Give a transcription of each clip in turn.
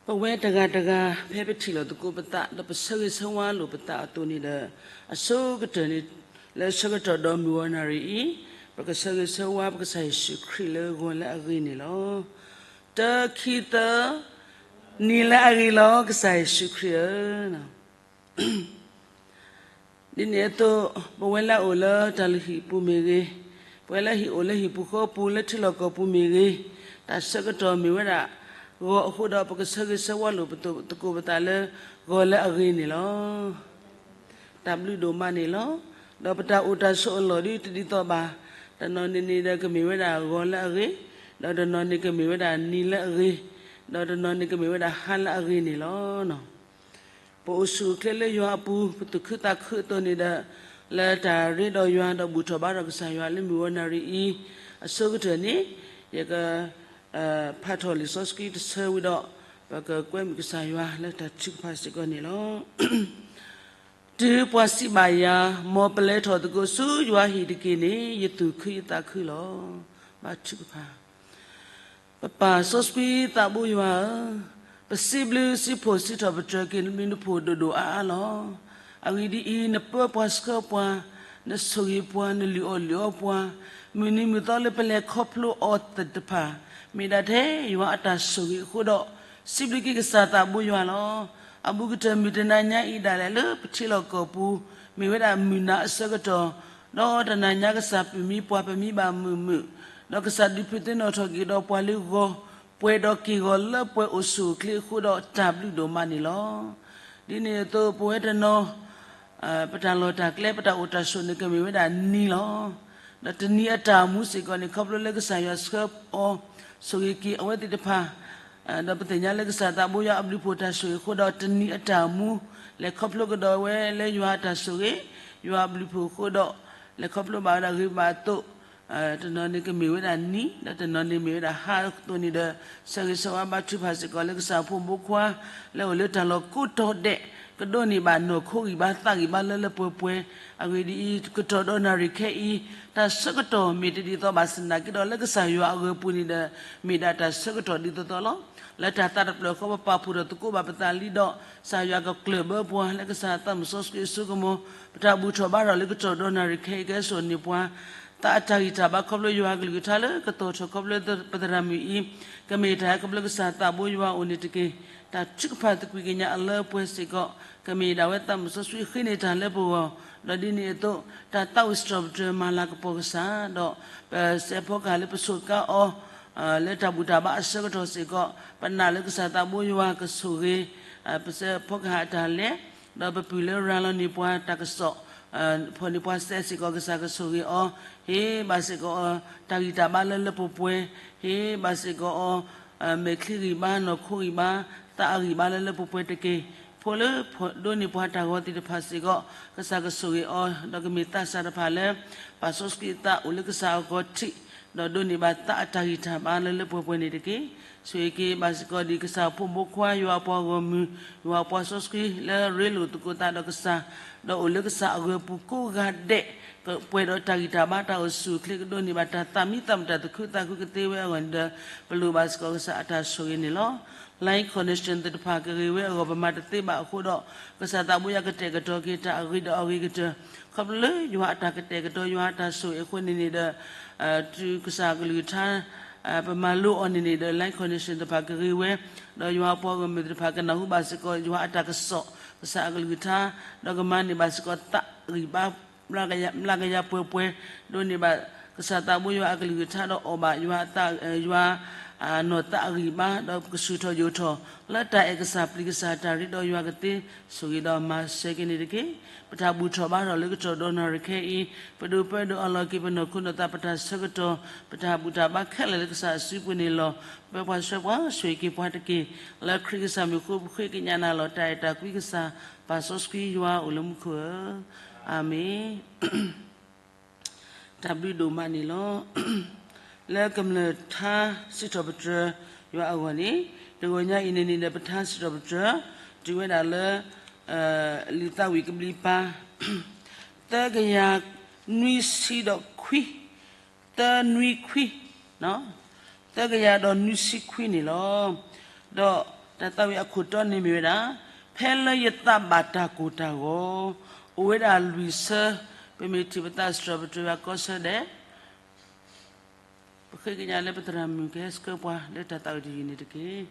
ပဝဲတဂၤတဂၤ ဖဲပထံၣ်လိာ်သကိးပသး ဒီးပဆၢဂ့ၤဆၢဝါလိာ်ပသးအသိးန့ၣ်ဒီး အဆိကတၢၢ်န့ၣ် လၢဆၢကတီၢ်ဒီးမုၢ်ဝီနၣ်ရံၣ်အံၤ ပကဆၢဂ့ၤဆၢဝါပကစၢ်ယ့ၣ်ၡူးခရံာ်လၢဂီၤလၢအဂ့ၤန့ၣ်လီၤ. တၢ ခံ သၢ, နံၤလၢအဂ့ၤလီၤ ကစၢ်ယ့ၣ်ၡူးခရံာ်ဧၢ. ဒ်န့ၣ်အသိး ပဝဲလၢအအိၣ်လၢတၢ်လုၢ်ဟံၣ်ပူၤမ့ၢ်ဂ့ၤ, ပဝဲလၢဟံၣ်အိၣ်လၢဟံၣ်ပူၤဃီပူၤ လၢထံလီၢ်ကီၢ်ပူၤမ့ၢ်ဂ့ၤ, တၢ်ဆၢကတီၢ်မ့ၢ်ဝဲဒၣ်ဂီၤအဃိဒီး ပကဆၢဂ့ၤဆၢဝါလိာ်ပသကိးပသးလၢဂီၤလၢအဂ့ၤန့ၣ်လီၤ. တၢ်ဘျုးဒိၣ်မးန့ၣ်လီၤ. ဒီးပတၢ်အိၣ်တၢ်ဆိးအလီၢ်ဒ်တဒ်သိးဘၣ်, တနီၤန့ၣ်န့ၣ်ဒီးကမ့ၢ်ဝဲဒၣ်ဂီၤလၢအဂ့ၤ, ဒီးတနီၤန့ၣ်ကမ့ၢ်ဝဲဒၣ်နံၤလၢအဂ့ၤ, ဒီးတနီၤန့ၣ်ကမ့ၢ်ဝဲဒၣ်ဟါလၢအဂ့ၤန့ၣ်လီၤ. ပအိၣ်ဆူၣ်အိၣ်ချ့လၢယွၤအပူၤ ပသူၣ်ခုသးခုအသိးန့ၣ်ဒီး လၢတၢ်ရ့ဒီးယွၤဒီးဘူၣ်ထီၣ်ဘါထီၣ်ကစၢ်ယွၤလၢမုၢ်ဝီနၣ်ရံၣ်အံၤ အဆိကတၢၢ်န့ၣ် ယက ဖးထီၣ်လံာ်စီဆှံတဆၢဝံၤဒီး ပကကွဲမုာ်ကစၢ်ယွၤလၢတၢ်ထုကဖၣ်စ့ၢ်ကီးန့ၣ်လီၤ. တုၤပှၤစံးဘၣ်ယၤ, မ်ပလဲၤထီၣ်သကိးဆူယွၤဟံၣ်တက့ၢ်န့ၣ် ယသူၣ်ခုယသးခုလီၤ. ဘါထုကဖၣ်. ပပၢ်စီဆှံသးဘိယွၤဧၢ, ပစံးဘျုးစံးဖှိၣ်စံးထီၣ်ပတြၢၤက့ၤနဘျုးနဖှိၣ်ဒိၣ်ဒိၣ်အါအါလီၤ. အဂ့ၢ်ဒ်အံၤ, နပၢပှၤဆှၢပှၤ, နဆိၣ်ဂ့ၤပှၤ, နလုၢ်အီၣ်လုၢ်အီပှၤ, မုၢ်နံၤမုၢ်သီလၢပလဲၤခီဖျိအီၤသ့ၣ်တဖၣ်, မ့ၢ်ဒၣ်ထဲယွၤအတၢ်ဆိၣ်ဂ့ၤအဃိဒီး, စံးဘျုးက့ၤကစၢ်သးဘိယွၤလီၤ. အဘူးကတၢၢ်မုၢ်တနၤညါအံၤဒၣ်လဲာ်လၢပထံလီၢ်ကီၢ်ပူၤ, မ့ၢ်ဝဲဒၣ်မုၢ်နၤအဆၢကတီၢ်, ဒီးတနၤညါကစၢ်ပုၢ်မံပှၢ်ပမံဘၣ်မုာ်မုာ်, ဒီးကစၢ်ဒုးဖုးသ့ၣ်နီၣ်ထီၣ်က့ၤဒီးပှၤလၢဂီၤ, ပှဲၤဒီးက့ၢ်ဂီၤလၢပှဲၤအိၣ်ဆူၣ်အိၣ်ချ့အဃိဒီးတၢ်ဘျုးဒိၣ်မးန့ၣ်လီၤ. ဒ်န့ၣ်အသိးပဝဲတနီၤ ပတၢ်လီၢ်တၢ်ကျဲ ပတၢ်အိၣ်တၢ်ဆိးန့ၣ် ကမ့ၢ်ဝဲဒၣ်နံၤလီၤ. ဒီးတနံၤအတၢ်မူစ့ၢ်ကီးန့ၣ် ခီဖျိလၢကစၢ်ယွၤဆှၢအီၤ ဆိၣ်ဂ့ၤက့ၤအဝဲသ့ၣ်တဖၣ်, ဒီးပသ့ၣ်ညါလၢကစၢ်သးဘိယွၤအဘျုးဖှိၣ်တၢ်ဆိၣ်ဂ့ၤအဃိဒီး တနံၤအတၢ်မူ လဲၤခီဖျိကဒီးဝဲလၢယွၤအတၢ်ဆိၣ်ဂ့ၤ, ယွၤအဘျုးဖှိၣ်အဃိဒီး လဲၤခီဖျိဘၣ်ဝဲဒၣ်ဂ့ၤဘၣ်အသိး, တနီၤန့ၣ်ကမ့ၢ်ဝဲဒၣ်နံၤ, ဒီးတနီၤန့ၣ်မ့ၢ်ဝဲဒၣ်ဟါအသိးန့ၣ်ဒီး ဆၢဂ့ၤဆၢဝါဘါထုကဖၣ်စ့ၢ်ကီးလၢကစၢ်ဖိမုၣ်ဖိခွါ လၢအိၣ်လၢတၢ်လီၢ်ကိးတီၤဒဲး, ကဒိးန့ၢ်ဘၣ်နီၢ်ခိဂံၢ်ဘါသးဂံၢ်ဘါလၢလၢပှဲၤပှဲၤ, အဂ့ၢ်ဒ်အံၤ, ကတီၢ်ဒီးနၣ်ရံၣ်ခဲအံၤ, တၢ်ဆၢကတီၢ်မ့ၢ်တဒ်သိးဘၣ်ဆၣ်သနာ်က့ဒီး လၢကစၢ်ယွၤအဂၢၤပူၤန့ၣ်ဒီး မ့ၢ်ဒၣ်တၢ်ဆၢကတီၢ်ဒ်သိးသိးလီၤ. လၢတၢ်သးတဖျၢၣ်ဃီ ပပာ်ဖှိၣ်ထီၣ်သကိးဘၣ်ပသးလံဒီး ကစၢ်ယွၤကကျၢၢ်ဘၢပှၤ လၢကစၢ်သးစီဆှံအစိကမီၤ, ပတၢ်ဘူၣ်ထီၣ်ဘါထီၣ်လၢကတီၢ်ဒီးနၣ်ရံၣ်ခဲအံၤ ကဲစိာ်န့ၢ်ပှၤ သးအတၢ်ဂံၢ်တၢ်ဘါခီဖျိယွၤအကလုၢ်ကထါလၢကသီၣ်ထီၣ်ခီဖျိပသရၣ်မုၣ်အံၤ, ကမ့ၢ်တၢ်ဟဲခီဖျိကစၢ်သးဘိယွၤအအိၣ်န့ၣ်တက့ၢ်. တၢ်ထုကဖၣ်သကွံာ်ကညးအလၢပှဲၤစ့ၢ်ကီး, ကမ့ၢ်ဒၣ်ဝဲသးစီဆှံဃ့န့ၢ်တၢ်လၢပဂီၢ်, ဒီးဒ်န့ၣ်အသိး တၢ်သးဝံၣ်စံးထီၣ်ပတြၢၤမၤလၤကပီၤကစၢ်, ဒီးပစဲးဖီကဟၣ်လၢပစူးကါအီၤ လၢတၢ်ဘူၣ်တၢ်ဘါအဆၢကတီၢ်စ့ၢ်ကီး, ပနာ်လၢကစၢ်သးဘိယွၤကဆိၣ်ဂ့ၤ ပစဲးဖီကဟၣ်အတၢ်လဲၤ, ဒီးပပုၢ်လၢရၤလီၤန့ၢ်ပှၤတၢ်ကစီၣ်, ဖီၣ်န့ၢ်ပှၤစဲးစ့ၢ်ကီး ကစၢ်ကဆိၣ်ဂ့ၤအီၤ, ဟ့ၣ်ဘၣ်စ့ၢ်ကီးအီၤ တၢ်ဂံၢ်တၢ်ဘါလၢလၢပှဲၤပှဲၤ, ဟ့ၣ်ဘၣ်စ့ၢ်ကီးအီၤ မဲာ်ချံဂံၢ်ဘါ နီၢ်ခိဂံၢ်ဘါ သးအဂံၢ်ဘါလၢလၢပှဲၤပှဲၤတက့ၢ်. ဖိလၢဒိးန့ၢ်ပှၤတၢ်ဂီၤသ့ၣ်တဖၣ်စ့ၢ်ကီး ကစၢ်ကဆိၣ်ဂ့ၤအီၤ, ဒီးကမ့ၢ်သးစၢ်တဖၣ်လၢ ပၢ်စီဆှံအသးအိၣ်လၢကစၢ်အဂီၢ်ထံး, ဒီးဒိးန့ၢ်ဘၣ်သးအတၢ်ဂံၢ်တၢ်ဘါလၢလၢပှဲၤပှဲၤန့ၣ်တက့ၢ်. ဆိၣ်ဂ့ၤက့ၤဘၣ်စ့ၢ်ကီးဒ်ကစၢ်ဖိမုၣ်ဖိခွါ ယွၤအပှၤဂီၢ်မုၢ် ယွၤအပှၤစီဆှံလၢရ့လိာ်သကိးသးဒီးကစၢ်, ဒီးအိၣ်လၢကစၢ်အဂၢၤပူၤကိးဂၤဒဲး, ကပှဲၤဒီးတၢ်ဂံၢ်တၢ်ဘါတၢ်အိၣ်ဆူၣ်အိၣ်ချ့ ကဒိးန့ၢ်ဘၣ်တၢ်သးမံသးမုာ်တၢ်သူၣ်ခုသးခုကသ့ဝဲအဂီၢ်န့ၣ်ဒီး ပလိၣ်ဘၣ်စ့ၢ်ကီးကစၢ်အတၢ်ဆိၣ်ဂ့ၤန့ၣ်လီၤ. Line connection သ့ၣ်တဖၣ်ကဂ့ၤဝဲအဂီၢ် ပမၤတသ့ဘၣ်အဃိဒီး ကစၢ်သးဘိယွၤကတဲာ်ကတီၤက့ၤတၢ်အဂ့ၤဒီးအဂ့ၤကတၢၢ်, ခီဖျိလၢယွၤအတၢ်ကတဲာ်ကတီၤ ယွၤအတၢ်ဆိၣ်ဂ့ၤအဃိန့ၣ်န့ၣ်ဒီး တုၤကစၢ်အကလုၢ်ကထါ ပမၤလိအီၤန့ၣ်န့ၣ်ဒီး line connection သ့ၣ်တဖၣ်ကဂ့ၤဝဲ, ဒီးယွၤအပှၤဂီၢ်မုၢ်သ့ၣ်တဖၣ်ကနၢ်ဟူဘၣ်စ့ၢ်ကီး ယွၤအတၢ်ကစီၣ် ကစၢ်အကလုၢ်ကထါ, ဒီးကမၤန့ၢ်ဘၣ်စ့ၢ်ကီးသးဂံၢ်ဘါ မျးကယၤပှဲၤပှဲၤ, ဒိးန့ၢ်ဘၣ်ကစၢ်သးဘိယွၤအကလုၢ်ကထါဒီးအီၣ်ဘၣ်ယွၤ ယွၤ နီၢ်သးအဂံၢ်ဘါ ဒီးကဆူၣ်ထီၣ်ယိာ်ထီၣ် လၢတၢ်အဲၣ်ကစၢ်ပျံၤကစၢ်တၢ်ရ့ဒီးယွၤကသ့ ဆိၣ်ဂ့ၤဒီးမၤစၢၤက့ၤန့ၣ်တက့ၢ်. ပတၢ်ဘူၣ်ထီၣ်ဘါထီၣ်လၢကတီၢ်ဒီးနၣ်ရံၣ်ခဲအံၤ, ပဒိးပၢဒီးအလီၢ်က့ၤပနီၢ်ခိနီၢ်သး ပတၢ်ဆၢကတီၢ် ပတၢ်ဘူၣ်တၢ်ဘါခဲလၢာ်လၢကစၢ်အစုပူၤန့ၣ်လီၤ. ပၢပှၤဆှၢပှၤ ဆိၣ်ဂ့ၤက့ၤပှၤတက့ၢ်. လၢခရံာ်ကစၢ်မံၤအဃိ ပဃ့ကညးနၤလီၤ. တၢ်အဲၣ်တၢ်ကွံကစၢ် ပၢ်စီဆှံယွၤအိၣ်လၢမူခိၣ်ဧၢ, အၤမ့ၣ်. တၢ်ဘျုးဒိၣ်မးန့ၣ်လီၤ. လၢကမျၢၢ်ထါစံးထီၣ်ပတြၢၤယွၤအဂီၢ်န့ၣ်, တဂီၤညါအံၤန့ၣ်န့ၣ်ဒီး ပထါစံးထီၣ်ပတြၢၤ တုၤဝဲဒၣ်လၢ လံာ်သးဝံၣ်ကဘျံးပၤ သၢကယၤနွံဆံဒီးခွံ, သၢနွံခွံ, သၢ သၢကယၤဒီးနွံဆံခွံန့ၣ်လီၤ. ဒီးတၢ်သးဝံၣ်အခိၣ်တီန့ၣ်မ့ၢ်ဝဲဒၣ်, ဖဲလၢယသးဘၣ်တၢ်ကိၢ်တၢ်ဂီၤ, အိၣ်ဝဲဒၣ်လွံၢ်ဆၢ, ပမ့ၢ်ထံၣ်ပသးစံးထီၣ်ပတြၢၤဘၣ်ကီၢ်ဆၢဒဲး, ပဃ့ကညးလၢပသရၣ်မုၣ်ကဟဲဆှၢပှၤလၢတၢ်သးဝံၣ်တယုၢ်န့ၣ်တက့ၢ်.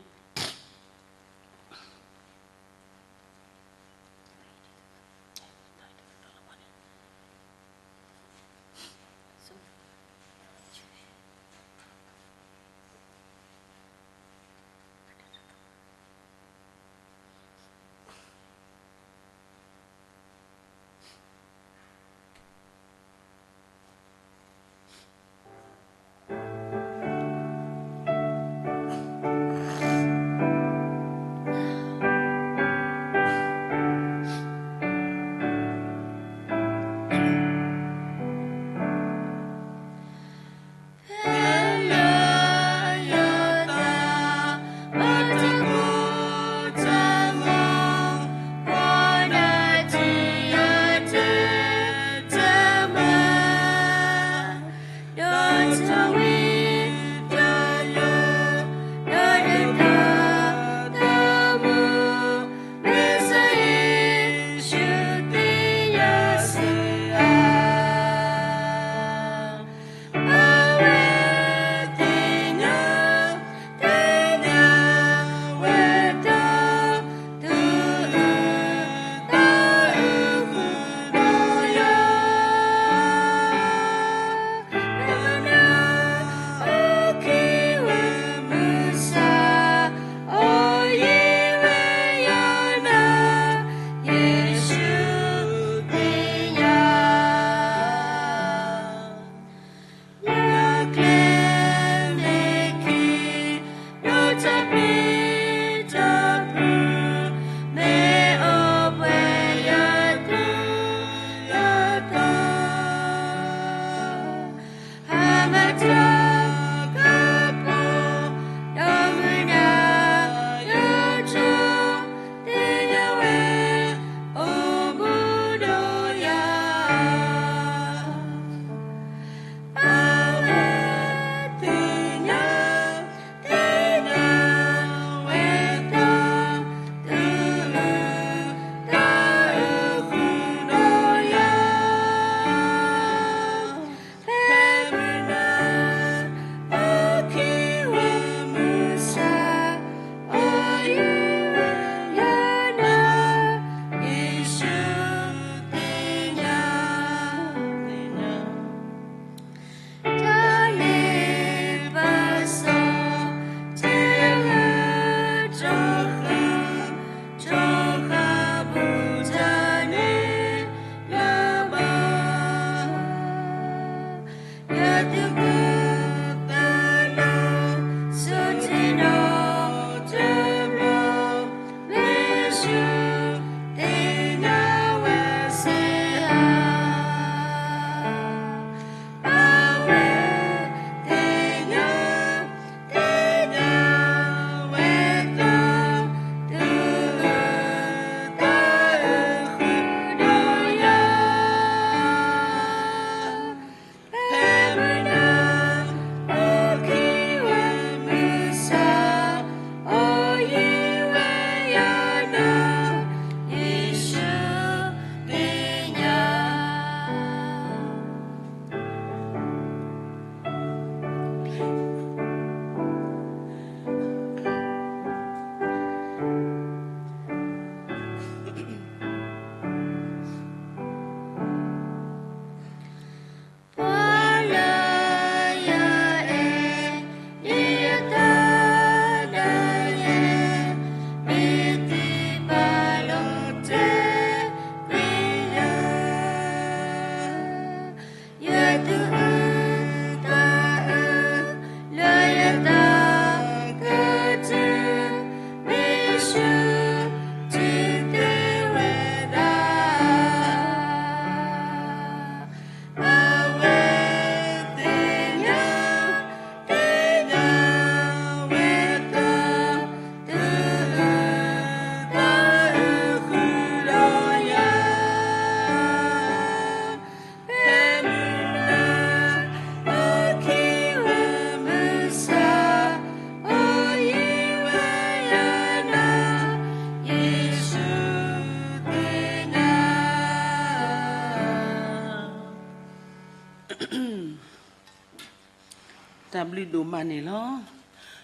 တၢ်ဘျုးဒိၣ်မးန့ၣ်လီၤ.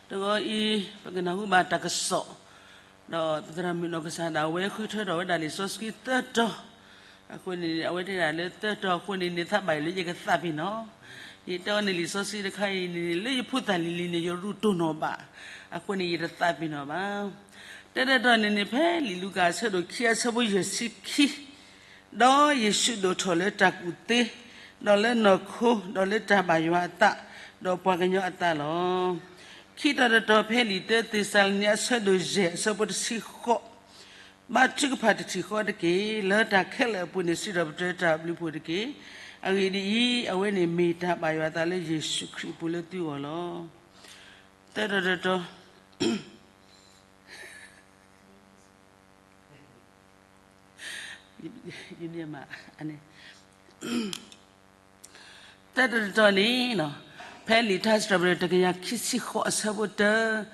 တဂီၤအံၤ ပကနၢ်ဟူဘၣ်တၢ်ကစီၣ်, ဒီးပသရၣ်မုၣ်နီၢ်ကစၢ်ဒၣ်ဝဲဃုထၢထီၣ်ဝဲဒၣ်လံာ်စီဆှံသၢတီၤ, အဃိန့ၣ် အဝဲတဲဒၣ်လၢသၢတီၤအဃိန့ၣ် န့ၢ်သးဘၣ်အံၤလၢယကသးပ့ၤနီၣ်, ယတဲအီၤန့ၣ်လံာ်စီဆှံတခါအံၤန့ၣ် လၢယဖိသၣ်လံၤလံၤန့ၣ် ယရူးတိၢ်နီၣ်ဘၣ်, အဃိန့ၣ် ယတသးပ့ၤနီၣ်ဘၣ်. တၢ်တတီၤန့ၣ်န့ၣ် ဖဲလံာ်လူၤကၣ်အဆၢဒိၣ်ခံအဆၢဖိယဲၢ်ဆံခံ ဒီးယ့ၣ်ၡူးဒိၣ်ထီၣ်လၢတၢ်ကူၣ်သ့, ဒီးလၢနီၢ်ခိ, ဒီးလၢတၢ်ဘၣ်ယွၤအသး, ဒီးပှၤကညီအသးလီၤ. ခံတီၤတတီၤ ဖဲလံာ်တၢသ့းစၤလနံအဆၢဒိၣ်ယဲၢ်အဆၢဖိတဆံဃိး, ဘါထုကဖၣ်တထံၣ်ဃီတက့ၢ်. လၢတၢ်ခဲလၢာ်အပူၤန့ၣ် စံးထီၣ်ပတြၢၤတၢ်ဘျုးဖှိၣ်တက့ၢ်. အဂ့ၢ်ဒ်အံၤ, အဝဲန့ၣ်မ့ၢ်တၢ်ဘၣ်ယွၤအသးလၢယ့ၣ်ၡူးခရံာ်အပူၤလၢသုဂီၢ်လီၤ. တၢ်တတီၤတတီၤ တၢ်တတီၤတတီၤန့ၣ်, ဖဲလံာ်ထါစံးထီၣ်ပတြၢၤတကယၤခံဆံဃိးအဆၢဖိတၢ,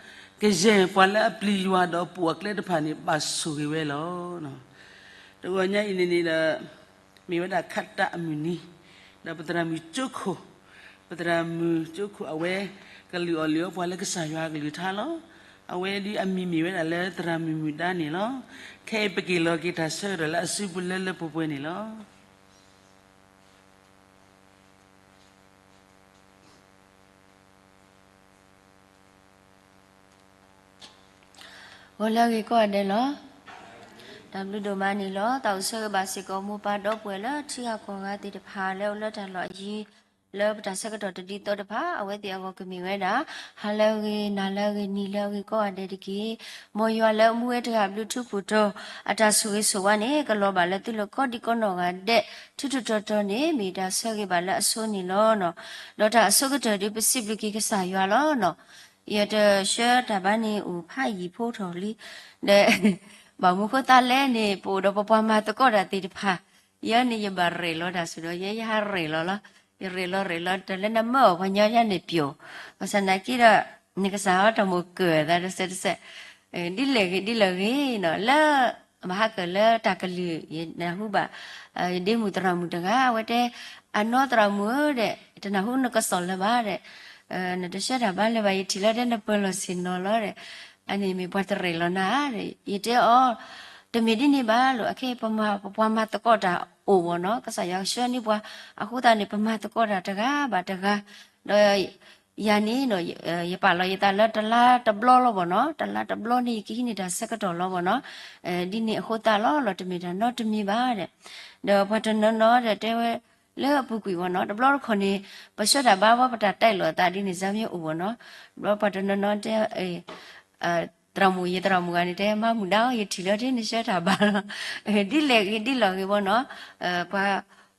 ကယဲၢ်ပှၤလၢအပျံၤယွၤဒီးအပိာ်အကျဲတဖၣ်န့ၣ် ဘၣ်ဆိၣ်ဂ့ၤဝဲလီၤ. တဂီၤညါအံၤန့ၣ်န့ၣ်ဒီး မ့ၢ်ဝဲဒၣ်ခးတၢ်အမုၢ်နံၤ, ဒီးပသရၣ်မုၣ်ကၠိခိၣ်, ပသရၣ်မုၣ်ကၠိခိၣ်အဝဲ ကလုၢ်အီၣ်လုၢ်အီပှၤလၢကစၢ်ယွၤအကလုၢ်ကထါလီၤ. အဝဲဒုးအမံၤမ့ၢ်ဝဲဒၣ်လၢသရၣ်မုၣ်မုၢ်ဒါန့ၣ်လီၤ. ခဲအံၤပက့ၤလီၤက့ၤတၢ်ဆၢကတီၢ်လၢအစုပူၤလၢလၢပှဲၤပှဲၤန့ၣ်လီၤ. ဂီၤလၢအဂ့ၤကိးဂၤဒဲးလီၤ. တၢ်ဘျုးဒိၣ်မးန့ၣ်လီၤ. သးအိၣ်ဆၢဂ့ၤဘၣ်စ့ၢ်ကီးမိၢ်ပၢ်ဒီပုၢ်ဝဲၢ်လၢထံဂၤကီၢ်ဂၤသ့ၣ်တဖၣ်လၢအိၣ်လၢတၢ်လီၢ်အယံၤ, လၢပတၢ်ဆၢကတီၢ်တဒ်သိးတဖၣ် အဝဲသ့ၣ်အဂီၢ်ကမ့ၢ်ဝဲဒၣ် ဟါလၢအဂ့ၤ, နၤလၢအဂ့ၤ, နံၤလၢအဂ့ၤကိးဂၤဒဲးတက့ၢ်. မ်ယွၤလၢအမူဝဲတဂၤအဘျုးထူးဖှိၣ်တီၤ အတၢ်ဆိၣ်ဂ့ၤဆိၣ်ဝါန့ၣ် ကလီၤဘၣ်လၢသုလၢကိးဒံကိးနီၢ်ဂၤဒဲး ထူးထူးတီၤတီၤန့ၣ် မ့ၢ်တၢ်ဆၢဂ့ၤဘၣ်လၢအဆိန့ၣ်လီၤ. ဒီးတၢ်အဆိကတၢၢ်ဒုးပစံးဘျုးက့ၤကစၢ်ယွၤလီၤ. ယတဆှၢတၢ်ဘါန့ၣ်အိၣ်ဖးယံာ်ဖိထီၣ်လံ, ဒီး ဘၣ်မနုၤဃိသတးလဲၣ်န့ၣ် ပအိၣ်ဒီးပပှၤမၤသကိးတၢ်သ့ၣ်တဖၣ်, ယဲန့ၣ်ယဘၣ်ရဲၣ်လီၤတၢ်စ့ၢ်ဒီး ယဲယဟးရဲၣ်လီၤလီၤ, ယရဲၣ်လီၤရဲၣ်လီၤ တၢ်လၢနမၢအီၣ်ပှၤညီယါန့ၣ်ပျိာ်, ဘၣ်ဆၣ်သနာ်က့ဒီး နကစၢ်ဟီတၢ်မိၣ်ကၢၢ်သးတစဲးတစဲး, ဒ်လဲၣ်ဂ့ၤဒ်လဲၣ်ဂ့ၤနီၤ လၢ မဟါကၢၣ်လၢတၢ်ကလုၢ် ယနၢ်ဟူဘၣ် ယဒ့မုၣ်သရၣ်မုၣ်တဂၤ အဝဲတဲ အနီသရၣ်မုၣ်ဧၢဒီး တနၢ်ဟူနကစီၣ်လၢၤဘၣ်ဒီး နတဆှၢတၢ်ဘါလၢၤဘၣ် ယထံၣ်လၢတဲနပၢၤလီၢ်ဆ့ၣ်နီၤလီၤဒီး အန့ၣ်မ့ၢ်ပှၤတရဲၣ်လီၤနၤဒီး ယတဲအီၤ တမ့ၢ်ဒ်န့ၣ်ဘၣ်လီၤ အခဲအံၤ ပပှၤမၤသကိးတၢ်အိၣ်ဘၣ်နီၤ ကစၢ်ယွၤဆှၢန့ၢ်ပှၤ အဃိသတးန့ၣ် ပမၤသကိးတၢ်တဂၤဘၣ်တဂၤ ဒီး ယၤန့ၣ် ယပာ်လီၤယသးလၢတလါတဘျီလီၤဘၣ်နီၤ တလါတဘျီန့ၣ် ယကဟံးန့ၢ်တၢ်ဆၢကတီၢ်လီၤဘၣ်နီၤ ဒ်န့ၣ်အဃိသတးလီၤ လီၤတမ့ၢ်တၢ်နီတမံၤဘၣ်ဒီး ဒီးပှၤတနီၤနီၤဒီးတဲဝဲ လၢအပူၤကွံာ်ဘၣ်နီၤ တဘျီတခီၣ်န့ၣ် ပဆှၢတၢ်ဘါဝဲပတၢ်တဲလိာ်အသးဒ်န့ၣ် စၢ်မ့ၢ်အိၣ်ဘၣ်နီၤ ဘျီပှၤတနီၤနီၤတဲ သရၣ်မုၣ် ယသရၣ်မုၣ်ဂၤန့ၣ် တဲမၤမုာ်ဒါအီၤ ယထံၣ်လၢထံနဆှၢတၢ်ဘါလီၤ ဒ်လဲၣ်ဂ့ၤဒ်လဲၣ်ဂ့ၤဘၣ်နီၤ ပှ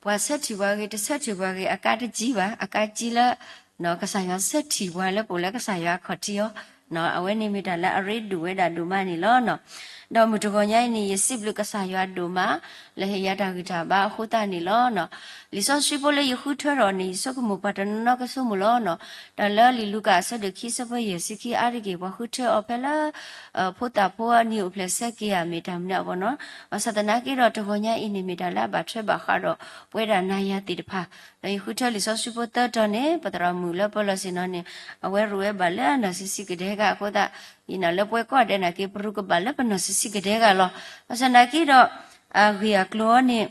ၤဆၢထံၣ်ပှၤဂ့ၤ တဆၢထံၣ်ပှၤဂ့ၤ အကါတကံဘၣ် အကါကံလၢ ကစၢ်ယွၤဆၢထံၣ်ပှၤလၢပအိၣ်လၢကစၢ်ယွၤအခီၣ်ထံးအီၤ အဝဲန့ၣ်မ့ၢ်တၢ်လၢအရ့ဒိၣ်ဝဲဒၣ်ဒိၣ်မးန့ၣ်လီၤ. ဒီးမုၢ်တဂီၤညါအံၤန့ၣ် ယစံးဘျုးကစၢ်ယွၤဒိၣ်မး လၢဟ့ၣ်ယၤတၢ်ဂံၢ်တၢ်ဘါအဃိသတးန့ၣ်လီၤ. လံာ်စီဆှံဖိလၢယဃုထၢထီၣ်န့ၣ် ယဆိကမိၣ်ပှၤတနီၤနီၤကဆိကမိၣ်လီၤနီၤ. တၢ်လၢလံာ်လူၤကၣ်အဆၢဒိၣ်ခံဆၢဖိယဲၢ်ဆံခံအါတက့ၢ် ပှၤဃုထၢအီၤဖဲလၢ ဖိသၣ်ဖိအနံၤအိၣ်ဖျဲၣ်ဆၢက့ၤဧါ မ့ၢ်တၢ်မနုၤအဂီၢ်နီၤ. ဘၣ်ဆၣ်သနာ်က့ဒီးတဂီၤညါအံၤန့ၣ် မ့ၢ်တၢ်လၢအဘၣ်ထွဲဘၣ်ဃးဒီးပဝဲဒၣ်နၤယၤသ့ၣ်တဖၣ် ဒီးယဃုထၢလံာ်စီဆှံဖိသၢတီၤန့ၣ် ပသရၣ်မုၣ်လၢပၢၤလီၢ်ဆ့ၣ်နီၤန့ၣ် အဝဲရူးဝဲဘၣ်လၢအနီၢ်ဆံးဆံးကဒဲက့ၤအဃိသတး ယနာ်လၢပဝဲကိးဂၤဒဲးနာ်က့ ပရူးကဘၣ်လၢပနီၢ်ဆံးဆံးကဒဲက့ၤလီၤ. ဘၣ်ဆၣ်သနာ်က့ဒီး အဂ့ၢ်အကျိၤအံၤန့ၣ်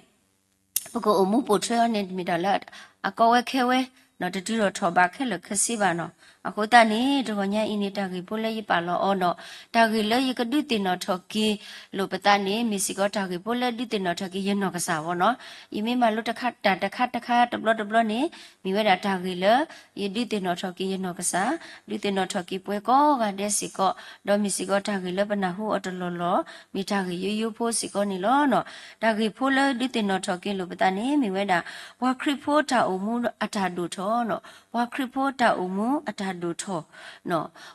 ပကအိၣ်မူပိာ်ထွဲအီၤန့ၣ် မ့ၢ်တၢ်လၢအကီဝဲခဲဝဲ တတုၤထီၣ်ထီၣ်ဘးခဲလၢာ်ခဲဆ့ဘၣ်နီၤ. အဃိသတးန့ၣ် တဂီၤညါအံၤန့ၣ် တၢ်ဂ့ၢ်ဖိလၢယပာ်လီၤအီၤဒီး တၢ်ဂ့ၢ်လၢယကဒုးသ့ၣ်နီၣ်ထီၣ်က့ၤလိာ်ပသးန့ၣ် မ့ၢ်စ့ၢ်ကီးတၢ်ဂ့ၢ်ဖိလၢဒုးသ့ၣ်နီၣ်ထီၣ်က့ၤယနီၢ်ကစၢ်အဂီၢ်နီၤ. ယမ့ၢ်မၤလိတၢ်တခါတခါတဘျီတဘျီန့ၣ် မ့ၢ်ဝဲဒၣ်တၢ်ဂ့ၢ်လၢ ယဒုးသ့ၣ်နီၣ်ထီၣ်က့ၤယနီၢ်ကစၢ်, ဒုးသ့ၣ်နီၣ်ထီၣ်က့ၤပှၤကိးဂၤဒဲးစ့ၢ်ကီး, ဒီးမ့ၢ်စ့ၢ်ကီးတၢ်ဂ့ၢ်လၢပနၢ်ဟူအီၤတလီၢ်လီၢ်, မ့ၢ်တၢ်ဂ့ၢ်ယိယိဖိစ့ၢ်ကီးန့ၣ်လီၤ. တၢ်ဂ့ၢ်ဖိလၢဒုးသ့ၣ်နီၣ်ထီၣ်က့ၤလိာ်ပသးန့ၣ် မ့ၢ်ဝဲဒၣ် ပှၤခရံာ်ဖိတၢ်အိၣ်မူအတၢ်ဒိၣ်ထီၣ်နီၤ, ပှၤခရံာ်ဖိတၢ်အိၣ်မူအတၢ်ဒိၣ်ထီၣ်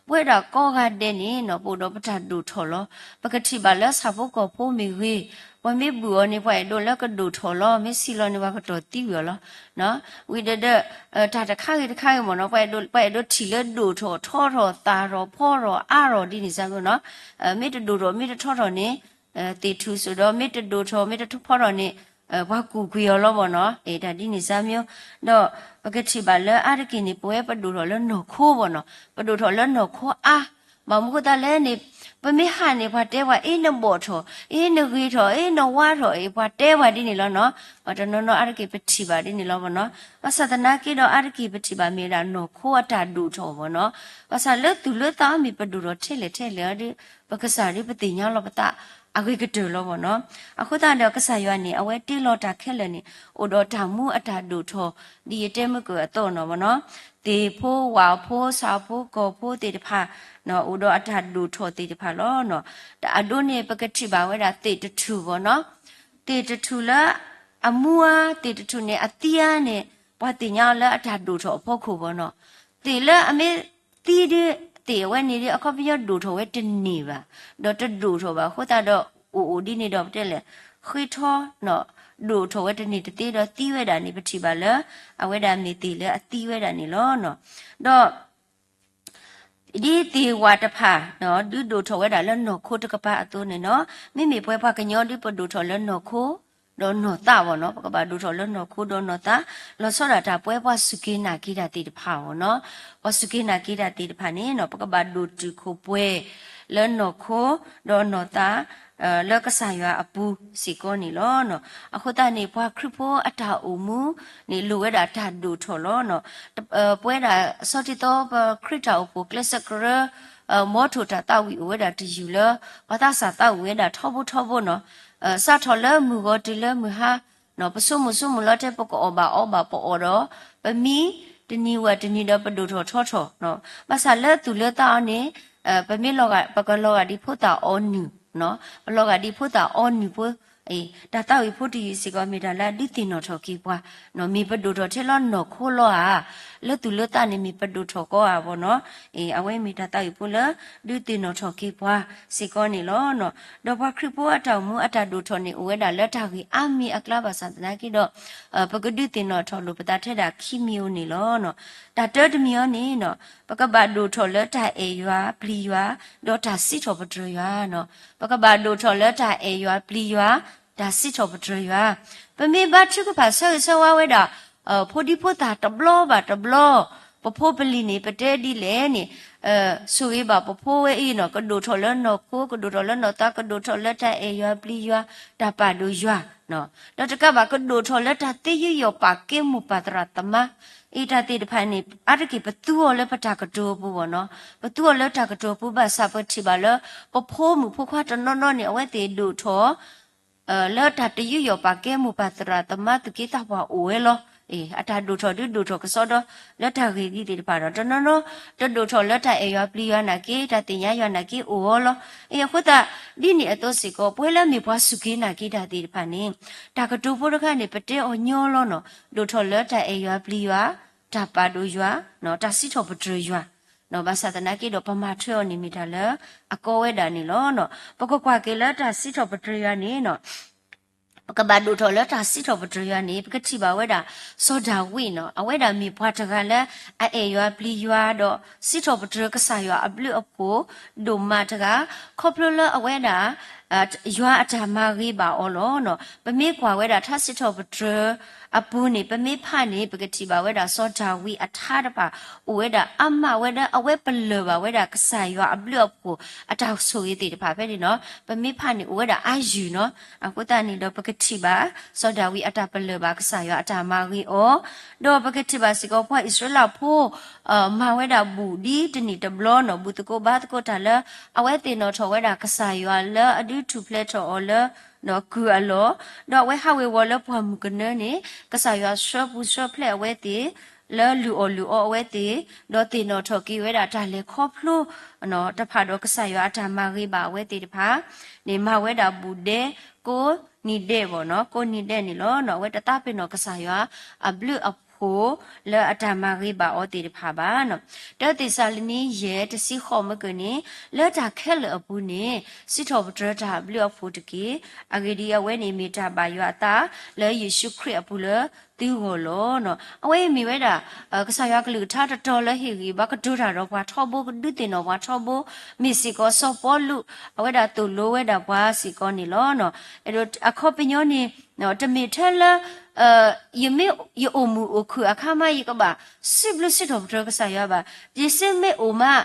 ပဝဲဒၣ်ကိးဂၤဒဲးန့ၣ်နီၤ ပအိၣ်ဒီးပတၢ်ဒိၣ်ထီၣ်လီၤ. ပကထံၣ်ဘၣ်လၢဆၣ်ဖိကီၢ်ဖိမ့ၢ်ဂ့ၤ, ပှၤမ့ၢ်ဘုၣ်အီၤန့ၣ် ပှၤအဲၣ်ဒိးလၢကဒိၣ်ထီၣ်လီၤ, မ့ၢ်ဆံးလီၤန့ၣ် ပှၤကတီၢ်သံဝံၤအီၤလီၤ. ဝံၤဒီး တၢ်တခါဂ့ၤတခါဂ့ၤမ့ၢ်နီၤ ပှၤအဲၣ်ဒိးထံၣ်လၢဒိၣ်ထီၣ်ထီထီၣ်သၣ်ထီၣ်ဖီထီၣ် အါထီၣ်ဒ်န့ၣ်စ့ၢ်ကီးနီၤ, မ့ၢ်တဒိၣ်ထီၣ်မ့ၢ်တထီထီၣ်န့ၣ် သ့ၣ်ထူၣ်စိဒီး မ့ၢ်တဒိၣ်ထီၣ်မ့ၢ်တထီထီၣ်န့ၣ် ပှၤကူၣ်ကွံာ်အီၤလီၤဘၣ်နီၤ, တၢ်ဒ်န့ၣ်စၢ်မ့ၢ်, ဒီးပကထံၣ်ဘၣ်လၢအါတက့ၢ်န့ၣ် ပဝဲပဒိၣ်ထီၣ်လၢနီၢ်ခိဘၣ်နီၤ, ပဒိၣ်ထီၣ်လၢနီၢ်ခိအါ, ဘၣ်မနုၤဃိသတးလဲၣ်န့ၣ်, ပမ့ၢ်ဟးန့ၣ် ပှၤတဲပှၤ အ့ နဘီၣ်ထီၣ်, အ့ နဂ့ၤထီၣ်, အ့ နဝါထီၣ်, အ့ ပှၤတဲပှၤဒ်န့ၣ်လီၤနီၤ, ပှၤတနီၤနီၤအါတက့ၢ်ပထံၣ်ဘၣ်ဒ်န့ၣ်လီၤဘၣ်နီၤ, ဘၣ်ဆၣ်သနာ်က့ဒီး အါတက့ၢ်ပထံၣ်ဘၣ်မ့ၢ်ဝဲဒၣ်နီၢ်ခိအတၢ်ဒိၣ်ထီၣ်ဘၣ်နီၤ, ဘၣ်ဆၣ်လၢသူၣ်လၢသးအီၤမ့ၢ်ပဒိၣ်ထီၣ်ထဲလဲၣ်ထဲလဲၣ်ဒီး ပကစၢ်ဒ်ပသ့ၣ်ညါလီၤပသးအဂ့ၤကတၢၢ်လီၤဘၣ်နီၤ, အဃိသတးဒီးကစၢ်ယွၤန့ၣ် အဝဲတ့လီၤတၢ်ခဲလၢာ်န့ၣ် အိၣ်ဒီးတၢ်မူအတၢ်ဒိၣ်ထီၣ် ဒ်ယတဲမုၢ်ကၢၢ်အသိးနီၤဘၣ်နီၤ, သ့ၣ်ဖိဝၣ်ဖိဆၣ်ဖိကီၢ်ဖိသ့ၣ်တဖၣ် အိၣ်ဒီးအတၢ်ဒိၣ်ထီၣ်သ့ၣ်တဖၣ်လီၤ, တၢ်အဒိန့ၣ် ပကထံၣ်ဘၣ်ဝဲဒၣ်သ့ၣ်တထူၣ်ဘၣ်နီၤ, သ့ၣ်တထူၣ်လၢ အမူအါ သ့ၣ်တထူၣ်န့ၣ် အသံအါန့ၣ် ပှၤသ့ၣ်ညါအီၤလၢအတၢ်ဒိၣ်ထီၣ်အဖီခိၣ်ဘၣ်နီၤ, သ့ၣ်လၢအမ့ၢ်သံဒီး သ့ၣ်အဝဲန့ၣ်ဒီး အခီပညီဒိၣ်ထီၣ်ဝဲတန့ၢ်ဘၣ်, ဒီးတဒိၣ်ထီၣ်ဘၣ်အဃိသတးဒီး အိၣ်အိၣ်ဒ်န့ၣ်ဒီးပတဲလဲၣ်, ဃ့ထီ ဒိၣ်ထီၣ်ဝဲတန့ၢ်တသ့ဒီးသံဝဲဒၣ်န့ၣ် ပထံၣ်ဘၣ်လၢ အဝဲဒၣ်မ့ၢ်သ့ၣ်လၢအသံဝဲဒၣ်န့ၣ်လီၤ, ဒီး ဒ်သ့ၣ်ဝၣ်တဖၣ် ဒုးဒိၣ်ထီၣ်ဝဲဒၣ်လၢနီၢ်ခိတကပၤအသိးန့ၣ်နီၤ, မ့မ့ၢ်ပဝဲပှၤကညီဒုးပဒိၣ်ထီၣ်လၢနီၢ်ခိ ဒီးနီၢ်သးဘၣ်နီၤ, ပကဘၣ်ဒိၣ်ထီၣ်လၢနီၢ်ခိဒီးနီၢ်သး, လီၤဆီဒၣ်တၢ်ပဝဲပှၤစူၢ်က့ၤနာ်က့ၤတၢ်သ့ၣ်တဖၣ်ဘၣ်နီၤ, ပှၤစူၢ်က့ၤနာ်က့ၤတၢ်သ့ၣ်တဖၣ်န့ၣ်နီၤ ပကဘၣ်ဒိၣ်တုာ်ခိၣ်ပှဲၤ လၢနီၢ်ခိ ဒီးနီၢ်သး လၢကစၢ်ယွၤအပူၤစ့ၢ်ကီးန့ၣ်လီၤ. အဃိသတးန့ၣ် ပှၤခရံာ်ဖိအတၢ်အိၣ်မူန့ၣ် လိၣ်ဝဲဒၣ်တၢ်ဒိၣ်ထီၣ်လီၤ. ပဝဲဒၣ်ဆီတံၢ်သီ ပခရံာ်တၢ်အိၣ်ဖှိၣ်ကျဲးစၢးကရၢ မီထိၣ်တၢ်သးဝံၣ်အိၣ်ဝဲဒၣ်တယုၢ်လၢ ပှၤသးစၢ်သးဝံၣ်ဝဲဒၣ်ထီဘိထီဘိနီၤ, စးထီၣ်လၢမုၢ်ဂီၤတုၤလၢမုၢ်ဟါ ပဆိကမိၣ်ဆိကမိၣ်လီၤတဲာ် ပကအီၣ်ဘၣ်အီဘၣ်ပအီၣ်ဒီး ပမံတနံၤဝဲတနံၤဒီးပဒိၣ်ထီၣ်ထီထီၣ်, ဘၣ်ဆၣ်လၢသူၣ်လၢသးအီၤန့ၣ် ပမ့ၢ်လီၤဂာ် ပကလီၤဂာ်ဒ်ဖိသၣ်အီနုၢ်, ပလီၤဂာ်ဒ်ဖိသၣ်အီနုၢ်ဖိ, တၢ်သးဝံၣ်ဖိတယုၢ်စ့ၢ်ကီး မ့ၢ်တၢ်လၢအဒုးသ့ၣ်နီၣ်ထီၣ်က့ၤပှၤ, မ့ၢ်ပဒိၣ်ထီၣ်ထဲလၢနီၢ်ခိလီၤဧါ, လၢသူၣ်လၢသးန့ၣ် မ့ၢ်ပဒိၣ်ထီၣ်ကီဧါဘၣ်နီၤ, အဝဲမ့ၢ်တၢ်သးဝံၣ်ဖိလၢ ဒုးသ့ၣ်နီၣ်ထီၣ်က့ၤပှၤစ့ၢ်ကီးန့ၣ်လီၤ. ဒီးပှၤခရံာ်ဖိအတၢ်အိၣ်မူအတၢ်ဒိၣ်ထီၣ်န့ၣ် အိၣ်ဝဲဒၣ်လၢတၢ်ဂ့ၢ်အါမံၤအကျါဘၣ်ဆၣ်သနာ်က့ဒီး ပကဒုးသ့ၣ်နီၣ်ထီၣ်လိာ်ပသးထဲဒၣ်ခံမံၤဧိၤန့ၣ်လီၤ. တၢ်တၢတမံၤအံၤန့ၣ် ပကဘၣ်ဒိၣ်ထီၣ်လၢတၢ်အဲၣ်ယွၤပျံၤယွၤ ဒီးတၢ်စံးထီၣ်ပတြၢၤယွၤ, ပကဘၣ်ဒိၣ်ထီၣ်လၢတၢ်အဲၣ်ယွၤပျံၤယွၤ တၢ်စံးထီၣ်ပတြၢၤယွၤ, ပမ့ၢ်ဘါထုကဖၣ်ဆၢဂ့ၤဆၢဝါဝဲဒၣ် ဖိဒံဖိသၣ်တဘျီဘၣ်တဘျီ, ပဖိပလံၤန့ၣ် ပတဲဒ်လဲၣ်န့ၣ် ဆိၣ်ဂ့ၤဘၣ်ပဖိဝဲအံၤနီၤ, ကဒိၣ်ထီၣ်လၢနီၢ်ခိ, ကဒိၣ်ထီၣ်လၢနီၢ်သး, ကဒိၣ်ထီၣ်လၢတၢ်အဲၣ်ယွၤပျံၤယွၤ, တၢ်ပာ်ဒိၣ်ယွၤ, ဒီးတကးဘၣ် ကဒိၣ်ထီၣ်လၢတၢ်သ့ယုၢ်ယီၣ်ပာ်ကဲမိၢ်ပၢ်သရၣ်သမါ, အံၤတၢ်သ့ၣ်တဖၣ်န့ၣ် အါတက့ၢ်ပသူအီၤလၢပတၢ်ကတိၤအပူၤဘၣ်နီၤ, ပသူအီၤလၢတၢ်ကတိၤအပူၤဘၣ်ဆၣ် ပထံၣ်ဘၣ်လၢ ပဖိမုၣ်ဖိခွါတနီၤနီၤန့ၣ် အဝဲသ့ၣ်ဒိၣ်ထီၣ် လၢတၢ်တယုၢ်ယီၣ်ပာ်ကဲမိၢ်ပၢ်သရၣ်သမါသူၣ်က့သးပှၢ်အိၣ်ဝဲလီၤ. အတၢ်ဒိၣ်ထီၣ်ဒုးဒိၣ်ထီၣ်ကစီဒီ လၢတၢ်ဂ့ၢ်ဒ်သ့ၣ်တဖၣ်ဒီး တနီၤနီၤ တဒိၣ်ထီၣ်လၢတၢ်အဲၣ်ယွၤပျံၤယွၤနာ်က့ တၢ်သ့ၣ်ညါယွၤနာ်က့အိၣ်ဝဲလီၤ. အဃိသတး ဒ်န့ၣ်အသိးစ့ၢ်ကီး ပဝဲလၢမ့ၢ်ပှၤစူၢ်က့ၤနာ်က့ၤတၢ်သ့ၣ်တဖၣ်န့ၣ် တၢ်ကတိၤဖိတခါန့ၣ် ပတဲအီၤညီလီၤနီၤ, ဒိၣ်ထီၣ်လၢတၢ်အဲၣ်ယွၤပျံၤယွၤ, တၢ်ပာ်ဒိၣ်ယွၤ, တၢ်စံးထီၣ်ပတြၢၤယွၤ, ဘၣ်ဆၣ်သနာ်က့ဒီး ပမၤထွဲအီၤန့ၣ်မ့ၢ်တၢ်လၢအကီဝဲဒၣ်န့ၣ်လီၤ. ပကကွၢ်က့ၤလၢတၢ်စံးထီၣ်ပတြၢၤယွၤန့ၣ် ပကဘၣ်ဒိၣ်ထီၣ်လၢတၢ်စံးထီၣ်ပတြၢၤယွၤန့ၣ် ပကထံၣ်ဘၣ်ဝဲဒၣ် စီၤဒၤဝံးနီၤ, အဝဲဒၣ်မ့ၢ်ပှၤတဂၤလၢ အအဲၣ်ယွၤပျံၤယွၤဒီး စံးထီၣ်ပတြၢၤကစၢ်ယွၤအဘျုးအဖှိၣ်ဒိၣ်မးတဂၤ, ခီဖျိလၢအဝဲဒၣ် ယွၤအတၢ်မၤဂ့ၤဘၣ်အီၤလီၤ. ပမ့ၢ်ကွၢ်ဝဲဒၣ်ထါစံးထီၣ်ပတြၢၤအပူၤန့ၣ် ပမ့ၢ်ဖးန့ၣ် ပကထံၣ်ဘၣ်ဝဲဒၣ်စီၤဒၤဝံးအထါတဖၣ် အိၣ်ဝဲဒၣ်အါမးဝဲလၢ အဝဲပလၢၢ်ဘၣ်ဝဲဒၣ်ကစၢ်ယွၤအဘျုးအဖှိၣ်အတၢ်ဆိၣ်ဂ့ၤသ့ၣ်တဖၣ်ဖဲန့ၣ်နီၤ, ပမ့ၢ်ဖးန့ၣ်အိၣ်ဝဲဒၣ်အါယုၢ်နီၤ. အဃိသတးန့ၣ်ဒီး ပကထံၣ်ဘၣ် စီၤဒၤဝံးအတၢ်ပလၢၢ်ဘၣ်ကစၢ်ယွၤအတၢ်မၤဂ့ၤအီၤ, ဒီးပကထံၣ်ဘၣ်စ့ၢ်ကီး ပှၤအံၣ်စရ့လးဖိ မၤဝဲဒၣ်ဘူၣ်ဒ်တနံၣ်တဘျီနီၤ, ဘူၣ်သကိးဘါသကိးတၢ်လၢ အဝဲသ့ၣ်နီၣ်ထီၣ်ဝဲဒၣ်ကစၢ်ယွၤလၢအဒုးထူၣ်ဖျဲးထီၣ်အီၤလၢ ဒီးကုၢ်အလီၢ်, ဒီးအဝဲဟးဝ့ၤဝီၤလၢပှၢ်မုၢ်ကနၢန့ၣ် ကစၢ်ယွၤဆှၢပူၤဆှၢဖျဲးအဝဲသ့ၣ် လၢလုၢ်အီၣ်လုၢ်အီအဝဲသ့ၣ်, ဒီးသ့ၣ်နီၣ်ထီၣ်က့ၤဝဲဒၣ်တၢ်လဲၤခီဖျိ တဖၣ်ဒီးကစၢ်ယွၤအတၢ်မၤဂ့ၤဘၣ်အဝဲသ့ၣ်တဖၣ်န့ၣ် မၤဝဲဒၣ်ဘူၣ်ဒဲကိးနံၤဒဲးဘၣ်နီၤ, ကိးနံၤဒဲးန့ၣ်လီၤ. အဝဲတသးပ့ၤနီၣ်ကစၢ်ယွၤအဘျုးအဖှိၣ် အတၢ်မၤဂ့ၤဘၣ်အီၤသ့ၣ်တဖၣ်ဘၣ်. တၢသ့းစၤလနံ ယဲၢ် တဆံဃိး မ့ၢ်ကၢၢ်န့ၣ်, လၢတၢ်ခဲလၢာ်အပူၤန့ၣ် စံးထီၣ်ပတြၢၤတၢ်အဘျုးအဖှိၣ်တက့ၢ်. အဂ့ၢ်ဒ်အံၤ, အဝဲန့ၣ်မ့ၢ်တၢ်ဘၣ်ယွၤအသးလၢယ့ၣ်ၡူးခရံာ်အပူၤလၢသုဂီၢ်လီၤ. အဝဲအံၤမ့ၢ်ဝဲဒၣ် ကစၢ်ယွၤကလုၢ်ကထါတတီၤလၢဟ့ၣ်ဂံၢ်ဘါကတိၤတၢ်ဒီးပှၤထီဘိ, ကဒုးသ့ၣ်နီၣ်ပှၤထီဘိ, မ့ၢ်စ့ၢ်ကီးစီၤပီလူး အဝဲဒၣ်သိၣ်လိဝဲဒၣ်ပှၤစ့ၢ်ကီးန့ၣ်လီၤ. အခီပညီန့ၣ် တမ့ၢ်ထဲလၢ ယမ့ၢ်ယအိၣ်မုာ်အိၣ်ခုၣ်အခါမး ယကဘၣ်စံးဘျုးစံးထီၣ်ပတြၢၤကစၢ်ယွၤဘၣ်. ယစ့မ့ၢ်အိၣ်မး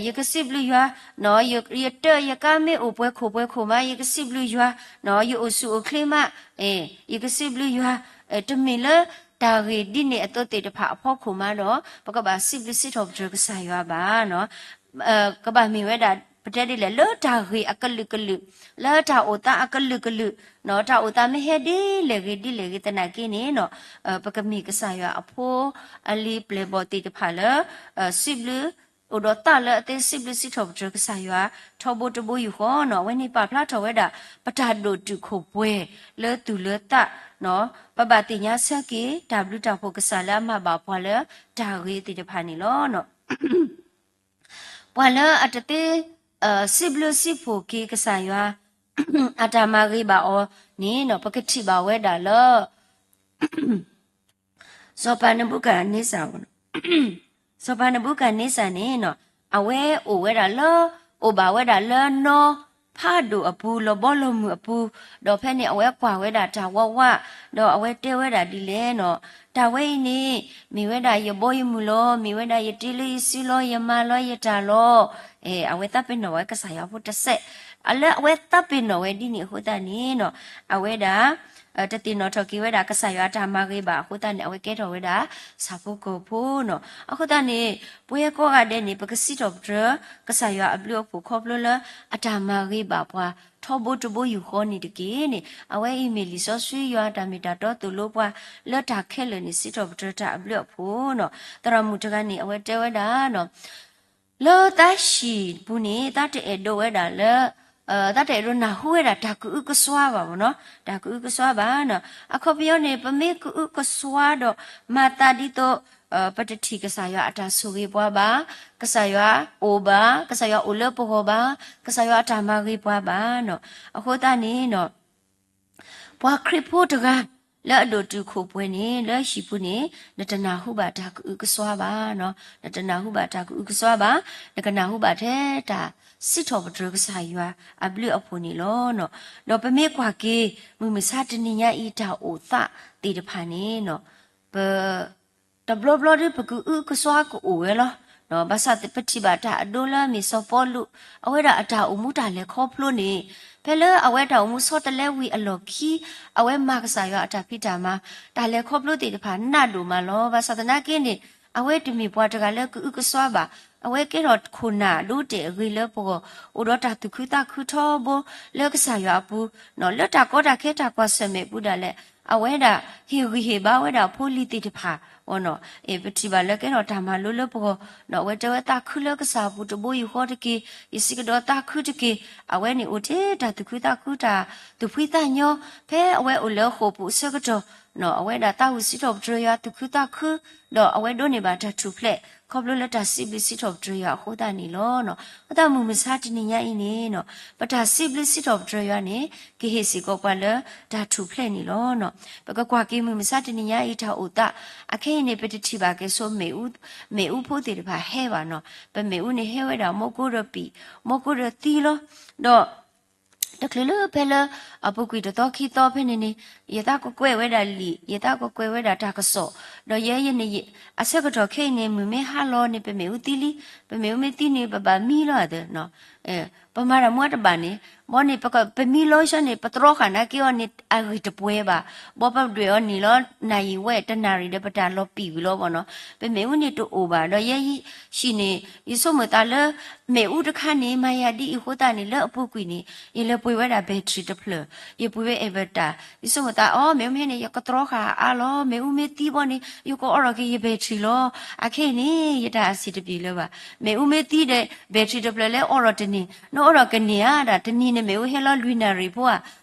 ယကစံးဘျုးယွၤ, ယတၢးယကါမ့ၢ်အိၣ်ပှဲၤခိၣ်ပှဲၤခိၣ်မး ယကစံးဘျုးယွၤ, ယအိၣ်ဆူၣ်အိၣ်ချ့မး ယကစံးဘျုးယွၤ, တမ့ၢ်လၢတၢ်ဂ့ၢ်ဒ်န့ၣ်အသိးသ့ၣ်တဖၣ်အဖီခိၣ်မးဒီး ပကဘၣ်စံးဘျုးစံးထီၣ်ပတြၢၤကစၢ်ယွၤဘၣ်. ကဘၣ်မ့ၢ်ဝဲဒၣ် ပတဲဒ်လဲၣ် လၢတၢ်ဂ့ၢ်အကလုာ်ကလုာ်, လၢတၢ်အိၣ်သးအကလုာ်ကလုာ်, တၢ်အိၣ်သးမ့ၢ်ဟဲဒ်လဲၣ်ဂ့ၤဒ်လဲၣ်ဂ့ၤသနာ်က့န့ၣ် ပကမ့ၢ်ကစၢ်ယွၤအဖိအလံၤပျဲၢ်ဘီၣ်သ့ၣ်တဖၣ်လၢ စံးဘျုး အိၣ်ဒီးသးလၢအသ့စံးဘျုးစံးထီၣ်ပတြၢၤကစၢ်ယွၤ ထီဘိတဘိယူၢ်ဃီန့ၣ်. အဝဲန့ၣ်ပာ်ဖျါထီၣ်ဝဲဒၣ် ပတၢ်ဒိၣ်တုာ်ခိၣ်ပှဲၤလၢသူၣ်လၢသး, ပဘၣ်သ့ၣ်ညါဆၢက့ၤ တၢ်ဘျုးတၢ်ဖှိၣ်ကစၢ်လၢအမၤဘၣ်ပှၤလၢတၢ်ဂ့ၤသ့ၣ်တဖၣ်န့ၣ်လီၤ. ပှၤလၢအတသ့ စံးဘျုးစံးဖှိၣ်က့ၤကစၢ်ယွၤ အတၢ်မၤဂ့ၤဘၣ်အီၤန့ၣ် ပကထံၣ်ဘၣ်ဝဲဒၣ်လၢ စီၤပၤနဘူကၤန့စၢ်, စီၤပၤနဘူကၤန့စၢ်န့ၣ် အဝဲအိၣ်ဝဲဒၣ်လၢ အိၣ်ဘၣ်ဝဲဒၣ်လၢနီဖးဒိၣ်အပူၤ လီၤဘီလီၤမုၢ်အပူၤ, ဒီးဖဲန့ၣ်အဝဲကွၢ်ဝဲဒၣ်တၢ်ဝးဝး, ဒီးအဝဲတဲဝဲဒၣ်ဒ်လဲၣ်န့ၣ်, တၢ်ဝဲအံၤန့ၣ် မ့ၢ်ဝဲဒၣ်ယဘီယမုၢ်လီၤ, မ့ၢ်ဝဲဒၣ်ယတ့လၢယစုလီၤ, ယမၤလီၤယတၢ်လီၤ. အဝဲသးပ့ၤနီၣ်ဝဲကစၢ်ယွၤဖိတစဲး, လၢအဝဲသးပ့ၤနီၣ်ဝဲဒ်န့ၣ်အဃိသတးန့ၣ် အဝဲဒၣ် တသ့ၣ်နီၣ်ထီၣ်က့ၤဝဲဒၣ်ကစၢ်ယွၤအတၢ်မၤဂ့ၤဘၣ်အဃိသတးန့ၣ် အဝဲကဲထီၣ်ဝဲဒၣ် ဆၣ်ဖိကီၢ်ဖိန့ၣ်. အဃိသတးန့ၣ် ပဝဲကိးဂၤဒဲးန့ၣ် ပကစံးထီၣ်ပတြၢၤ ကစၢ်ယွၤအဘျုးအဖှိၣ်ခီဖျိလၢ အတၢ်မၤဂ့ၤဘၣ်ပှၤ ထီဘိတဘိယူၢ်ဃီန့ၣ်တက့ၢ်န့ၣ်. အဝဲအံၤမ့ၢ်လံာ်စီဆှံယွၤအတၢ်မ့ၢ်တၢ်တီသိၣ်လိပှၤ လၢတၢ်ခဲလၢာ်န့ၣ် စံးထီၣ်ပတြၢၤတၢ်အဘျုးအဖှိၣ်န့ၣ်. သရၣ်မုၣ်တဂၤန့ၣ် အဝဲတဲဝဲဒၣ် လၢသးဟံၣ်ပူၤန့ၣ် သးတအဲၣ်ဒိးဝဲဒၣ်လၢ သးတအဲၣ်ဒိးနၢ်ဟူဝဲဒၣ်တၢ်ကအုကစွါဘၣ်မ့ၢ်နီၤ, တၢ်ကအုကစွါဘၣ်. အခီပညီန့ၣ် ပမ့ၢ်ကအုကစွါဒီး မၤသးဒ်သိး ပတထံၣ်ကစၢ်ယွၤအတၢ်ဆိၣ်ဂ့ၤပှၤဘၣ်, ကစၢ်ယွၤအိၣ်ဘၣ်, ကစၢ်ယွၤအိၣ်လၢပဂီၢ်ဘၣ်, ကစၢ်ယွၤအတၢ်မၤဂ့ၤပှၤဘၣ်. အဃိသတးန့ၣ် ပှၤခရံာ်ဖိတဂၤ လၢအဒိၣ်တုာ်ခိၣ်ပှဲၤန့ၣ် လၢဟံၣ်ပူၤန့ၣ် နတနၢ်ဟူဘၣ်တၢ်ကအုကစွါဘၣ်, နတနၢ်ဟူဘၣ်တၢ်ကအုကစွါဘၣ်, နကနၢ်ဟူဘၣ်ထဲတၢ်စံးထီၣ်ပတြၢၤကစၢ်ယွၤအဘျုးအဖှိၣ်န့ၣ်လီၤ. ဒီးပမ့ၢ်ကွၢ်က့ၤ မုၢ်မဆါတနံၤညါအံၤတၢ်အိၣ်သးသ့ၣ်တဖၣ်န့ၣ် ပ တဘျီဘျီဒီး ပကအုကစွါကအိၣ်ဝဲလီၤ. ဘၣ်ဆၣ်ပထံၣ်ဘၣ်တၢ်အဒိလၢအမ့ၢ်စီၤပီလူး အဝဲဒၣ်အတၢ်အိၣ်မူတၢ်လဲၤခီဖျိန့ၣ် ဖဲလၢအဝဲတၢ်အိၣ်မူဆီတလဲဝံၤအလီၢ်ခံ အဝဲမၤကစၢ်ယွၤအတၢ်ဖံးတၢ်မၤ တၢ်လဲၤခီဖျိသ့ၣ်တဖၣ်နးဒိၣ်မးလီၤ. ဘၣ်ဆၣ်သနာ်က့န့ၣ် အဝဲတမ့ၢ်ပှၤတဂၤလၢကအုကစွါဘၣ်. အဝဲကဲထီၣ်ခိၣ်နၢ်ဒိတဲာ်အဂ့ၤလၢပဂီၢ် အိၣ်ဒီးတၢ်သူၣ်ခုသးခုထီဘိလၢကစၢ်ယွၤအပူၤ လၢတၢ်ကီတၢ်ခဲတၢ်ကွၢ်ဆၢၣ်မဲာ်ပူၤဒၣ်လဲာ် အဝဲဒၣ်ဟ့ၣ်ဂံၢ်ဟ့ၣ်ဘါဝဲဒၣ်ဖိလံၤသ့ၣ်တဖၣ် ပထံၣ်ဘၣ်လၢကဲထီၣ်တၢ်မၤလိလၢပဂီၢ် အဝဲတဲဝဲသးခုလၢကစၢ်အပူၤတဘိယူၢ်ဃီတက့ၢ်, ယစံးကဒီးသးခုတက့ၢ်. အဝဲန့ၣ်အိၣ်ထဲတၢ်သူၣ်ခုသးခု တၢ်သူၣ်ဖှံသးညီ ဖဲအဝဲအိၣ်လၢဃိာ်ပူၤအဆၢကတီၢ် အဝဲဒၣ်သးဝံၣ်စံးထီၣ်ပတြၢၤယွၤသူၣ်ခုသးခု ဒီးအဝဲဒိးန့ၢ်ဘၣ်တၢ်ထူၣ်ဖျဲး ခီဖျိလၢတၢ်စံးဘျုးစံးထီၣ်ပတြၢၤယွၤအဃိသတးန့ၣ်လီၤ. အဃိသတးမုၢ်မဆါတနံၤညါအံၤန့ၣ် ပတၢ်စံးဘျုးစံးထီၣ်ပတြၢၤယွၤန့ၣ် ကဟ့ၣ်စ့ၢ်ကီးပှၤလၢတၢ်ထူၣ်ဖျဲးန့ၣ်လီၤ. ပကကွၢ်က့ၤမုၢ်မဆါတနံၤညါအံၤတၢ်အိၣ်သး အခဲအံၤန့ၣ် ပတထံၣ်ဘၣ်က့ၤဆိ မ့ၣ်အူဖိသ့ၣ်တဖၣ်ဟဲဘၣ်နီၤ. ပမ့ၣ်အူန့ၣ်ဟဲဝဲဒၣ် မီကိဒီးပံာ် မီကိဒီးသံလီၤ. ဒီး တချုးလၢဖဲလၢ အပူၤကွံာ်တသီခံသီဖဲန့ၣ်န့ၣ် ယသးကကွဲးဝဲဒၣ်လံာ် ယသးကကွဲးဝဲဒၣ်တၢ်ကစီၣ် ဒီးယဲယန့ၣ် အဆၢကတီၢ်ခဲအံၤန့ၣ် မုၢ်မ့ၢ်ဟါလီၤန့ၣ် ပမ့ၣ်အူသံလံ. ပမ့ၣ်အူမ့ၢ်သံန့ၣ် ပဘၣ်မံလီၤသၢ ပမၤတၢ်မူအတဘၣ်န့ၣ် ဘီန့ၣ် ပမံလီၤဆၢန့ၣ် ပတြီဃာ်နာ်က့အီၤန့ၣ် အဂ့ၢ်တပှဲၤဘၣ်. ဘီပဒွဲၣ်အီၤန့ၣ်လီၤ နၣ်ရံၣ်ဝဲ တနၣ်ရံၣ်ဒီးပတၢ်လီၤပံာ်ဝံၤလီၤဘီနီၤ. ပမ့ၣ်အူန့ၣ်တအိၣ်ဘၣ် ဒီးယဲဟံၣ်န့ၣ် ယဆိကမိၣ်သးလၢ မ့ၣ်အူတခါန့ၣ် မၤယၤဒ်အံၤအဃိသတးန့ၣ် လၢအပူၤကွံာ်န့ၣ် ယလဲၤပှ့ၤဝဲဒၣ် battery တဖျၢၣ် ယပှ့ၤဝဲ inverter ယဆိကမိၣ်သးအီၤ မ့ၣ်အူမ့ၢ်ဟဲန့ၣ် ယကတြီဃာ်အါလီၤ မ့ၣ်အူမ့ၢ်သံဘီန့ၣ် ယကအိးထီၣ်က့ၤယ battery လီၤ. အခဲအံၤန့ၣ် ယတၢ်အဆံးတပျံၤလၢၤဘၣ်. မ့ၣ်အူမ့ၢ်သံဒီး battery တဖျၢၣ်လၢအိးထီၣ်တန့ၢ် နအိးထီၣ်ကန့ၢ်ဧါဒၣ် တနံၤန့ၣ်မ့ၣ်အူဟဲလီၤလွံၢ်နၣ်ရံၣ်ဖိဧါ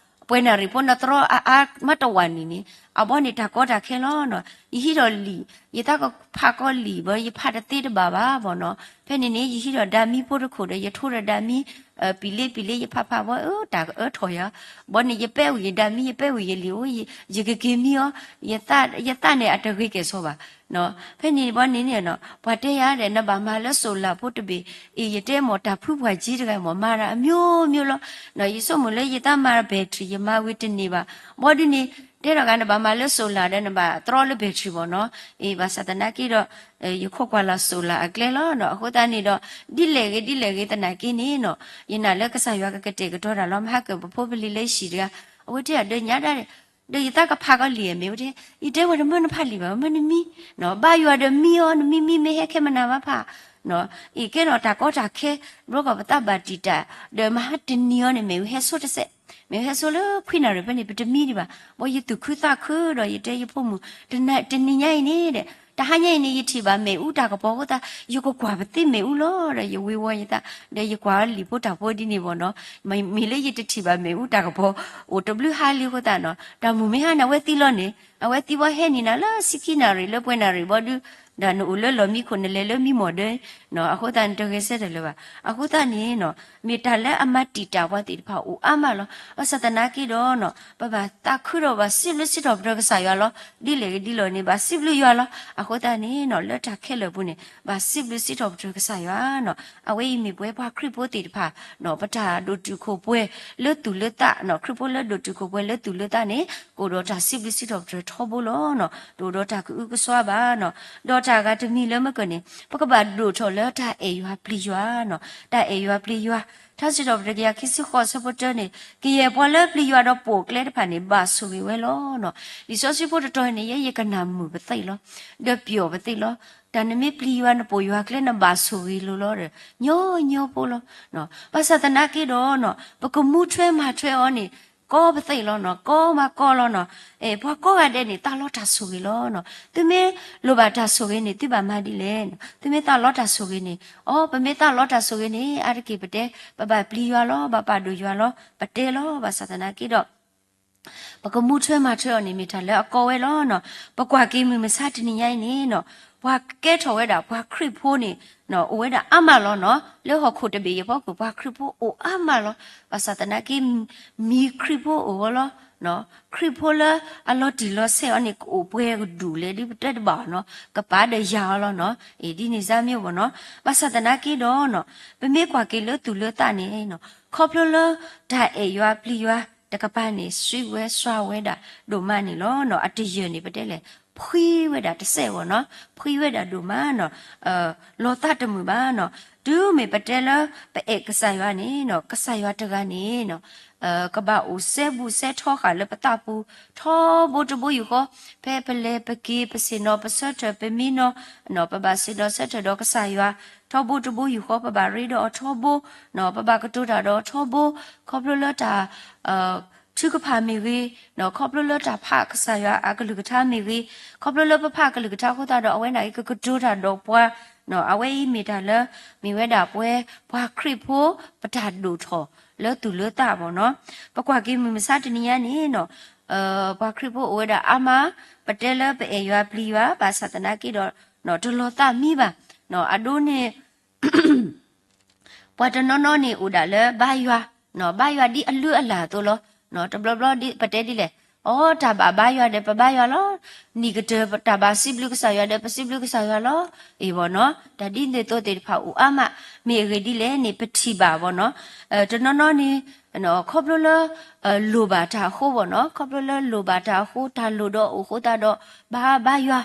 ပှဲၤနၣ်ရံၣ်ဖိ နတြီအါအါမးတဝာ်နံၤန့ၣ် အဘီန့ၣ်တၢ်ကီတၢ်ခဲလီၤနီၤ. ယဟံးထီၣ်လံာ် ယသးကဖးကီလံာ်ဘၣ် ယဖးတသ့တဘၣ်ဘၣ်ဘၣ်နီၤ. ဖဲန့ၣ်န့ၣ် ယဟံးထီၣ်ဒါမံဖိတခိၣ်ဒီး ယထိဒီးဒါမံ ပံၤလ့ပံၤလ့ ယဖးဖးဘၣ် အၢ တၢ်အၢထီၣ်ယၤ ဘီန့ၣ် ယပဲဝံၤယဒါမံ ယပဲဝံၤယလံာ်အိၣ် ယကက့ၤမံအီၤ ယသးန့ၣ်အတဂ့ၤကဲၣ်ဆိးဘၣ် ဖဲန့ၣ်ဘီန့ၣ်န့ၣ် ပှၤတဲယၤဒီး နဘၣ်မၤလၢ solar ဖိတဘ့ၣ် အ့ၣ် ယတဲမ့ၢ်တၢ်ဖုပှၢ်က့တဂၤမ့ၢ် မၤတၢ်အမျိုးမျိုးလီၤ. ယဆိကမိၣ်လၢယသးမၤ battery ယမၤဝံၤတန့ၢ်ဘၣ် ဘီဒုန့ၣ် တဲထီၣ်ဂၤ နဘၣ်မၤလၢ solar ဒီး နဘၣ်တြီလၢ battery ဘၣ်နီၤ. အ့ၣ် ဘၣ်ဆၣ်သနာ်က့ဒီး ယခိးကွၢ်လီၤ solar အကျဲလီၤနီၤ. အဃိသတးန့ၣ်ဒီး ဒ်လဲၣ်ဂ့ၤဒ်လဲၣ်ဂ့ၤသနာ်က့န့ၣ်နီၤ ယနာ်လၢကစၢ်ယွၤကကတဲာ်ကတီၤတၢ်လီၤ. မဟါကၢၣ်ပဖိပလံၤလၢယဟံၣ်တဂၤ အဝဲတဲဒီးညါဒၣ် ဒီးယသးကဖးကီလံာ်အမ့ၢ်ဝဲတဲ ယတဲဝဲတမၢနဖးလံာ်ဘၣ် မၢနမံ ဘါယွၤဒီးမံအီၤ နမံမံမ့ၢ်ဟဲခဲမနၤဘၣ်ဖး အ့ၣ် ကဲထီၣ်တၢ်ကီတၢ်ခဲ ဘျီကီၢ်ပသးဘၣ်တံာ်တာ် ဒီးမဟါတနံၤအံၤန့ၣ် မ့ၢ်ဝဲဟဲဆိတစဲး မ့ၢ်ဝဲဟဲဆိလၢခွံနၣ်ရံၣ်ဖဲန့ၣ် ပတမံဒံးဘၣ် ဘီယသူၣ်ခုသးခုဒီး ယတဲယဖိမုၣ် တနံၤညါအံၤန့ၣ်ဒီး တဟါညါအံၤန့ၣ် ယထံၣ်ဘၣ်မ့ၣ်အူတၢ်ကပီၤအဃိသတး ယကကွၢ်ပသ့မ့ၣ်အူလီၤဒီး ယဝ့ၤဝီၤယသး ဒီးယကွၢ်လံာ်ဖိတၢ်ဖိဒ်န့ၣ်ဘၣ်နီၤ. မ့ၢ်လၢယတထံၣ်ဘၣ်မ့ၣ်အူတၢ်ကပီၤ အိၣ်တဘျုးဟါလံအဃိသတးနီၤ တၢ်မုၢ်မ့ၢ်ဟါန့ၣ် အဝဲသံလီၤန့ၣ် အဝဲသံဝဲဟဲနံၤနၤလၢဆံခံနၣ်ရံၣ်လၢပှဲၤနၣ်ရံၣ်ဘီဒု ဒီးနအိၣ်လၢလီၢ်မံခိၣ် နလဲၤလၢမံမီၢ်ဒၢ အဃိသတးန့ၣ် တဂဲၤဆၢထၢၣ်လၢၤဘၣ်. အဃိသတးန့ၣ်နီၤ မ့ၢ်တၢ်လၢအမၤတံာ်တာ်ပှၤသ့ၣ်တဖၣ်အိၣ်အါမးလီၤ. ဘၣ်ဆၣ်သနာ်က့ဒီးနီၤ ပဘၣ်သးခုဒီးဘၣ်စံးဘျုးစံးထီၣ်ပတြၢၤကစၢ်ယွၤလီၤ. ဒ်လဲၣ်ဂ့ၤဒ်လဲၣ်န့ၣ် ဘၣ်စံးဘျုးယွၤလီၤ. အဃိသတးန့ၣ်နီၤ လၢတၢ်ခဲလၢာ်ပူၤန့ၣ် ဘၣ်စံးဘျုးစံးထီၣ်ပတြၢၤကစၢ်ယွၤနီၤ. အဝဲအံၤမ့ၢ်ပဝဲပှၤခရံာ်ဖိသ့ၣ်တဖၣ်နီၤ ပတၢ်ဒိၣ်တုာ်ခိၣ်ပှဲၤလၢသူၣ်လၢသးနီၤ ခရံာ်ဖိလၢဒိၣ်တုာ်ခိၣ်ပှဲၤလၢသူၣ်လၢသးန့ၣ် ကအိၣ်ဒီးတၢ်စံးဘျုးစံးထီၣ်ပတြၢၤထီဘိလီၤနီၤ. တအိၣ်ဒီးတၢ်ကအုကစွါဘၣ်နီၤ. ဒီးတၢ်ဂၤတမံၤလၢမ့ၢ်ကၢၢ်န့ၣ် ပကဘၣ်ဒိၣ်ထီၣ်လၢတၢ်အဲၣ်ယွၤပျံၤယွၤနီၤ. တၢ်အဲၣ်ယွၤပျံၤယွၤ ထါစံးထီၣ်ပတြၢၤကယၤခံဆံဃိးဆၢဖိတၢန့ၣ် ကယဲၢ်ပှၤလၢပျံၤယွၤဒီးပိာ်ကျဲတဖၣ်န့ၣ် ဘၣ်ဆိၣ်ဂ့ၤဝဲလီၤနီၤ. လံာ်စီဆှံဖိတတီၤန့ၣ် ယဲယကနၣ်မုာ်ပသ့ၣ်လီၤ. ဒီးပျီၣ်ပသ့ၣ်လီၤ. တၢ်နမ့ၢ်ပျံၤယွၤနပိာ်ယွၤကျဲ နဘၣ်ဆိၣ်ဂ့ၤလိၤလီၤဒီး ညီညီဖိလီၤ. ဘၣ်ဆၣ်သနာ်က့ဒီးနီၤ ပကမူထွဲမၤထွဲအီၤန့ၣ် ကီပသ့ၣ်လီၤနီၤ ကီမၤကီလီၤနီၤ. အဲ ပှၤကိးဂၤဒဲးန့ၣ် သးလီတၢ်ဆိၣ်ဂ့ၤလီၤနီၤ. သုမ့ၢ်လိၣ်ဘၣ်တၢ်ဆိၣ်ဂ့ၤန့ၣ် သုဘၣ်မၤဒ်လဲၣ်နီၤ. သုမ့ၢ်သးလီတၢ်ဆိၣ်ဂ့ၤန့ၣ် အီ ပမ့ၢ်သးလီတၢ်ဆိၣ်ဂ့ၤန့ၣ် အါတက့ၢ်ပတဲ ပဘၣ်ပျံၤယွၤလီၤ ဘၣ်ပာ်ဒိၣ်ယွၤလီၤ ပတဲလီၤ. ဘၣ်ဆၣ်သနာ်က့ဒီး ပကမူထွဲမၤထွဲအီၤန့ၣ် မ့ၢ်တၢ်လၢအကီဝဲလီၤနီၤ. ပကွၢ်က့ၤမုၢ်မဆါတနံၤညါအံၤန့ၣ်နီၤ ပှၤကဲထီၣ်ဝဲဒၣ်ပှၤခရံာ်ဖိန့ၣ် အိၣ်ဝဲဒၣ်အါမးလီၤနီၤ. လၢဟီၣ်ခိၣ်တဘ့ၣ်အံၤအဖီခိၣ် ပှၤခရံာ်ဖိအိၣ်အါမးလီၤ. ဘၣ်ဆၣ်သနာ်က့ မံၤခရံာ်ဖိအိၣ်ဝဲလီၤ. ခရံာ်ဖိလၢအလီၤတံၢ်လီၤဆဲးအီၤန့ၣ် ကအိၣ်ပှဲၤကဒူၣ်လဲၣ် ဒ်ပတဲတဘၣ်အီၤနီၤ ကပာ်ဒီးယၤအီၤလီၤနီၤ. အ့ ဒ်န့ၣ်စါမ့ၢ်ဘၣ်နီၤ. ဘၣ်ဆၣ်သနာ်က့ဒီးနီၤ ပမ့ၢ်ကွၢ်က့ၤလၢသူၣ်လၢသးန့ၣ်နီၤ ခီဖျိလၢတၢ်အဲၣ်ယွၤပျံၤယွၤတကပၤန့ၣ် စံးဝဲစှၤဝဲဒၣ်ဒိၣ်မးန့ၣ်လီၤနီၤ. အတယၢၢ်န့ၣ် ပတဲလဲၣ် ဖှံဝဲဒၣ်တစဲးဘၣ်နီၤ. ဖှံဝဲဒၣ်ဒိၣ်မးနီၤ လီၤသးတမုာ်ဘၣ်နီၤ. တုၤမ့ၢ်ပတဲလၢပအဲၣ်ကစၢ်ယွၤန့ၣ်နီၤ ကစၢ်ယွၤတဂၤန့ၣ်နီၤ ကဘၣ်အိၣ်စဲဘူးစဲထီဃာ်လၢပသးပူၤ ထီဘိတဘိယူၢ်ဃီ ဖဲပလဲၤပက့ၤ ပဆ့ၣ်နီၤပဆၢထၢၣ် ပမံနီၤ ပဘၣ်ဆ့ၣ်နီၤဆၢထၢၣ်ဒီးကစၢ်ယွၤ ထီဘိတဘိယူၢ်ဃီ ပဘၣ်ရ့ဒီးအီၤထီဘိ ပဘၣ်ကတိၤတၢ်ဒီးအီၤထီဘိ ခီဖျိလၢတၢ် ထုကဖၣ်မ့ၢ်ဂ့ၤ, ခီဖျိလၢတၢ်ဖးကစၢ်ယွၤအကလုၢ်ကထါမ့ၢ်ဂ့ၤ, ခီဖျိလၢပဖးကလုၢ်ကထါအဃိသတးဒီး အဝဲန့ၣ်ကကတိၤတၢ်ဒီးပှၤ, အဝဲအံၤမ့ၢ်တၢ်လၢ မ့ၢ်ဝဲဒၣ်ပဝဲ ပှၤခရံာ်ဖိ ပတၢ်ဒိၣ်ထီၣ်လၢသူၣ်လၢသးဘၣ်နီၤ. ပကွၢ်က့ၤမုၢ်မဆါတနံၤညါန့ၣ်နီၤ, ပှၤခရံာ်ဖိအိၣ်ဝဲဒၣ်အါမး, ပတဲလၢပအဲၣ်ယွၤပျံၤယွၤ ဘၣ်ဆၣ်သနာ်က့ဒီး တလီၤသးမံဘၣ်. အဒိန့ၣ် ပှၤတနီၤနီၤန့ၣ်အိၣ်ဒၣ်လၢဘါယွၤ, ဘါယွၤဒ်အလုၢ်အလၢ်အသိးလီၤ. တဘျီဘျီပတဲဒ်လဲၣ်, အိ တၢ်ဘၣ်ဘါယွၤဒီးပဘါယွၤလီၤ. နံၣ်ကတၢၢ်တၢ်ဘၣ်စံးဘျုးကစၢ်ယွၤဒီးပစံးဘျုးကစၢ်ယွၤလီၤ. အ့ၣ်ဘၣ်နီၤ, တၢ်ဒ်န့ၣ်အသိးသ့ၣ်တဖၣ်အိၣ်အါမး, မ့ၢ်အဂ့ၢ်ဒ်လဲၣ်န့ၣ် ပထံၣ်ဘၣ်ဘၣ်နီၤ. တနီၤနီၤန့ၣ် ခီဖျိလၢ လိၣ်ဘၣ်တၢ်အဃိဘၣ်နီၤ, ခီဖျိလၢလိၣ်ဘၣ်တၢ်အဃိ တၢ်လိၣ်ဒီးအိၣ်အဃိသတးဒီး ဘါဘါယွၤ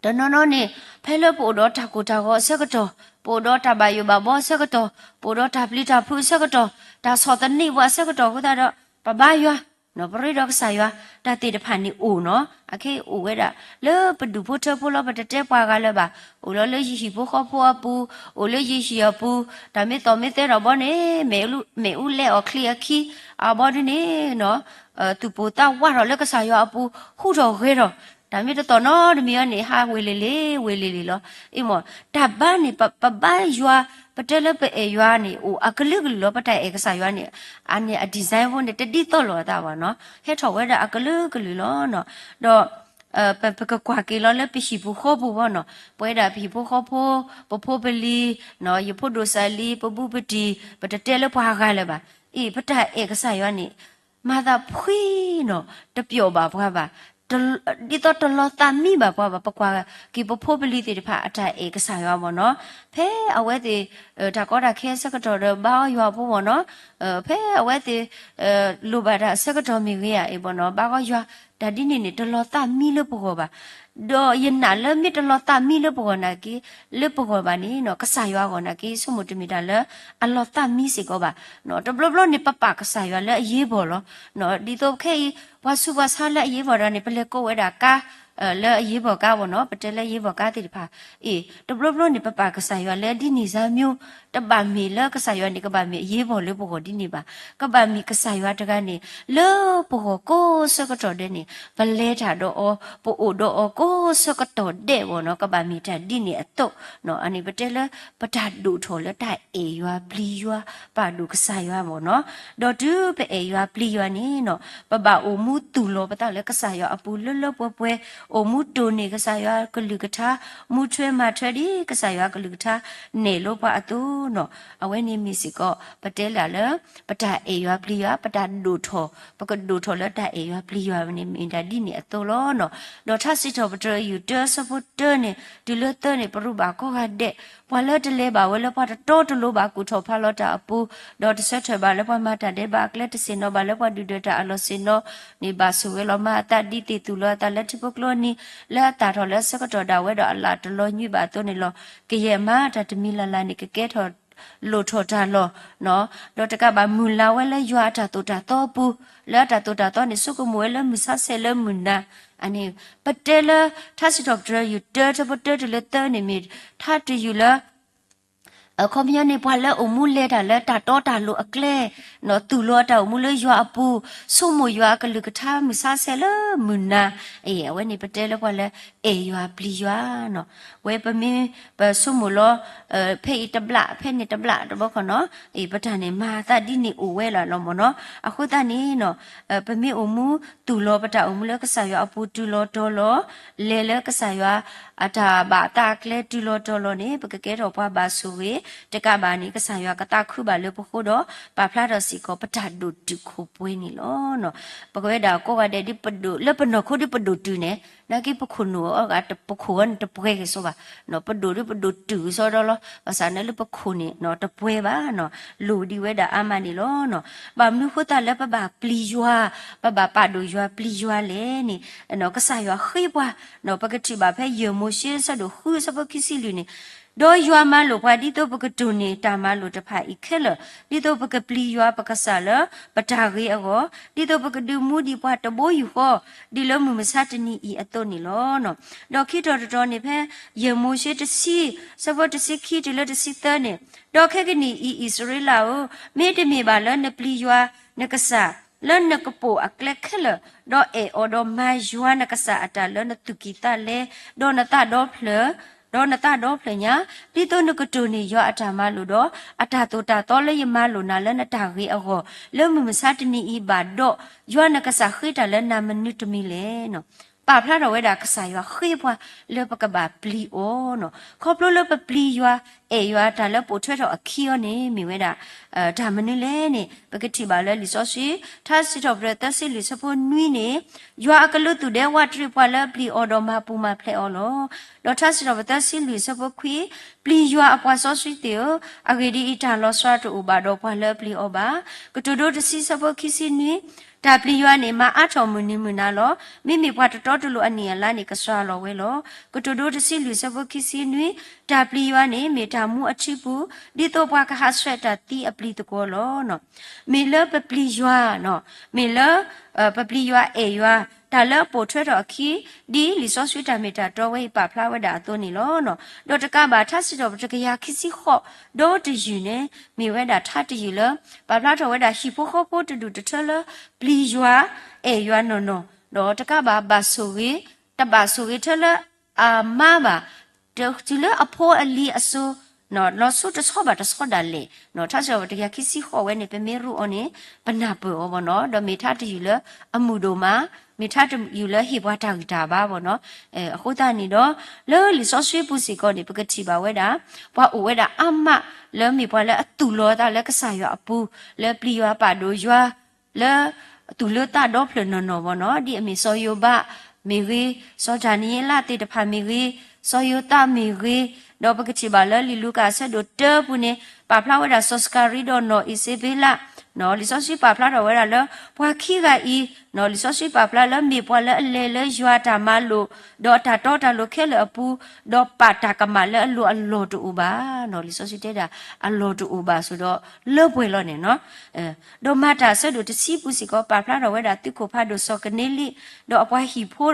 တနီၤနီၤန့ၣ် ဖဲလၢပအိၣ်ဒီးတၢ်ကိၢ်တၢ်ဂီၤအဆၢကတီၢ်, ပအိၣ်ဒီးတၢ်ဘၣ်ယိၣ်ဘၣ်ဘီအဆၢကတီၢ်, ပအိၣ်ဒီးတၢ်ပျံၤတၢ်ဖုးအဆၢကတီၢ်, တၢ်ဆီၣ်သနံးပှၤအဆၢကတီၢ်အဃိသတးဒီး ပဘါယွၤ, ပရ့ဒီးကစၢ်ယွၤ, တၢ်သ့ၣ်တဖၣ်န့ၣ်အိၣ်နီၤ. အခဲအံၤအိၣ်ဝဲဒၣ် လၢပဒူၣ်ဖိထၢဖိလီၤ, ပတတဲပှၤဂၤလၢၤဘၣ်. အိၣ်လီၤလၢယဟံၣ်ဖိဃီဖိအပူၤ, အိၣ်လၢယဟံၣ်အပူၤ, တၢ်မ့ၢ်သီၣ်မ့ၢ်သဲထီၣ်ဘီန့ၣ် မ့ၣ်အူလဲအီၣ်ချံအခံ, အဘီဒုန့ၣ် သူၣ်ပိၢ်သးဝးထီၣ်လၢကစၢ်ယွၤအပူၤ ဟူးထီၣ်ဂဲၤထီၣ်, တၢ်မ့ၢ်တသီၣ်နီတမံၤအံၤန့ၣ် ဟးဝ့ၤလ့ၤလ့ၤ ဝ့ၤလ့ၤလ့ၤလီၤ. အ့ၣ်မ့ၢ် တၢ်ဘါန့ၣ် ပဘါယွၤ ပတဲလၢပအဲၣ်ယွၤန့ၣ် အိၣ်အကလုာ်ကလုာ်လီၤ. ပတၢ်အဲၣ်ကစၢ်ယွၤန့ၣ် အန့ၣ်အ design ဖိန့ၣ် တဒ်သိးလိာ်အသးဘၣ်နီၤ, ဟဲထီၣ်ဝဲဒၣ်အကလုာ်ကလုာ်လီၤ. ဒီး ပ ပကကွၢ်က့ၤလီၤလၢပဟံၣ်ပူၤဃီပူၤဘၣ်နီၤ, ပဝဲဒၣ်ပဟံၣ်ဖိဃီဖိ, ပဖိပလံၤ, ယဖိဒိၣ်စၢ်လံၤ, ပဘူးပတံၢ်, ပတတဲလၢပှၤဂၤလၢၤဘၣ်. အ့ၣ် ပတၢ်အဲၣ်ကစၢ်ယွၤန့ၣ် မၤသးဖှံနီၤ, တပျီာ်ဘၣ်ပှၤဘၣ်, ဒ်သိးတလီၤသးမံဘၣ်ပှၤဘၣ်. ပကွၢ်က့ၤပဖိပလံၤသ့ၣ်တဖၣ် အတၢ်အဲၣ်ကစၢ်ယွၤမ့ၢ်နီၤ, ဖဲအဝဲသ့ၣ် တၢ်ကီတၢ်ခဲအဆၢကတီၢ်ဒီး ဘါအီၤယွၤဖိမ့ၢ်နီၤ, ဖဲအဝဲသ့ၣ် လိၣ်ဘၣ်တၢ်အဆၢကတီၢ်မ့ၢ်ဂ့ၤဧါ အ့ၣ်မ့ၢ်နီၤ, ဘါအီၤယွၤ, တၢ်ဒ်န့ၣ်န့ၣ် တလီၤသးမံလၢပဂီၢ်ဘၣ်. ဒီးယနာ်လၢမ့ၢ်တလီၤသးမံလၢပဂီၢ်နာ်က့, လၢပဂီၢ်ဘၣ်န့ၣ်နီၤ, ကစၢ်ယွၤအဂီၢ်နာ်က့ ဆိကမိၣ်တမ့ၢ်တၢ်လၢအလီၤသးမံစ့ၢ်ကီးဘၣ်. တဘျီဘျီန့ၣ် ပပာ်ကစၢ်ယွၤလၢအရေးပေါ်လီၤ. ဒ်သိးခဲအံၤ ပှၤဆူးပှၤဆါလၢအရေးပေါ်တၢ်န့ၣ် ပလဲၤကိးဝဲဒၣ်ကါ လၢအရေးပေါ်ကါမ့ၢ်နီၤ, ပတဲလၢအရေးပေါ်ကါသ့ၣ်တဖၣ်, အ့ၣ် တဘျီဘျီန့ၣ် ပပာ်ကစၢ်ယွၤလၢ ဒ်န့ၣ်စါမံၤ, တဘၣ်မ့ၢ်လၢကစၢ်ယွၤန့ၣ် ကဘၣ်မ့ၢ်အရေးပေါ်လၢပဂီၢ်ဒ်န့ၣ်ဘၣ်. ကဘၣ်မ့ၢ်ကစၢ်ယွၤတဂၤန့ၣ် လၢပဂီၢ်ကိးဆၢကတီၢ်ဒဲးန့ၣ် ပလဲၤတၢ်ဒီးအီၤ, ပအိၣ်ဒီးအီၤကိးဆၢကတီၢ်ဒဲးမ့ၢ်နီၤ, ကဘၣ်မ့ၢ်တၢ်ဒ်န့ၣ်အသိးနီၤ. အန့ၣ်ပတဲလၢ ပတၢ်ဒိၣ်ထီၣ်လၢတၢ်အဲၣ်ယွၤပျံၤယွၤ ပာ်ဒိၣ်ကစၢ်ယွၤမ့ၢ်နီၤ. ဒီးတုၤပအဲၣ်ယွၤပျံၤယွၤန့ၣ်နီၤ, ပဘၣ်အိၣ်မူသူၣ်လီၤပသးလၢကစၢ်ယွၤအပူၤလၢလၢပှဲၤပှဲၤ, အိၣ်မူတိၢ်န့ၢ်ကစၢ်ယွၤကလုၢ်ကထါ, မူထွဲမၤထွဲဒ်ကစၢ်ယွၤကလုၢ်ကထါ နဲၣ်လိပှၤအသိးနီၤ. အဝဲန့ၣ်မ့ၢ်စ့ၢ်ကီး ပတဲလၢ ပတၢ်အဲၣ်ယွၤပျံၤယွၤ, ပတၢ်ဒိၣ်ထီၣ်, ပကဒိၣ်ထီၣ်လၢတၢ်အဲၣ်ယွၤပျံၤယွၤန့ၣ် မ့ၢ်ဒၣ်ဒ်န့ၣ်အသိးလီၤနီၤ. ဒီးထါစံးထီၣ်ပတြၢၤယုၢ်တၢဆၢဖိတၢန့ၣ် တုၤလၢသၢန့ၣ် ပရူးဘၣ်ကိးဂၤဒဲး, ပှၤလၢတလဲၤဘၣ်ဝဲလၢပှၤတတီတလိၤဘၣ်ကူၣ်ထီၣ်ဖးလီၤတၢ်အပူၤ, ဒီးတဆၢထၢၣ်ဘၣ်လၢပှၤမၤတၢ်ဒဲးဘးအကျဲ, တဆ့ၣ်နီၤဘၣ်လၢပှၤဒုၣ်ဒွဲၣ်တၢ်အလီၢ်ဆ့ၣ်နီၤန့ၣ်, ဘၣ်ဆိၣ်ဂ့ၤလီၤမၤအသးဒ်သ့ၣ်သူၣ်လီၤအသးလၢထံဖိကျိနံၤ, လၢအသၣ်ထီၣ်လၢအဆၢကတီၢ်ဒၣ်ဝဲဒီးအလၣ်တလီၤညွံးဘၣ်အသိးန့ၣ်လီၤ. ကယဲၢ်မးတၢ်တမံၤလၢ်လၢ်န့ၣ် ကကဲထီၣ် လိၣ်ထီၣ်တၢ်လီၢ်, ဒီးတကးဘၣ်မုၢ်လၢ်ဝဲလၢယွၤအတၢ်သိၣ်တၢ်သီအပူၤ, လၢအတၢ်သိၣ်တၢ်သီန့ၣ် ဆိကမိၣ်ဝဲလၢမုၢ်ဆါဆဲးလၢမုၢ်နၤ, အန့ၣ် ပတဲလၢ ထါစံးထီၣ်ပတြၢၤယုၢ်တၢဆၢဖိတၢတုၤလၢသၢန့ၣ်မ့ၢ် ထါတယုၢ်လၢ အခီပညီန့ၣ် ပှၤလၢအိၣ်မူလဲၤတၢ်လၢတၢ်တီတၢ်လိၤအကျဲ, သူၣ်လီၤအတၢ်အိၣ်မူလၢယွၤအပူၤ, ဆိကမိၣ်ယွၤအကလုၢ်ကထါမုၢ်ဆါဆဲးလၢမုၢ်နၤ, အဝဲန့ၣ်ပတဲလၢပှၤလၢအဲၣ်ယွၤပျံၤယွၤနီၤ. ဝဲပမ့ၢ်ပဆိကမိၣ်လီၤ ဖဲအံၤတဘျး ဖဲန့ၣ်တဘျးတဘျီခီနီၤ, ပတၢ်န့ၣ်မၤသးဒ်န့ၣ်အိၣ်ဝဲလီၤလီၤမ့ၢ်နီၤ. အဃိသတးန့ၣ်နီၤ ပမ့ၢ်အိၣ်မူသူၣ်လီၤပတၢ်အိၣ်မူလၢကစၢ်ယွၤအပူၤတုၤလီၤတီၤလီၤ, လဲၤလၢကစၢ်ယွၤအတၢ်ဘၣ်အသးအကျဲတုၤလီၤတီၤလီၤန့ၣ် ပကကဲထီၣ်ပှၤဘၣ်ဆိၣ်ဂ့ၤ, တကးဘၣ်န့ၣ် ကစၢ်ယွၤကသးခုဘၣ်လၢပဃိဒီး ပာ်ဖျါထီၣ်စ့ၢ်ကီးပတၢ်ဒိၣ်တုာ်ခိၣ်ပှဲၤန့ၣ်လီၤ. ပဝဲဒၣ်ကိးဂၤဒဲးဒ်ပဒိၣ် လၢပနီၢ်ခိဒ်ပဒိၣ်တုာ်န့ၣ် နာ်က့ပခိၣ်နူာ်အီၤဂၤ ပခိၣ်အီၤန့ၣ်တပှဲၤက့ၤစီဘၣ်, ပဒိၣ်ဒ်ပဒိၣ်တုာ်ကစီဒီလီၤ. ဘၣ်ဆၣ်န့ၣ်လၢပခိၣ်န့ၣ်တပှဲၤဘၣ်နီၤ, လိၣ်ဒံးဝဲဒၣ်အါမးန့ၣ်လီၤ. ဘၣ်မနုၤဃိသတးလၢပဘၣ်ပျံၤယွၤ, ပဘၣ်ပာ်ဒိၣ်ယွၤပျံၤယွၤလဲၣ်န့ၣ်, ကစၢ်ယွၤဃ့ပှၤ, ပကထံၣ်ဘၣ်ဖဲယဲၢ်မိၤၡ့အဆၢဒိၣ်ဃုအဆၢဖိခံဆံလွံၢ်န့ၣ်, ဒီးယွၤမၤလိာ်ပှၤ ဒ်သိးပကတိၢ်န့ၢ်တၢ်မၤလိာ်တဖၣ်အံၤခဲလၢာ်, ဒ်သိးပကပျံၤယွၤပကစၢ်လၢပတၢ်ဂ့ၤအဂီၢ်, ဒ်သိးပကဒုးမူဒံးပှၤတဘိယူၢ်ဃီ, ဒ်လၢမုၢ်မဆါတနံၤအံၤအသိးန့ၣ်လီၤ. ဒီးခံထီၣ်တတီၤန့ၣ် ဖဲယဲၢ်မိၤၡ့တဆံ ဆၢဖိတဆံခံတုၤလၢတဆံသၢန့ၣ်, ဒီးခဲကနံၣ်အံၤ အံၣ်စရ့လးဧၢ, မ့တမ့ၢ်ဘၣ်လၢနပျံၤယွၤနကစၢ် လၢနကပိာ်အကျဲခဲလၢာ်, ဒီးအဲၣ်အီၤဒီးမၤယွၤနကစၢ်အတၢ်လၢနသူၣ်ကံၢ်သးလဲ, ဒီးနသးဒီဖျၢၣ်, ဒီးနသးဒီဖျၢၣ်ညါ, ဒ်သိးနကတိၢ်န့ၢ်ယွၤအတၢ်မၤလိာ်ဒီး အတၢ်သိၣ်တၢ်သီလၢယမၤလိာ်နၤလၢနတၢ်ဂ့ၤအဂီၢ်, လၢမုၢ်မဆါတနံၤအံၤဘၣ်ဒီး, ယွၤနကစၢ်ဃ့တၢ်လၢနၤမနုၤတမံၤလဲၣ်. ပာ်ဖျါထီၣ်ဝဲဒၣ်ကစၢ်ယွၤဃ့ပှၤလၢပကဘၣ်ပျံၤအီၤနီၤ. ခီဖျိလၢပပျံၤယွၤ, အဲၣ်ယွၤတၢ်လၢပိာ်ထွဲထီၣ်အခံအီၤန့ၣ် မ့ၢ်ဝဲဒၣ် တၢ်မနုၤလဲၣ်န့ၣ် ပကထံၣ်ဘၣ်လၢလံာ်စီဆှံ ထါစံးထီၣ်ပတြၢၤသၢဆံလွံၢ်ဆၢဖိနွံန့ၣ်, ယွၤအကလုာ်သူၣ်ဒဲဝးတရံးပှၤလၢပျံၤအီၤဒီးမၤပူၤမၤဖျဲးအီၤလီၤ. ဒီးထါစံးထီၣ်ပတြၢၤသၢဆံလွံၢ်ဆၢဖိခွံ, ပျံၤယွၤအပှၤစီဆှံသ့ၣ်ဧၢ, အဂ့ၢ်ဒ်အံၤ, တၢ်လီၤစှၤတအိၣ်ဘၣ်ဒီးပှၤလၢအပျံၤအီၤဘၣ်. ကတိၤဒိတဆံဆၢဖိခံဆံနွံ, တၢ်ပျံၤယွၤန့ၣ် မၤအါထီၣ်မုၢ်နံၤမုၢ်နၤလီၤ. မ့မ့ၢ်ပှၤတတီတလိၤအနံၣ်အလါန့ၣ် ကစှၤလီၤဝဲလီၤ. ကတိၤဒိတဆံလွံၢ်ဆၢဖိခံဆံနွံ, တၢ်ပျံၤယွၤန့ၣ် မ့ၢ်တၢ်မူအထံပူၤ, ဒ်သိးပှၤကဟးဆှဲးတၢ်သံအပျံၤသကွီၤလီၤ. မ့ၢ်လၢပပျံၤယွၤ, မ့ၢ်လၢ ပပျံၤယွၤအဲၣ်ယွၤ, တၢ်လၢအပိာ်ထွဲထီၣ်အခံ, ဒ်လံာ်စီဆှံတၢ်မ့ၢ်တၢ်တီဝဲအံၤပာ်ဖျါဝဲဒၣ်အသိးန့ၣ်လီၤ. ဒီးတကးဘၣ်ထါစံးထီၣ်ပတြၢၤတကယၤခံဆံဃိး ဒီတယုၢ်န့ၣ် မ့ၢ်ဝဲဒၣ်ထါတယုၢ်လၢ ပာ်ဖျါထီၣ်ဝဲဒၣ်ဟံၣ်ဖိဃီဖိတဒူၣ်တထၢလၢ ပျံၤယွၤ, အဲၣ်ယွၤနီၢ်နီၢ်, ဒီးတကးဘၣ်ဘၣ်ဆိၣ်ဂ့ၤ, တဘၣ်ဆိၣ်ဂ့ၤထၢလၢအမါဘၣ်, တုၤလၢအဖိအလံၤအစိၤ လီၤဆီတဆီဘၣ်တဆီဒၣ်လဲာ်, ထါစံးထီၣ်ပတြၢၤခံဆံဃိးဝဲန့ၣ် ပမ့ၢ်ရူးအီၤန့ၣ် ပနၢ်ပၢၢ်အီၤဘၣ်နီၤ, ဒီးမ့ၢ်ထါတယုၢ်လၢအမုာ်ဒိၣ်မး, မ့ၢ်ထါတယုၢ်လၢဟ့ၣ်ပှၤတၢ်ဂံၢ်တၢ်ဘါဘၣ်နီၤ. အဃိသတးန့ၣ်ဒီး လၢလံာ်စီဆှံပူၤစ့ၢ်ကီးန့ၣ် ပကထံၣ်ဘၣ်ဝဲဒၣ် ပှၤအိၣ်ဝဲဒၣ်အါမးလၢမ့ၢ်ပှၤလၢအသူၣ်လီၤအသးလၢကစၢ်ယွၤအပူၤ, လၢပျံၤယွၤပာ်ဒိၣ်ယွၤ, လၢ သူၣ်လၢသးဒီဖျၢၣ်နီၢ်နီၢ်ဘၣ်နီၤ, ဒ်အမ့ၢ်စီၤယိၤဘးမ့ၢ်ဂ့ၤ, စီၤဒၤနံးယ့လးသ့ၣ်တဖၣ်မ့ၢ်ဂ့ၤ, စီၤယိၤသးမ့ၢ်ဂ့ၤ, ဒီးပကထံၣ်ဘၣ်လၢလံာ်လူၤကၣ်အဆၢဒိၣ်တၢပူၤန့ၣ် ပာ်ဖျါဝဲဒၣ်စီၤစကၤရံဒီးနီၢ်အံၤစ့ဘ့လး, လံာ်စီဆှံပာ်ဖျါထီၣ်ဝဲဒၣ်လၢ ပှၤခံဂၤအံၤ, လံာ်စီဆှံပာ်ဖျါလၢမ့ၢ်ပှၤလၢအလဲၤလၢယွၤအတၢ်မၤလိာ်, ဒီးအတၢ်တီတၢ်လိၤခဲလၢာ်အပူၤ, ဒီးပာ်တၢ်ကမၣ်လၢအလိၤအလီၢ်တအိၣ်ဘၣ်နီၤ, လံာ်စီဆှံတဲဒၣ် အလီၢ်တအိၣ်ဘၣ်ဆိးဒီး လၢပှဲၤလီၤန့ၣ်နီၤ. ဒီးမၤတၢ်အဆၢဒိၣ်တဆံပူၤစ့ၢ်ကီး ပာ်ဖျါထီၣ်ဝဲဒၣ်သုးခိၣ်ဖးဒိၣ်စီၤကန့လံ, ဒီးအပှၤဟံၣ်ဖိ,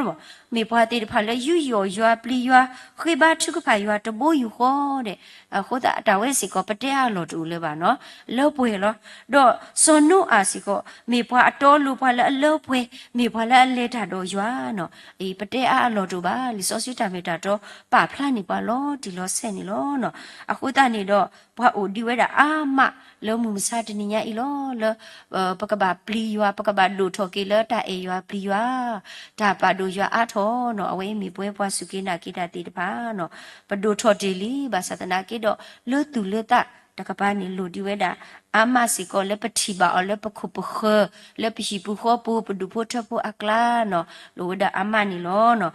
မ့ၢ်ပှၤသ့ၣ်တဖၣ်လၢယူးယီၣ်ယွၤပျံၤယွၤ, ဃ့ဘါထုကဖၣ်ယွၤတဘိယူၢ်ဃီဒဲး, အဃိသတးတၢ်ဝဲစ့ၢ်ကီး ပတဲအါအလီၢ်တအိၣ်လၢၤဘၣ်နီၤ, လၢပှဲၤလီၤ. ဒီးစီၤနိအၤစ့ၢ်ကီး မ့ၢ်ပှၤအတီအလိၤ ပှၤလၢအလၢပှဲၤ, မ့ၢ်ပှၤလၢအလဲၤတၢ်ဒီးယွၤနီၤ, အံၤပတဲအါအလီၢ်တအိၣ်ဘၣ်, လံာ်စီဆှံတၢ်မ့ၢ်တၢ်တီ ပာ်ဖျါန့ၢ်ပှၤလီၤတံၢ်လီၤဆဲးန့ၣ်လီၤ. အဃိသတးန့ၣ်ဒီး ပှၤအိၣ်ဒံးဝဲဒၣ်အါမးလၢမုၢ်မဆါတနံၤညါအံၤလီၤ, လၢ ပကဘၣ်ပျံၤယွၤ, ပကဘၣ်ဒိၣ်ထီၣ်က့ၤလၢတၢ်အဲၣ်ယွၤပျံၤယွၤ, တၢ်ပာ်ဒိၣ်ယွၤအါထီၣ်နီၤ, အဝဲအံၤမ့ၢ်ပဝဲပှၤစူၢ်က့ၤနာ်က့ၤတၢ်သ့ၣ်တဖၣ်နီၤ, ပဒိၣ်ထီၣ်တ့ၢ်လံ, ဘၣ်ဆၣ်သနာ်က့ဒီး လၢသူၣ်လၢသးတကပၤန့ၣ် လိၣ်ဒံးဝဲဒၣ်အါမးစ့ၢ်ကီး လၢပထံၣ်ဘၣ်အီၤလၢပခိၣ်ပဃၢၤ, လၢပဟံၣ်ပူၤဃီပူၤ ပဒူၣ်ဖိထၢဖိအကျါနီၤ, လိၣ်ဝဲဒၣ်အါမးန့ၣ်လီၤ.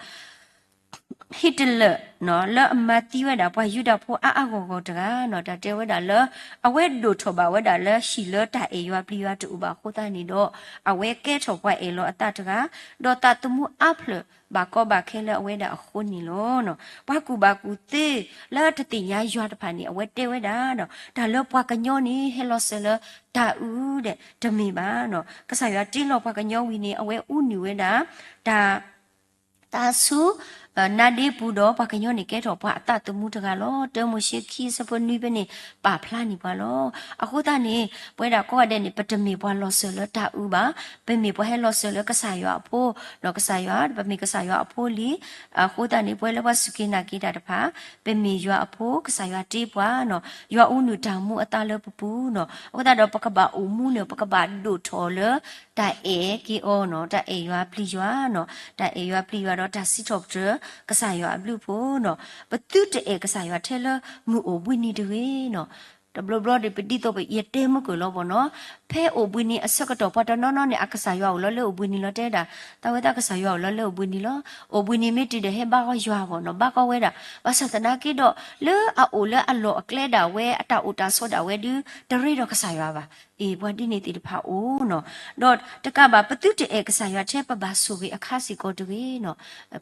ဟံးတလၢာ် လၢအမၤသံဝဲဒၣ်ပှၤယူဒၤဖိအါအါဂီၢ်ဂီၢ်တဂၤနီၤ, တၢ်တဲဝဲဒၣ်လၢ အဝဲဒိၣ်ထီၣ်ဘၣ်ဝဲဒၣ်လၢဟံၣ်လၢတၢ်အဲၣ်ယွၤပျံၤယွၤတအိၣ်ဘၣ်အဃိသတးန့ၣ်ဒီး အဝဲကဲထီၣ်ပှၤအဲၣ်လီၤအသးတဂၤ, ဒီးသးသမူအါဖျၢၣ်ဘၣ်ကီဘၣ်ခဲလၢအဝဲဒၣ်အဃိန့ၣ်လီၤ. ပှၤကူၣ်ဘၣ်ကူၣ်သ့လၢတသ့ၣ်ညါယွၤတဖၣ်န့ၣ် အဝဲတဲဝဲဒၣ်ဒီး တၢ်လၢပှၤကညီန့ၣ် ဟဲလီၤစၢၤလၢတၢ်အုၣ်ဒဲး တမ့ၢ်ဘၣ်နီၤ, ကစၢ်ယွၤတ့လီၤပှၤကညီဝံၤန့ၣ် အဝဲအူနုၢ်ဝဲဒၣ် တၢ် တၢ်ဆူ နါဒ့ပူၤဒီး ပှၤကညီန့ၣ်ကဲထီၣ်ပှၤအသးသမူတဂၤလီၤ. တၢမိၤၡ့ခံဆၢဖိနွံဖဲန့ၣ် ပာ်ဖျါန့ၢ်ပှၤလီၤ. အဃိသတးန့ၣ် ပဝဲဒၣ်ကိးဂၤဒဲးန့ၣ် ပတမ့ၢ်ပှၤလီၤစၢၤလၢတၢ်အုၣ်ဘၣ်, ပမ့ၢ်ပှၤဟဲလီၤစၢၤလၢကစၢ်ယွၤအဖိ, ဒီးကစၢ်ယွၤ ပမ့ၢ်ကစၢ်ယွၤအဖိလံ. အဃိသတးန့ၣ် ပဝဲလၢပှၤစူၢ်က့ၤနာ်က့ၤတၢ်တဖၣ် ပမ့ၢ်ယွၤအဖိ, ကစၢ်ယွၤတ့ပှၤနီၤ, ယွၤအူနုၢ်တၢ်မူအသးလၢပပူၤနီၤ. အဃိသတးဒီး ပကဘၣ်အိၣ်မူန့ၣ် ပကဘၣ်ဒိၣ်ထီၣ်လၢ တၢ်အဲၣ်က့ၤအီၤနီၤ, တၢ်အဲၣ်ယွၤပျံၤယွၤနီၤ, တၢ်အဲၣ်ယွၤပျံၤယွၤဒီးတၢ်စံးထီၣ်ပတြၢၤ ကစၢ်ယွၤအဘျုးအဖှိၣ်နီၤ. ပသုတအဲၣ်ကစၢ်ယွၤထဲလၢမုၢ်အိၣ်ဘှံးနံၤတဂ့ၤနီၤ. တဘျီဘျီဒီး ပဒ်သိးပယတဲမုၢ်ကၢၢ်လီၤဘၣ်နီၤ, ဖဲအိၣ်ဘှံးနံၤအဆၢကတီၢ် ပှၤတနီၤနီၤန့ၣ် အကစၢ်ယွၤအိၣ်လီၤလၢအိၣ်ဘှံးနံၤလီၤ တဲဒၣ်, သးဝဲသးကစၢ်ယွၤအိၣ်လီၤလၢအိၣ်ဘှံးနံၤလီၤ. အိၣ်ဘှံးနံၤမ့ၢ်တုၤဒီး ဟဲဘါဃီယွၤဘၣ်နီၤ, ဘါဃီဝဲဒၣ်. ဘၣ်ဆၣ်သနာ်က့ဒီး လၢအအိၣ်လၢအလီၢ်အကျဲဒၣ်ဝဲ အတၢ်အိၣ်တၢ်ဆိးဒၣ်ဝဲဒုး တရ့ဒီးကစၢ်ယွၤဘၣ်. အ့ၣ် ပှၤဒ်န့ၣ်သ့ၣ်တဖၣ်အိၣ်နီၤ. ဒီးတကးဘၣ် ပသုတအဲၣ်ကစၢ်ယွၤထဲပဘၣ်ဆိၣ်ဂ့ၤအခါစ့ၢ်ကီးတဂ့ၤနီၤ.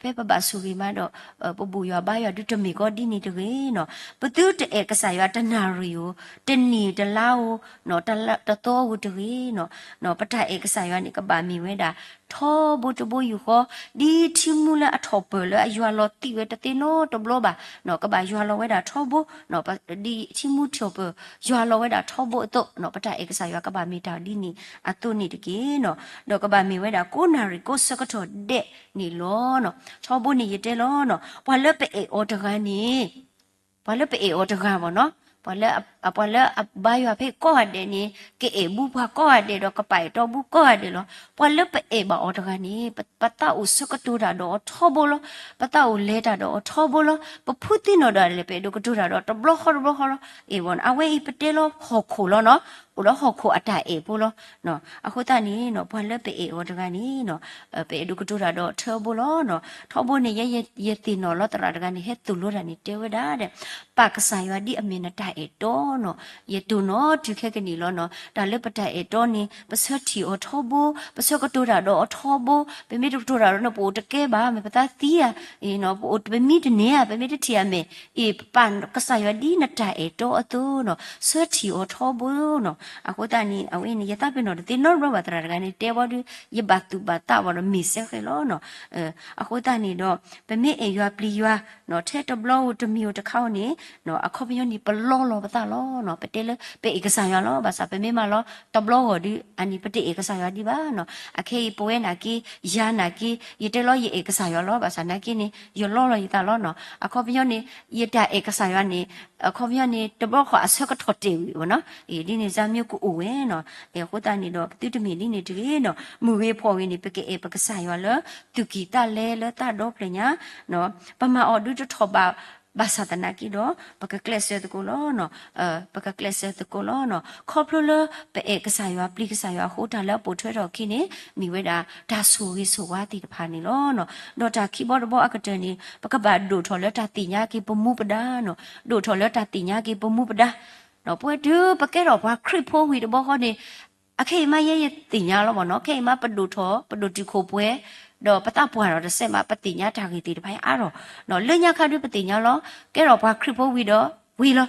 ဖဲပဘၣ်ဆိၣ်ဂ့ၤမးဒီး ပဘူၣ်ယွၤဘါယွၤဒုးတမ့ၢ်ကီးဒ်န့ၣ်တဂ့ၤနီၤ. ပသုတအဲၣ်ကစၢ်ယွၤတနၣ်ရံၣ်ဧိၤ, တနံၣ်တလါဧိၤ, တသီဧိၤတဂ့ၤနီၤ. ပတၢ်အဲၣ်ကစၢ်ယွၤန့ၣ် ကဘၣ်မ့ၢ်ဝဲဒၣ် ထီဘိတဘိယူၢ်ဃီ, ဒ်ထံမူလၢအထီၣ်ပၢၢ်လၢအယွၤလီၤသံးဝဲတသ့နီတဘျီဘၣ်နီၤ, ကဘၣ်ယွၤလီၤဝဲဒၣ်ထီဘိ, ဒ်ထံမူထီၣ်ပၢၢ် ယွၤလီၤဝဲဒၣ်ထီဘိအသိးနီၤ, ပတၢ်အဲၣ်ကစၢ်ယွၤကဘၣ်မ့ၢ်တၢ်ဒ်န့ၣ်အသိးန့ၣ်တက့ၢ်နီၤ. ဒီးကဘၣ်မ့ၢ်ဝဲဒၣ်ကိးနၣ်ရံၣ်ကိးဆၢကတီၢ်ဒဲးန့ၣ်လီၤ. ထီဘိန့ၣ်ယတဲလီၤနီၤ, ပှၤလၢပအဲၣ်အီၤတဂၤန့ၣ် ပှၤလၢပအဲၣ်အီၤတဂၤဘၣ်နီၤ, ပှၤလၢ ပှၤလၢအဘါယွၤဖဲကိးဂၤဒဲးန့ၣ် ကအဲၣ်ဘူပှၤကိးဂၤဒဲးဒီး ကပာ်အဲၣ်တီဘူကိးဂၤဒဲးလီၤ. ပှၤလၢပအဲၣ်ဘၣ်အီၤတဂၤန့ၣ် ပ ပသးအိၣ်ဆၢကတီၢ်တၢ်ဒီးအီၤထီဘိလီၤ. ပသးအိၣ်လဲၤတၢ်ဒီးအီၤထီဘိလီၤ. ပဖုသံနီၣ်ဒၣ်လဲာ် ပအဲၣ်ဒိးကတိၤတၢ်ဒီးတဘျီဃီတဘျီဃီလီၤ. အ့ၣ် အဝဲအံၤပတဲလီၤဟီၣ်ခိၣ်လီၤနီၤ, အိၣ်ဒီးဟီၣ်ခိၣ်အတၢ်အဲၣ်ဖိလီၤ. အဃိသတးန့ၣ်နီၤ ပှၤလၢပအဲၣ်အီၤတဂၤန့ၣ်နီၤ ပအဲၣ်ဒိးကတိၤတၢ်ဒီးထီဘိလီၤနီၤ. ထီဘိန့ၣ် ယဲ ယသ့ၣ်နီၣ်လီၤသရၣ်တဂၤန့ၣ် ဟဲသိၣ်လိတၢ်န့ၣ် တဲဝဲဒၣ်ဒီး ပာ်ကစၢ်ယွၤဒ်အမ့ၢ်နတၢ်အဲၣ်တီနီၤ. ယတိၢ်နီၤတုၤခဲကနံၣ်လီၤနီၤ. တၢ်လၢပတၢ်အဲၣ်တီန့ၣ် ပဆၢထံၣ်အီၤထီဘိ, ပဆၢကတိၤတၢ်ဒီးအီၤထီဘိ, ပမ့ၢ်တကတိၤတၢ်ဒီးန့ၣ် ပအိၣ်တကဲဘၣ်, မ့ၢ်ပသးသံဧါ, ပအိၣ်ပမံတန့ၢ်ဧါ, ပမ့ၢ်တထံၣ်အမဲာ်, အ့ၣ် ပာ်ကစၢ်ယွၤဒ်နတၢ်အဲၣ်တီအသိးနီၤ, ဆၢထံၣ်အီၤထီဘိနီၤ. အဃိသတးန့ၣ် အဝဲန့ၣ် ယသးပ့ၤနီၣ်တသ့နီတဘျီဘၣ် သရၣ်တဂၤန့ၣ် တဲဘီဒုး ယဘၣ်သူၣ်ဘၣ်သးဘၣ်ဒီးမ့ၢ်စဲဃဲလီၤနီၤ. အဃိသတးန့ၣ်ဒီး ပမ့ၢ်အဲၣ်ယွၤပျံၤယွၤနီၤ ထဲတဘျီဧိၤတမံၤဧိၤတခါဧိၤန့ၣ် အခီပညီန့ၣ် ပလီလီၤပသးလီၤ. ပတဲလၢပအဲၣ်ကစၢ်ယွၤလီၤ. ဘၣ်ဆၣ်ပမ့ၢ်မၤလီၤတဘျီဂီၢ်ဒီး အန့ၣ်ပတအဲၣ်ကစၢ်ယွၤဒံးဘၣ်နီၤ. အခဲအံၤပဝဲနာ်က့ ယၤနာ်က့ ယတဲလီၤယအဲၣ်ကစၢ်ယွၤလီၤ. ဘၣ်ဆၣ်နာ်က့န့ၣ် ယလီလီၤယသးလီၤနီၤ. အခီပညီန့ၣ် ယတၢ်အဲၣ်ကစၢ်ယွၤန့ၣ် အခီပညီန့ၣ် တဘျီဃီအဆၢကတီၢ်တဲာ်ဝံၤဘၣ်နီၤ. ဒ်န့ၣ် စၢ်မၠိကအိၣ်ဝဲနီၤ. အဃိသတးန့ၣ်ဒီး ပသုတမ့ၢ်ဒ်န့ၣ်တဂ့ၤနီၤ. မုၢ်ဂ့ၤဖှီၣ်ဂ့ၤန့ၣ် ပကအဲၣ်ပကစၢ်ယွၤလၢ သူၣ်ကံၢ်သးလဲလၢသးဒီဖျၢၣ်ညါ ပမၤအီၤဒုးတထီၣ်ဘၣ် ဘၣ်ဆၣ်သနာ်က့ဒီး ပကကျဲးစၢးသကိးလီၤ. ပကကျဲးစၢးသကိးလီၤ. ခီဖျိလၢပအဲၣ်ကစၢ်ယွၤ ပျံၤကစၢ်ယွၤအဃိ တၢ်လၢအပိာ်ထွဲထီၣ်အခံန့ၣ် မ့ၢ်ဝဲဒၣ်တၢ်ဆိၣ်ဂ့ၤဆိၣ်ဝါသ့ၣ်တဖၣ်န့ၣ်လီၤ. ဒီးတၢ်ခံဘီတဘီအကတၢၢ်န့ၣ် ပကဘၣ်ဒိၣ်ထီၣ်လၢတၢ်သ့ၣ်ညါက့ၤပမူပဒါနီၤ. ဒိၣ်ထီၣ်လၢတၢ်သ့ၣ်ညါက့ၤပမူပဒါ ပဝဲတုၤပကဲထီၣ်ပှၤခရံာ်ဖိဝံၤတဘျီဃီန့ၣ် အခဲအံၤမးယဲယသ့ၣ်ညါလီၤဘၣ်နီၤ. ခဲအံၤမးပဒိၣ်ထီၣ် ပဒိၣ်တုာ်ခိၣ်ပှဲၤ ဒီးပသးပှၢ်ဒီးတစဲးမး ပသ့ၣ်ညါတၢ်ဂ့ၢ်သ့ၣ်တဖၣ်အါထီၣ်. လၢညါခါဒုးပသ့ၣ်ညါလီၤ. ကဲထီၣ်ပှၤခရံာ်ဖိဝံၤဒီးဝံၤလီၤ.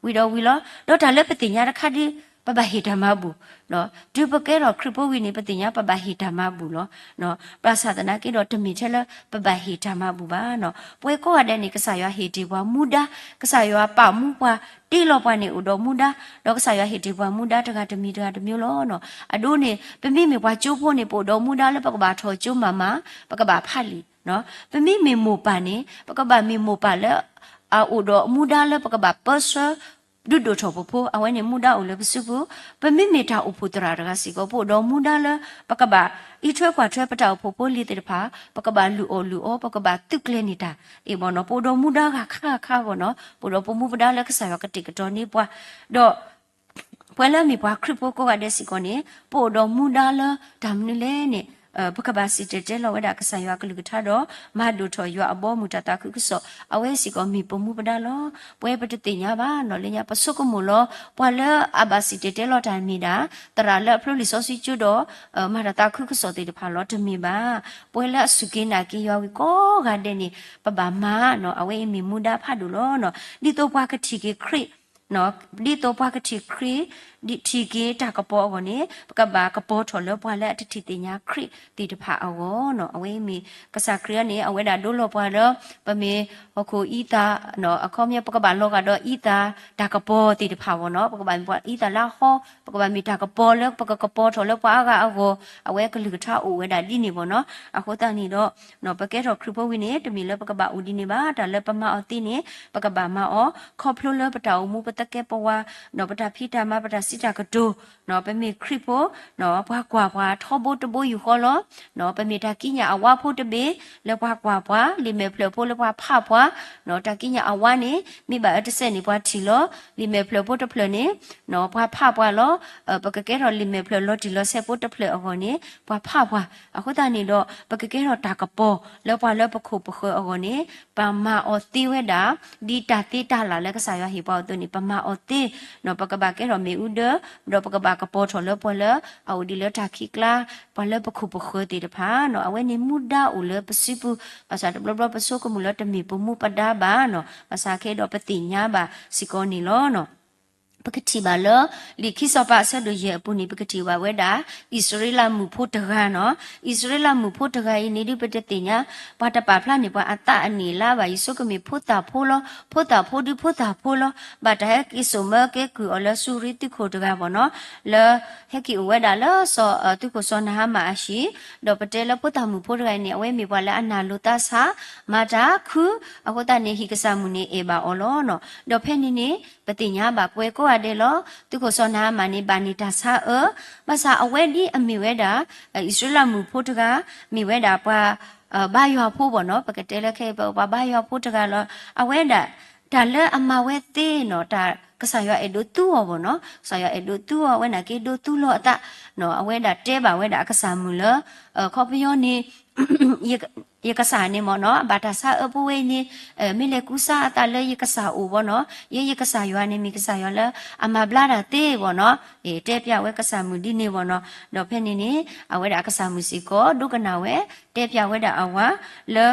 ဝံၤဒီးဝံၤလီၤ. ဒီးတၢ်လၢပသ့ၣ်ညါတခါဒုး ပဘၣ်ဟ့ၣ်တၢ်မၤဘူၣ် တုၤပကဲထီၣ်ခရံာ်ဖိဝံၤန့ၣ် ပသ့ၣ်ညါပဘၣ်ဟ့ၣ်တၢ်မၤဘူၣ်လီၤ. ဘၣ်ဆၣ်သနာ်က့ဒီး တမ့ၢ်ထဲလၢပဘၣ်ဟ့ၣ်တၢ်မၤဘူၣ်ဘၣ်နီၤ. ပဝဲကိးဂၤဒဲးန့ၣ် ကစၢ်ယွၤဟ့ၣ်တ့ၢ်ပှၤမူဒါ, ကစၢ်ယွၤပာ်မူပှၤ တ့လီၤပှၤန့ၣ်အိၣ်ဒီးမူဒါ, ဒီးကစၢ်ယွၤဟ့ၣ်တ့ၢ်ပှၤမူဒါတဂၤတမံၤတဂၤတမံၤလီၤ. အဒိန့ၣ် ပမ့မ့ၢ်ပှၤကၠိဖိန့ၣ် ပအိၣ်ဒီးမူဒါလၢပကဘၣ်ထီၣ်ကၠိမၤမၤ, ပကဘၣ်ဖးလံာ်. ပမ့မ့ၢ်မိၢ်ပၢ်န့ၣ် ပကဘၣ်မ့ၢ်မိၢ်ပၢ်လၢ အအိၣ်ဒီးမူဒါလၢပကဘၣ်ပၢဆှၢ ဒုးဒိၣ်ထီၣ်ပဖိ, အဝဲန့ၣ်မူဒါအိၣ်လၢပစုပူၤ. ပမ့မ့ၢ်တၢ်အိၣ်ဖှိၣ်သရၣ်တဂၤစ့ၢ်ကီး ပအိၣ်ဒီးမူဒါလၢ ပကဘၣ်အံးထွဲကွၢ်ထွဲပတၢ်အိၣ်ဖှိၣ်ဖိလံၤသ့ၣ်တဖၣ်, ပကဘၣ်လုၢ်အီၣ်လုၢ်အီ, ပကဘၣ်သုးကျဲၤန့ၢ်တၢ်အံၤဘၣ်နီၤ. ပအိၣ်ဒီးမူဒါဂၤခါဂၤခါအဂီၢ်နီၤ, ပအိၣ်ဒီးပမူပဒါလၢကစၢ်ယွၤကတဲာ်ကတီၤန့ၢ်ပှၤ, ဒီး ပဝဲလၢမ့ၢ်ပှၤခရံာ်ဖိကိးဂၤဒဲးစ့ၢ်ကီးန့ၣ် ပအိၣ်ဒီးမူဒါလၢတၢ်မနုၤလဲၣ်န့ၣ် ပကဘၣ်စံၣ်တဲၤတဲလီၤဝဲဒၣ်ကစၢ်ယွၤအကလုၢ်ကထါဒီး မၤဒိၣ်ထီၣ်ယွၤအဘီအမုၢ်တၢ်သးခုကစီၣ် အဝဲစ့ၢ်ကီးမ့ၢ်ပမူပဒါလီၤ. ပဝဲပတသ့ၣ်ညါဘၣ်နီၤ, လၢညါပဆိကမိၣ်လီၤ ပှၤလၢအဘၣ်စံၣ်တဲၤတဲလီၤတၢ်မ့ၢ်ဒၣ် သရၣ်လၢအဖျိလံာ်စီဆှံကၠိဒီး မၤတၢ်သးခုကစီၣ်သ့ၣ်တဖၣ်လီၤ, တမ့ၢ်ဘၣ်. ပဝဲလၢအစူၢ်က့ၤနာ်က့ၤယွၤဝံၤကိးဂၤဒဲးန့ၣ် ပဘၣ်မၤနီၤ, အဝဲအံၤမ့ၢ်မူဒါဖးဒိၣ်လီၤနီၤ. ဒ်သိးပှၤကထံၣ်က့ၤခရံာ် ဒ်သိးပှၤကထံၣ်ခရံာ် ဒ်ထံၣ်က့ၤတၢ်ကပီၤအဂီၢ်န့ၣ် ပကဘၣ်ကပီၤထီၣ်လၢပှၤလၢအတထံၣ်သ့ၣ်ညါခရံာ်သ့ၣ်တဖၣ်အဂီၢ်နီၤ. အဝဲအံၤမ့ၢ်ကစၢ်ခရံာ်န့ၣ် အဝဲဒၣ်ဒိလီၤပှၤလၢ ပမ့ၢ်ဟီၣ်ခိၣ်အံသၣ် အခီပညီ ပကဘၣ်လီၤဂာ်ဒီးအံသၣ် တၢ်ကပီၤသ့ၣ်တဖၣ်ဘၣ်နီၤ. ပကဘၣ်မ့ၢ်ပှၤအံသၣ်လၢအဟီ, ပကဘၣ်မ့ၢ်တၢ်ကပီၤလၢပကကပီၤထီၣ်လၢပှၤအါဂၤအဂီၢ်, အဝဲကလုၢ်ကထါအိၣ်ဝဲဒၣ်ဒ်န့ၣ်ဘၣ်နီၤ. အဃိသတးန့ၣ်ဒီး ပကဲထီၣ်ခရံာ်ဖိဝံၤန့ၣ် တမ့ၢ်လၢပကဘၣ်အိၣ်ဒ်န့ၣ်ဘၣ်. တၢ်လၢပမၤအီၤသ့န့ၣ် ပကဘၣ်မၤအီၤ ခီဖျိလၢပတၢ်အိၣ်မူ ပသကဲးပဝး ဒီးပတၢ်ဖံးတၢ်မၤ ပတၢ်စံးတၢ်ကတိၤ ပမ့ၢ်ခရံာ်ဖိ ပှၤကွၢ်ပှၤထီဘိတဘိယူၢ်ဃီလီၤ. ပမ့ၢ်တၢ်ကံးညာ်အဝါဖိတဘ့ၣ် လၢပှၤကွၢ်ပှၤ, လံာ်မဲာ်ဖျၢၣ်ဖိလၢပှၤဖးပှၤ, တၢ်ကံးညာ်အဝါန့ၣ် မ့ၢ်ဘၣ်အၢတစဲးန့ၣ် ပှၤထံၣ်လီၤ. လံာ်မဲာ်ဖျၢၣ်ဖိတဖျၢၣ်န့ၣ် ပှၤဖးပှၤလီၤ. ပကကဲထီၣ်လံာ်မဲာ်ဖျၢၣ်လီၤတံၢ်လီၤဆဲးဖိတဖျၢၣ်အဂီၢ်န့ၣ် ပှၤဖးပှၤ. အဃိသတးန့ၣ်ဒီး ပကကဲထီၣ်တၢ်ကပီၤလၢပှၤလၢပခိၣ်ပဃၢၤအဂီၢ်န့ၣ် ပမၤအီၤသ့ဝဲဒၣ် ဒ်တၢ်သ့တၢ်လၢ်လၢကစၢ်ယွၤဟ့ၣ်ပှၤအသိးန့ၣ် ပမၤအီၤသ့ ပကဘၣ်ကဲထီၣ်မ့ၣ်အူဒၢ ဒီးပကဘၣ်ကပီၤထီၣ်လၢပှၤလၢ အအိၣ်ဒံးလၢတၢ်ခံးကျါ ပှၤလၢပခိၣ်ပဃၢၤသ့ၣ်တဖၣ်နီၤ. အဝဲန့ၣ်မူဒါအိၣ်လၢပစုပူၤ, ဘၣ်ဆၣ်တဘျီဘျီပဆိကမိၣ်လၢတမ့ၢ်ပမူပဒါဘၣ်နီၤ. ဘၣ်ဆၣ်ခဲအံၤဒီးပသ့ၣ်ညါဘၣ်စ့ၢ်ကီးန့ၣ်လီၤ. ပကထံၣ်ဘၣ်လၢ လံာ်ခံစီၤပၤအဆၢဒိၣ်ယဲၢ်အပူၤန့ၣ် ပကထံၣ်ဘၣ်ဝဲဒၣ် အံၣ်စရ့လးမုၣ်ဖိတဂၤနီၤ. အံၣ်စရ့လးမုၣ်ဖိတဂၤအံၤန့ၣ် ဒ်ပတသ့ၣ်ညါ ပှၤတပာ်ဖျါန့ၢ်ပှၤအသးအနံၣ်အလါဘၣ်. ယဆိကမိၣ်ဖိသၣ်ဖိလီၤ, ဖိသၣ်ဖိဒုးဖိသၣ်ဖိလီၤ. ဘၣ်တၢ်ဟဲက့ၤစိာ်မၢကဲကုၢ်အီၤလၢစူရံသုးခိၣ်တဂၤဘၣ်နီၤ, လၢ ဟဲက့ၤအိၣ်ဝဲဒၣ်လၢစီၤ သုးခိၣ်စီၤနဟၤမၣ်အဟံၣ်, ဒီးပတဲလၢဖိသၣ်မုၣ်ဖိတဂၤအံၤန့ၣ် အဝဲမ့ၢ်ပှၤလၢအနာ်လိာ်သးဆး မၤတၢ်ခု အဃိသတးန့ၣ် ဟံၣ်ကစၢ်မုၣ်န့ၣ်အဲၣ်ဘၣ်အီၤလီၤနီၤ. ဒီးဖဲန့ၣ်န့ၣ် ပသ့ၣ်ညါဘၣ်ပှဲၤကိးဂၤဒဲးလီၤ. သုးခိၣ်စီၤနဟၤမၣ်န့ၣ် ဘၣ်န့ၢ်တၢ်ဆါအၢ, ဘၣ်ဆၣ်အဝဲဒ်အမ့ၢ်ဝဲဒၣ် အံၣ်စရ့လးမုၣ်ဖိတဂၤ မ့ၢ်ဝဲဒၣ်ပှၤ ဘါယွၤဖိဘၣ်နီၤ, ပကတဲလၢခဲအံၤ ပှၤဘါယွၤဖိတဂၤလီၤ. အဝဲဒၣ် တၢ်လၢအမၤဝဲသ့နီၤ, တၢ်ကစၢ်ယွၤအဲၣ်ဒိးသူအီၤဘၣ်နီၤ, ကစၢ်ယွၤအဲၣ်ဒိးသူအီၤ အဝဲန့ၣ်က့ၤဒိးသူလီၤအသး, အဝဲဒၣ်တဲဘၣ်ဝဲဒၣ်အကစၢ်မုၣ်လၢ ခီပညီန့ၣ် ယကစၢ်န့ၣ်မ့ၢ်နီၤ ဘၣ်တၢ်ဆါအၢဖိဝဲအံၤန့ၣ် မ့ၢ်လဲၤကူစါအသးလၢယကစၢ်အိၣ်ဘၣ်နီၤ, ယဲယကစၢ်ယွၤန့ၣ် မ့ၢ်ကစၢ်ယွၤလၢအမၤဘျါတၢ်သ့ဘၣ်နီၤ, တဲပျးဝဲကစၢ်မုၣ်ဒ်န့ၣ်ဘၣ်နီၤ. ဒီးဖဲန့ၣ်န့ၣ် အဝဲဒၣ်အကစၢ်မုၣ်စ့ၢ်ကီး ဒိကနၣ်ဝဲ တဲပျးဝဲဒၣ်အဝၤ လၢ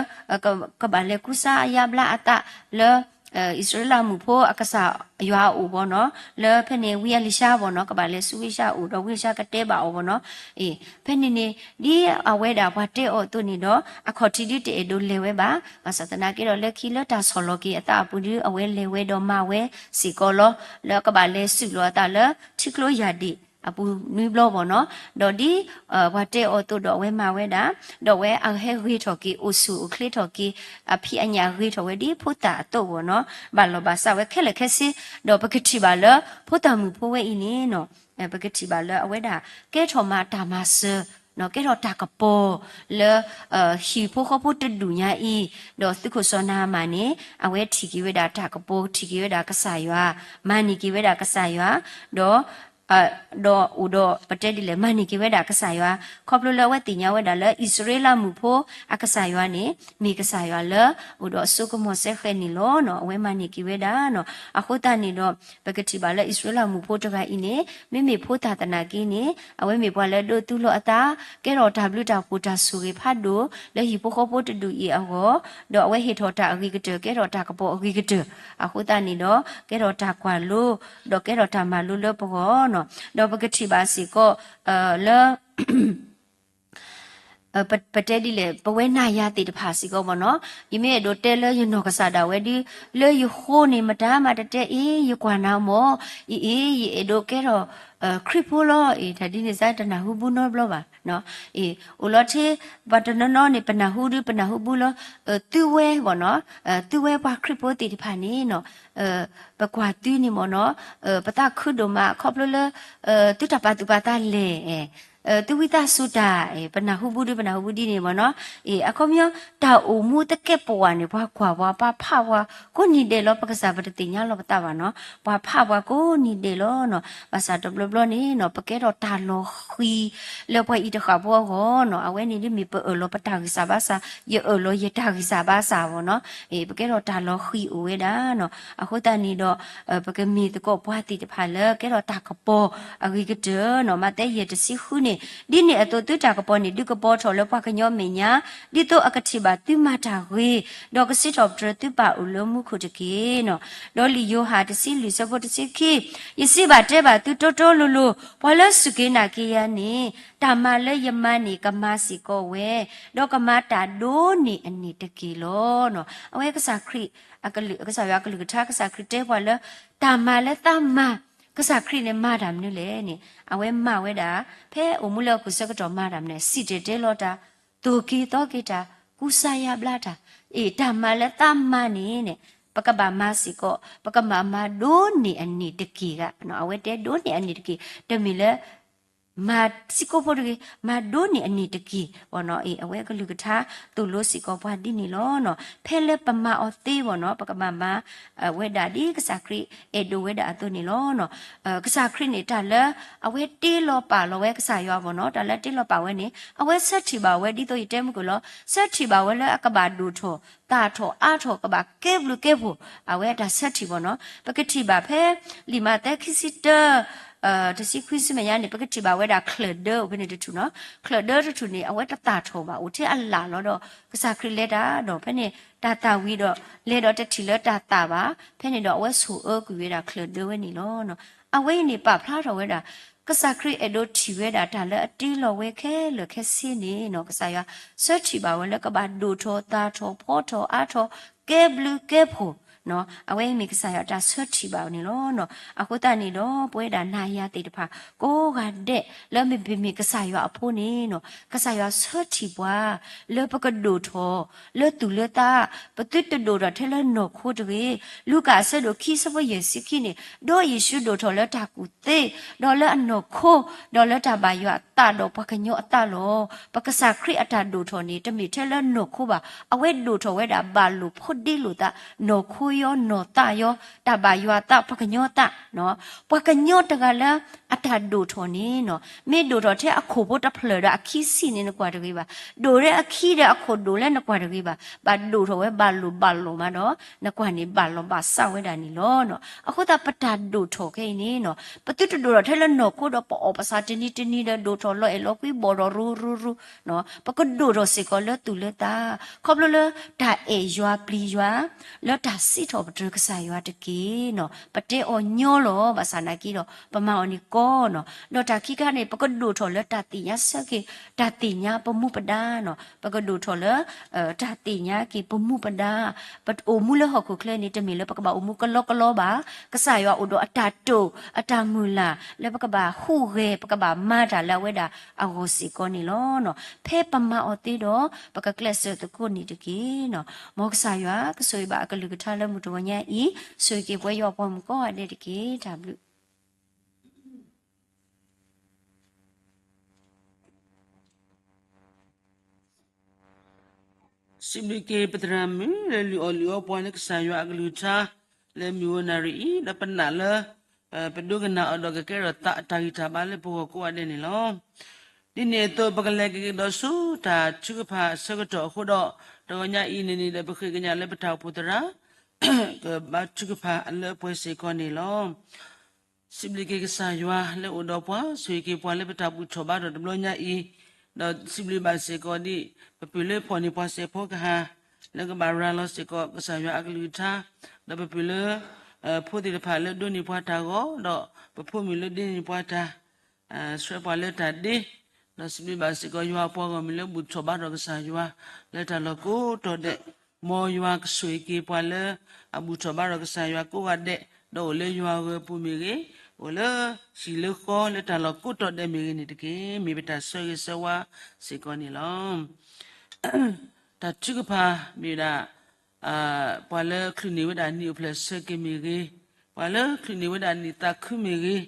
ကဘၣ်လဲၤကူစါယါဘျါအသးလၢ အံၣ်စရ့လးမုၣ်ဖိအကစၢ်ယွၤအအိၣ်ဘၣ်နီၤ, လၢဖဲန့ၣ်ဝံအလံၤၡါဘၣ်နီၤ, ကဘၣ်လဲၤဆူဝံအလံၤၡါအအိၣ်ဒီးဝံအလံၤၡါကတဲဘၣ်အီၤဘၣ်နီၤ. အ့ ဖဲန့ၣ်န့ၣ် ဒ်အဝဲဒၣ်ပှၤတဲအီၤအသိးန့ၣ်ဒီး အခီၣ်ထံးဒုတအဲၣ်ဒိးလဲၤဝဲဘၣ်. ဘၣ်ဆၣ်သနာ်က့ဒီးလၢခံလၢတၢ်ဆီၣ်လီၤက့ၤအသးအပူၤဒု အဝဲလဲၤဝဲဒီးမၤဝဲစ့ၢ်ကီးလီၤ. လၢကဘၣ်လဲၤဆူၣ်လီၤအသးလၢထံကျိယၢ်ဒ့ၣ်အပူၤနွံဘျီဘၣ်နီၤ. ဒီးဒ် ပှၤတဲအီၤအသိးဒီးအဝဲမၤဝဲဒၣ်, ဒီးအဝဲအဟဲဂ့ၤထီၣ်က့ၤအိၣ်ဆူၣ်အိၣ်ချ့ထီၣ်က့ၤ, အဖံးအညၣ်ဂ့ၤထီၣ်ဝဲဒ်ဖိသၣ်အသိးဘၣ်နီၤ, ဘၣ်လီၢ်ဘၣ်စးဝဲခဲလၢာ်ခဲဆ့. ဒီးပကထံၣ်ဘၣ်လၢ ဖိသၣ်မုၣ်ဖိဝဲအံၤန့ၣ်နီၤ, ပကထံၣ်ဘၣ်လၢအဝဲဒၣ် ကဲထီၣ်မၤတၢ်မၤစၢၤ, ကဲထီၣ်တၢ်ကပီၤလၢ ဟံၣ်ဖိဃီဖိတဒူၣ်ညါအံၤ, ဒီးသုးခိၣ်စီၤနၤမၣ်န့ၣ် အဝဲထံၣ်က့ၤဝဲဒၣ်တၢ်ကပီၤ, ထံၣ်က့ၤဝဲဒၣ်ကစၢ်ယွၤ, မၤန့ၢ်က့ၤဝဲဒၣ်ကစၢ်ယွၤ, ဒီး ဒီးအိၣ်ဒီးပတဲဒ်လဲၣ် မၤန့ၢ်က့ၤဝဲဒၣ်ကစၢ်ယွၤ, ခီဖျိလၢအဝဲသ့ၣ်ညါဝဲဒၣ်လၢ အံၣ်စရ့လးမုၣ်ဖိအကစၢ်ယွၤန့ၣ် မ့ၢ်ကစၢ်ယွၤလၢ အိၣ်ဒီးအစိကမီၤစဲဃဲးန့ၣ်လီၤ. အဝဲမၤန့ၢ်က့ၤဝဲဒၣ်နီၤ. အဃိသတးန့ၣ်ဒီး ပကထံၣ်ဘၣ်လၢအံၣ်စရ့လးမုၣ်ဖိတဂၤအံၤန့ၣ် မ့မ့ၢ်ဖိသၣ်သနာ်က့န့ၣ် အဝဲမ့ၢ်ပှၤလၢအဒိးသူလီၤအသး, ကဲထီၣ်တၢ်ဘျုးတၢ်ဖှိၣ်တၢ်ဆိၣ်ဂ့ၤဖးဒိၣ် လၢဟံၣ်ဖိဃီဖိတဒူၣ်အံၤအဂီၢ်, ဒီးအဝဲဟ့ၣ်ထီၣ်တၢ်အဂ့ၤကတၢၢ် ကဲထီၣ်တၢ်ကပီၤအဂ့ၤကတၢၢ်, အဃိသတးန့ၣ်ဒီး ကဲထီၣ်တၢ်ကွၢ်လိ ဒီးကဲထီၣ်တၢ်မၤလိလၢပဂီၢ်နီၤ. ဒီးပကထံၣ်ဘၣ်စ့ၢ်ကီး လၢ ပတဲဒ်လဲၣ် ပဝဲနၤယၤသ့ၣ်တဖၣ်စ့ၢ်ကီးဘၣ်နီၤ, ယမ့ၢ်အဲၣ်ဒိးတဲလၢယနီၢ်ကစၢ်ဒၣ်ဝဲဒု လၢယဃိန့ၣ် မတၤမးတတဲအ့ၣ် ယကွၢ်နၤမၢ်, အ့ၣ်အ့ၣ် ယအဲၣ်ဒိးကဲထီၣ် ခရံာ်ဖိလီၤ, အ့ၣ် တၢ်ဒ်န့ၣ်စ့ၢ်တနၢ်ဟူဘုနီတဘျီဘၣ်. အ့ၣ် အိၣ်လီၤထဲ ပှၤတနီၤနီၤန့ၣ် ပနၢ်ဟူဒု ပနၢ်ဟူဘုလီၤ, သုဝဲဘၣ်နီၤ, သုဝဲပှၤခရံာ်ဖိသ့ၣ်တဖၣ်န့ၣ်နီၤ ပကွၢ်သုန့ၣ်မၢ်နီၤ, ပသးခုဒိၣ်မး ခီဖျိလၢ သုတၢ်ပာ်သူၣ်ပာ်သးလဲၣ်, သုဝံသးစူၤတၢ်, ပနၢ်ဟူဘုဒု ပနၢ်ဟူဘုဒ်န့ၣ်မၢ်နီၤ. အ့ၣ် အခီပညီ တၢ်အိၣ်မူသကဲးပဝးန့ၣ် ပှၤကွၢ်ပှၤ ပှၤဖးပှၤ ကိးနံၤဒဲးလီၤ, ပကစၢ်ပတသ့ၣ်ညါလီၤပသးဘၣ်နီၤ, ပှၤဖးပှၤကိးနံၤဒဲးလီၤနီၤ. ဘၣ်ဆၣ်တဘျီဘျီန့ၣ်နီၤ ပကဲထီၣ်တၢ်လီၤဃံၤ လၢပှၤအံၤတဃၣ်ဖိအဂီၢ်နီၤ, အဝဲန့ၣ်ဒ်မ့ၢ်ပအၢၣ်လီၤပတၢ်ဂံၢ်စၢ်ဘါစၢ်, ယအၢၣ်လီၤယတၢ်ဂံၢ်စၢ်ဘါစၢ်ဘၣ်နီၤ. အ့ၣ် ပကဲထီၣ်တၢ်လီၤဃံၤအိၣ်ဝဲဒၣ်နီၤ. အဃိသတးန့ၣ်ဒီး ပကမ့ၢ်သကိးပှၤသ့ၣ်တဖၣ်လၢကဲထီၣ်တၢ်ကပီၤအဂ့ၤကတၢၢ်နီၤ. မးသဲယဲၢ်တဆံဃုန့ၣ် ဒ်န့ၣ်အသိးသုတၢ်ကပီၤန့ၣ် ဒုးကပီၤထီၣ်လၢပှၤကညီအမဲာ်ညါ, ဒ်သိးအကထံၣ်ဘၣ်သုမၤတၢ်ဂ့ၤ, ဒီးကစံးထီၣ်ပတြၢၤသုပၢ်အိၣ်လၢမူခိၣ်တက့ၢ်နီၤ. ဒီးလံာ်ယိၤဟၣ်တဆံလွံၢ်ဆၢဖိတဆံခံ, ယစံးဘၣ်တဲဘၣ်သုတီတီလိၤလိၤ, ပှၤလၢစူၢ်က့ၤနာ်က့ၤယၤန့ၣ် တၢ်မၤလၢယမၤန့ၣ်ကမၤစ့ၢ်ကီးဝဲ, ဒီးကမၤတၢ်ဒိးန့ၢ်အန့ၣ်တက့ၢ်လီၤ. အဝဲကစၢ်ခရံာ် ကစၢ်ယွၤအကလုၢ်ကထါ ကစၢ်ခရံာ်တဲပှၤလၢ တၢ်မၤလၢသးမၤ, ကစၢ်ခရံာ်န့ၣ်မၤတၢ်မနုၤလဲၣ်န့ၣ် အဝဲမၤဝဲဒၣ် ဖဲအိၣ်မူလၢအခိၣ်ဆၢကတီၢ်မၤတၢ်မနုၤလဲၣ်, စံၣ်တဲၤတဲလီၤတၢ်, သိၣ်က့ၤသီက့ၤတၢ်, ကူစါယါဘျါတၢ်. အ့ၣ် တၢ်မၤလၢသးမၤန့ၣ်န့ၣ် ပကဘၣ်မၤစ့ၢ်ကီး, ပကဘၣ်မၤဒိးန့ၢ်အန့ၣ်တက့ၢ်ဂ့ၤ. အဝဲတဲဒိးန့ၢ်အန့ၣ်တက့ၢ်, တမ့ၢ်လၢ မၤစံးကိးဖိတဂ့ၤ, မၤဒိးန့ၢ်အန့ၣ်တက့ၢ်ဘၣ်နီၤ. အ့ၣ် အဝဲကလုၢ်ကထါသိၣ်လိစ့ၢ်ကီးပှၤဒ်န့ၣ်လီၤ. ဖဲလၢပမၤအီၤသ့ဘၣ်နီၤ ပကဘၣ်မၤဝဲဒၣ်ဒ်ကစၢ်ခရံာ်အဲၣ်ဒိးဝဲဒၣ်အသိးန့ၣ်လီၤ. ကစၢ်ခရံာ်န့ၣ် တၢ်လၢအဝဲတ့လီၤပာ်လီၤဝဲကစၢ်ယွၤဘၣ်နီၤ, တၢ်လၢတ့လီၤပာ်ဝဲန့ၣ် အဝဲဆၢထံၣ်ဘၣ်ဝဲဒ်သိးယတဲမုၢ်ကလီၤ, ဆၢထံၣ်ဘၣ်ဝဲလၢအကဘၣ်ဒိၣ်ထီၣ် သၣ်ထီၣ်အါထီၣ် ကဘၣ်ကဲဘျုးကဲဖှိၣ် အဝဲအတၢ်ဆၢထံၣ်ဘၣ်နီၤ. ပကထံၣ်ဘၣ်ဖဲ လံာ်မးသဲခံဆံတၢ တဆံခွံဆူမဲာ်ညါန့ၣ် ပကထံၣ်ဘၣ်ဝဲဒၣ်ချၢၣ်ဒၢအိၣ်ဖဲန့ၣ်တထူၣ်နီၤ. ချၢၣ်ဒၢတထူၣ်န့ၣ် အဝဲတသၣ်ထီၣ်ဘၣ်, အိၣ်ထဲအလၣ်လီၤဒီး ကစၢ်ခရံာ်လဲၤတၢ်ဒီး ဖဲန့ၣ်တၢ်သၣ်ဝံၤဒီး လဲၤဒီးတထံၣ်လၢတၢ်သၣ်ဘၣ်, ဖဲန့ၣ်ဒီးအဝဲဆိၣ်အၢကွံာ်ဝဲဒၣ်ချၢၣ်ဒၢဝဲန့ၣ်လီၤ. အဝဲအံၤန့ၣ်ပာ်ဖျါထီၣ်ဝဲဒၣ် ကစၢ်ခရံာ်အဲၣ်ဒိးထံၣ်ဝဲဒၣ်တၢ်လၢအတ့လီၤဝဲခဲလၢာ်ခဲဆ့န့ၣ်နီၤ, ကစၢ်ယွၤဆၢထံၣ်ဘၣ်ဝဲလၢကဘၣ်ဒိၣ်ထီၣ်သၣ်ထီၣ်ဖီထီၣ်အါထီၣ် ကဲဘျုးကဲဖှိၣ် အဝဲအံၤမ့ၢ်ကစၢ်ယွၤအတၢ်ဆၢထံၣ်ဘၣ်န့ၣ်လီၤ. အဃိသတးန့ၣ်ဒီး ပဝဲဒၣ်နၤယၤသ့ၣ်တဖၣ် ကိးဂၤဒဲးလၢမ့ၢ်ပမ့ၢ်ကစၢ်ယွၤအဖိန့ၣ်နီၤ, ကစၢ်ယွၤဆၢထံၣ်ပှၤ လၢပကဒိၣ်ထီၣ် လၢသူၣ်လၢသး, ပသုတဒိၣ်ထီၣ်ထဲလၢနီၢ်ခိတဂ့ၤ. လူၤကၣ်အဆၢဒိၣ်ခံဆၢဖိယဲၢ်ဆံခံန့ၣ် ဒီးယ့ၣ်ၡူးဒိၣ်ထီၣ်လၢတၢ်ကူၣ်သ့ ဒီးလၢအနီၢ်ခိ ဒီးလၢတၢ်ဘၣ်ယွၤအသးဒီးပှၤကညီအသးလီၤ. ပကစၢ်ခရံာ်အတၢ်ဒိၣ်ထီၣ်န့ၣ် တမ့ၢ်ထဲလၢနီၢ်ခိဘၣ်. အဝဲဒိၣ်ထီၣ်ဝဲဒၣ်ဘၣ်လိာ်ဖိဒ့လိာ်သး, နီၢ်ခိယီ နီၢ်သးယီ, တၢ်ဘၣ်ယွၤအသး ပှၤကညီအသး ပှၤကညီတဂၤလၢအတၢ်ဒိၣ်ထီၣ်န့ၣ်နီၤ, မ့ၢ်ဒိၣ်ထီၣ်ထဲအခိၣ်ဖိတဖျၢၣ်ဒီးအခံဆံးန့ၣ်နကွၢ်တဂ့ၤဘၣ်. ဒိၣ်ထဲအခံဒီးအခိၣ်ဒိၣ်လၢနကွၢ်တဂ့ၤဘၣ်. ဘၣ်ဒိၣ်ထီၣ်ဝဲဘၣ်လိာ်ဘၣ်လီၤမးဒီး နကွၢ်န့ၣ်ဘၣ်လီၤဘၣ်စးဝဲဒၣ်န့ၣ်လီၤ. အဃိသတးပတၢ်ဒိၣ်ထီၣ်ခဲအံၤန့ၣ်နီၤ, ပသုတဒိၣ်ထီၣ်ထဲလၢနီၢ်ခိဒီးပအီၣ်ပစးတနံၤတနံၤဒီးဒိၣ်ထီၣ်လီၤအဲၣ်လီၤကွံဘီၣ်ဒီးရူရူရူ, ပကဒိၣ်ထီၣ်စ့ၢ်ကီးလၢသူၣ်လၢသး, ခီဖျိလၢတၢ်အဲၣ်ယွၤပျံၤယွၤ, လၢတၢ်စံး ပကစံးထီၣ်ပတြၢၤကစၢ်ယွၤတက့ၢ်နီၤ. ပတဲအီၤညီလီၤ ဘၣ်ဆၣ်သနာ်က့ဒီး ပမၤအီၤန့ၣ်ကီနီၤ. ဒီးတၢ်ခံခါန့ၣ် ပကဒိၣ်ထီၣ်လၢတၢ်သ့ၣ်ညါဆၢက့ၤ တၢ်သ့ၣ်ညါပမူပဒါနီၤ. ပကဒိၣ်ထီၣ်လၢ တၢ်သ့ၣ်ညါက့ၤပမူပဒါ, ပအိၣ်မူလၢဟီၣ်ခိၣ်ချၢန့ၣ် တမ့ၢ်လၢပကဘၣ်အိၣ်မူကလီကလီဘၣ်. ကစၢ်ယွၤအိၣ်ဒီးအတၢ်တိာ် အတၢ်မုၢ်လၢ် လၢပကဘၣ်ဟူးဂဲၤ ပကဘၣ်မၤတၢ်လၢအဝဲဒၣ်အဂီၢ်စ့ၢ်ကီးန့ၣ်လီၤ. ဖဲပမၤအီၤသ့ဒီး ပကကျဲးစၢးသကိးန့ၣ်တက့ၢ်နီၤ. မ်ကစၢ်ယွၤကဆိၣ်ဂ့ၤဘၣ်အကလုၢ်ကထါလၢမုၢ်တဂီၤညါအံၤ, ဆိၣ်ဂ့ၤက့ၤပှၤယွၤအပှၤမုၣ်ကိးဂၤဒဲးတက့ၢ်. တၢ်ဘျုး စံးဘျုးက့ၤပသရၣ်မုၣ်လၢလုၢ်အီၣ်လုၢ်အီပှၤလၢကစၢ်ယွၤအကလုၢ်ကထါ လၢမုၢ်ဂီၤနၣ်ရံၣ်အံၤ, ဒီးပနာ်လၢ ပဒိကနၣ်အီၤဒီးကကဲထီၣ်သးအတၢ်ဂံၢ်တၢ်ဘါလၢပဂီၢ်ကိးဂၤဒဲးန့ၣ်လီၤ. ဒ်န့ၣ်အသိး ပကလဲၤက့ၤကဒီးဆူတၢ်ထုကဖၣ်အဆၢကတီၢ်အဃိဒီး တဂီၤညါအံၤန့ၣ်န့ၣ်ဒီး ပဃ့ကညးလၢပတၢ်အိၣ်ဖှိၣ်သရၣ် ကဘါထုကဖၣ်လၢပှဲၤစ့ၢ်ကီးန့ၣ်လီၤ. စံးဘျုးက့ၤကစၢ်ယွၤလၢအိၣ်ဒီးပှၤ, ဆိၣ်ဂ့ၤက့ၤပှၤလၢပတၢ်ဘူၣ်ထီၣ်ဘါထီၣ်တဘျီညါအံၤ, ဒီးစံးဘျုးဘၣ်စ့ၢ်ကီးဒ် ပပုၢ်လၢဖီၣ်န့ၢ်ပှၤစဲးဖီကဟၣ် လၢကဘၣ်ရၤလီၤစ့ၢ်ကီးကစၢ်ယွၤအကလုၢ်ကထါ, ဒီးပပုၢ်လၢ ဖိသ့ၣ်တဖၣ်လၢဒိးန့ၢ်ပှၤတၢ်ဂီၤ, ဒီးပဖိမုၣ်လၢဒိးန့ၢ်ပှၤတၢ် ဆှၢပှၤလၢတၢ်ဒ့, ဒီးစံးဘျုးဘၣ်စ့ၢ်ကီးယွၤအပှၤဂီၢ်မုၢ်လၢဘူၣ်ထီၣ်ဘါထီၣ်ကစၢ်ယွၤ လၢတၢ်လီၢ်ကိးတီၤဒဲး, မ်ယွၤကဆိၣ်ဂ့ၤက့ၤပှၤလၢအဘူၣ်ထီၣ်ဘါထီၣ်ကစၢ်ယွၤကိးဂၤဒဲး, ဒီးအိၣ်လၢယွၤဂၢၤပူၤမ့ၢ်ဂ့ၤ, အိၣ်လၢဟံၣ်လၢဃီလၢတၢ်လီၢ်ကိးတီၤဒဲးမ့ၢ်ဂ့ၤန့ၣ်တက့ၢ်. မ့ၢ်ပတၢ်ဆၢဂ့ၤဆၢဝါစ့ၢ်ကီးန့ၣ်လီၤ. တၢ်ထုကဖၣ်မ့ၢ်ဝဲဒၣ် ပှၤလၢချုးန့ၢ်ဝဲဒၣ်နံၣ်အိၣ်ဖျဲၣ်ဆၢက့ၤမ့ၢ်ဂ့ၤ, ပှၤလၢချုးန့ၢ်ဝဲဒၣ်နံၣ်သးခုမ့ၢ်ဂ့ၤ,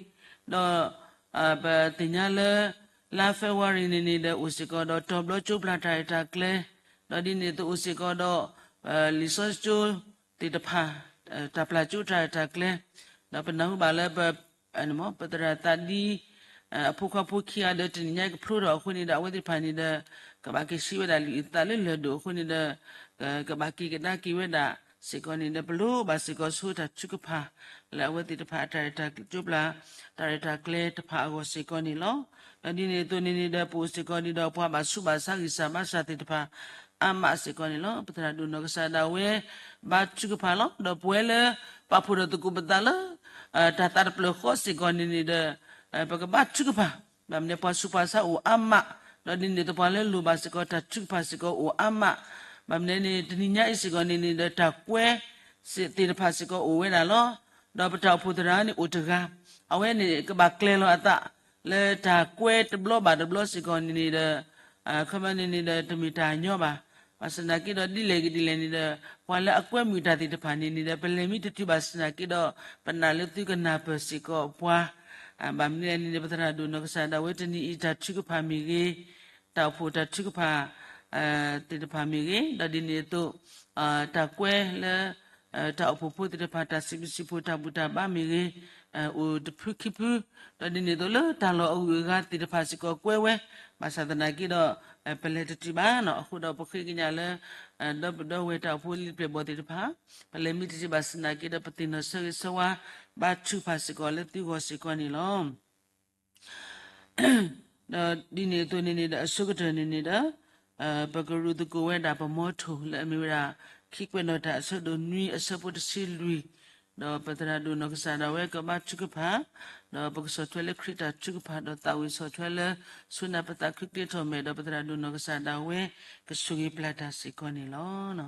ဒီး ပသ့ၣ်ညါလၢ လါ February န့ၣ်န့ၣ်ဒီး အိၣ်စ့ၢ်ကီးဒီးတီၤဘျီကၠိပျၢ်တၢ်ရဲၣ်တၢ်ကျဲၤ, ဒီးဒ်န့ၣ်အသိးအိၣ်စ့ၢ်ကီးဒီး လံာ်စီဆှံကၠိသ့ၣ်တဖၣ် တၢ်ပျၢ်ကၠိတၢ်ရဲၣ်တၢ်ကျဲၤ, ဒီးပနၢ်ဟူဘၣ်လၢ ပသရၣ်သးဒံ အဖိခွါဖိခံဂၤဒီးတနံၤညါကဖျိထီၣ်အဃိန့ၣ်ဒီး အဝဲသ့ၣ်တဖၣ်န့ၣ်ဒီး ကဘၣ်က့ၤဆှံဝဲဒၣ်လံာ်အသးလၢလၢၢ်ဒိၣ်အဃိန့ၣ်ဒီး ကဘၣ်က့ၤကဒါက့ၤဝဲဒၣ်စ့ၢ်ကီးန့ၣ်ဒီး ပလိၣ်ဘၣ်စ့ၢ်ကီးဆိတၢ်ထုကဖၣ် လၢအဝဲသ့ၣ်တဖၣ်အတၢ်ရဲၣ်တၢ်ကျဲၤ ကၠိပျၢ်တၢ်ရဲၣ်တၢ်ကျဲၤတဖၣ်အဂီၢ်စ့ၢ်ကီးန့ၣ်လီၤ. ဒီးဒ်န့ၣ်အသိးန့ၣ်န့ၣ်ဒီး ပအိၣ်စ့ၢ်ကီးဒ်ဒီးပှၤဘၣ်ဆူးဘၣ်ဆါဂံၢ်စၢ်ဘါစၢ်သ့ၣ်တဖၣ် အါမးစ့ၢ်ကီးန့ၣ်လီၤ. ပသရၣ်ဒိၣ်နီၢ်ကစၢ်ဒၣ်ဝဲ ဘါထုကဖၣ်လီၤ. ဒီးပဝဲလၢ ပာ်ဖှိၣ်ထီၣ်သကိးပသးလၢ တၢ်သးတဖျၢၣ်ဃီစ့ၢ်ကီးန့ၣ်န့ၣ်ဒီး ပကဘါထုကဖၣ်, ဘၣ်မနုၤပှၤဆူးပှၤဆါအိၣ်အါမး, ဒီးဒ်န့ၣ်သပှၢ်လၢလိၣ်ဘၣ်စ့ၢ်ကီးတၢ်ထုကဖၣ်စ့ၢ်ကီးအိၣ်အါမး, ဘၣ်မနုၤန့ၣ် တနံၤညါအံၤစ့ၢ်ကီးန့ၣ်န့ၣ်ဒီး တၢ်ကွဲးသ့ၣ်တဖၣ်စ့ၢ်ကီးအိၣ်ဝဲဒၣ်လီၤ. ဒီးပတၢ်အိၣ်ဖှိၣ်သရၣ်န့ၣ်အိၣ်တဂၤ, အဝဲန့ၣ်ကဘၣ်ကျဲၤလီၤအသး လၢတၢ်ကွဲးတဘျီဘၣ်တဘျီစ့ၢ်ကီးန့ၣ်န့ၣ်ဒီး ခီမ့ၢ်န့ၣ်န့ၣ်ဒီး တမ့ၢ်တၢ်ညီဘၣ်. ဘၣ်ဆၣ်သနာ်က့ဒီး ဒ်လဲၣ်ဂ့ၤဒ်လဲၣ်န့ၣ်ဒီး ပှၤလၢအကွဲမုာ်တၢ်သ့ၣ်တဖၣ်န့ၣ်န့ၣ်ဒီး ပလဲၤမံတတုၤဘၣ်ဆၣ်သနာ်က့ဒီး ပနာ်လၢသုကနၢ်ပၢၢ်စ့ၢ်ကီးပှၤ, ဘၣ်မနုၤလဲၣ်န့ၣ်ဒီး ပသရၣ်ဒိၣ်နီၢ်ကစၢ်ဒၣ်ဝဲတနံၤအံၤတၢ်ထုကဖၣ်မ့ၢ်ဂ့ၤ, တၢ်အိၣ်ဖှိၣ်တၢ်ထုကဖၣ် သ့ၣ်တဖၣ်မ့ၢ်ဂ့ၤ, ဒီးဒ်န့ၣ်အသိး တၢ်ကွဲးလၢ တၢ်အိၣ်ဖှိၣ်ဖိသ့ၣ်တဖၣ် တၢ်စံးဘျုးစံးဖှိၣ်တၢ်ဘူၣ်တၢ်ဘါမ့ၢ်ဂ့ၤ, အိၣ်တဖုခံဖု, ဒီးဒ်န့ၣ်အသိးလၢတၢ်လီၢ်အဂုၤအဂၤသ့ၣ်တဖၣ်စ့ၢ်ကီးကွဲဝဲ, ဘၣ်ဆၣ်သနာ်က့ဒီး ပလဲၤတတုၤဘၣ်နီၤ. အဃိဒီးပဃ့ကညးလၢ ဒီပုၢ်ဒီဝဲၢ်တၢ်အိၣ်ဖှိၣ်လံာ်ပျဲၢ်ဘီၣ်သ့ၣ်တဖၣ် ပလဲၤမံတတုၤဘၣ်ဆၣ်သနာ်က့ဒီး ပသ့ၣ်နီၣ်ဆၢဂ့ၤဆၢဝါ ဘါထုကဖၣ်စ့ၢ်ကီးလၢသုဂီၢ်စ့ၢ်ကီးန့ၣ်လီၤ. ဒီးဒ်န့ၣ်အသိးန့ၣ်န့ၣ်ဒီး အဆိကတၢၢ်န့ၣ်န့ၣ်ဒီး ပကရူၢ်သကိးဝဲဒၣ်ပမီထိၣ်လၢအမ့ၢ်ဝဲဒၣ် ခံကွဲးနီၣ်တၢ်အဆၢဒိၣ်နွံအဆၢဖိတဆံလွံၢ်, ဒီးပသရၣ်ဒိၣ်နီၢ်ကစၢ်ဒၣ်ဝဲကဘါထုကဖၣ်, ဒီးပကဆီၣ်ထွဲလၢခရံာ်တၢ်ထုကဖၣ် ဒီးသးဝံၣ်ဆီၣ်ထွဲလၢ ဆိနၢ်ပသးခုက့ၤထီၣ်မဲာ် ဒီးပသရၣ်ဒိၣ်နီၢ်ကစၢ်ဒၣ်ဝဲ ကဆိၣ်ဂ့ၤပျၢ်တၢ်စ့ၢ်ကီးန့ၣ်လီၤ.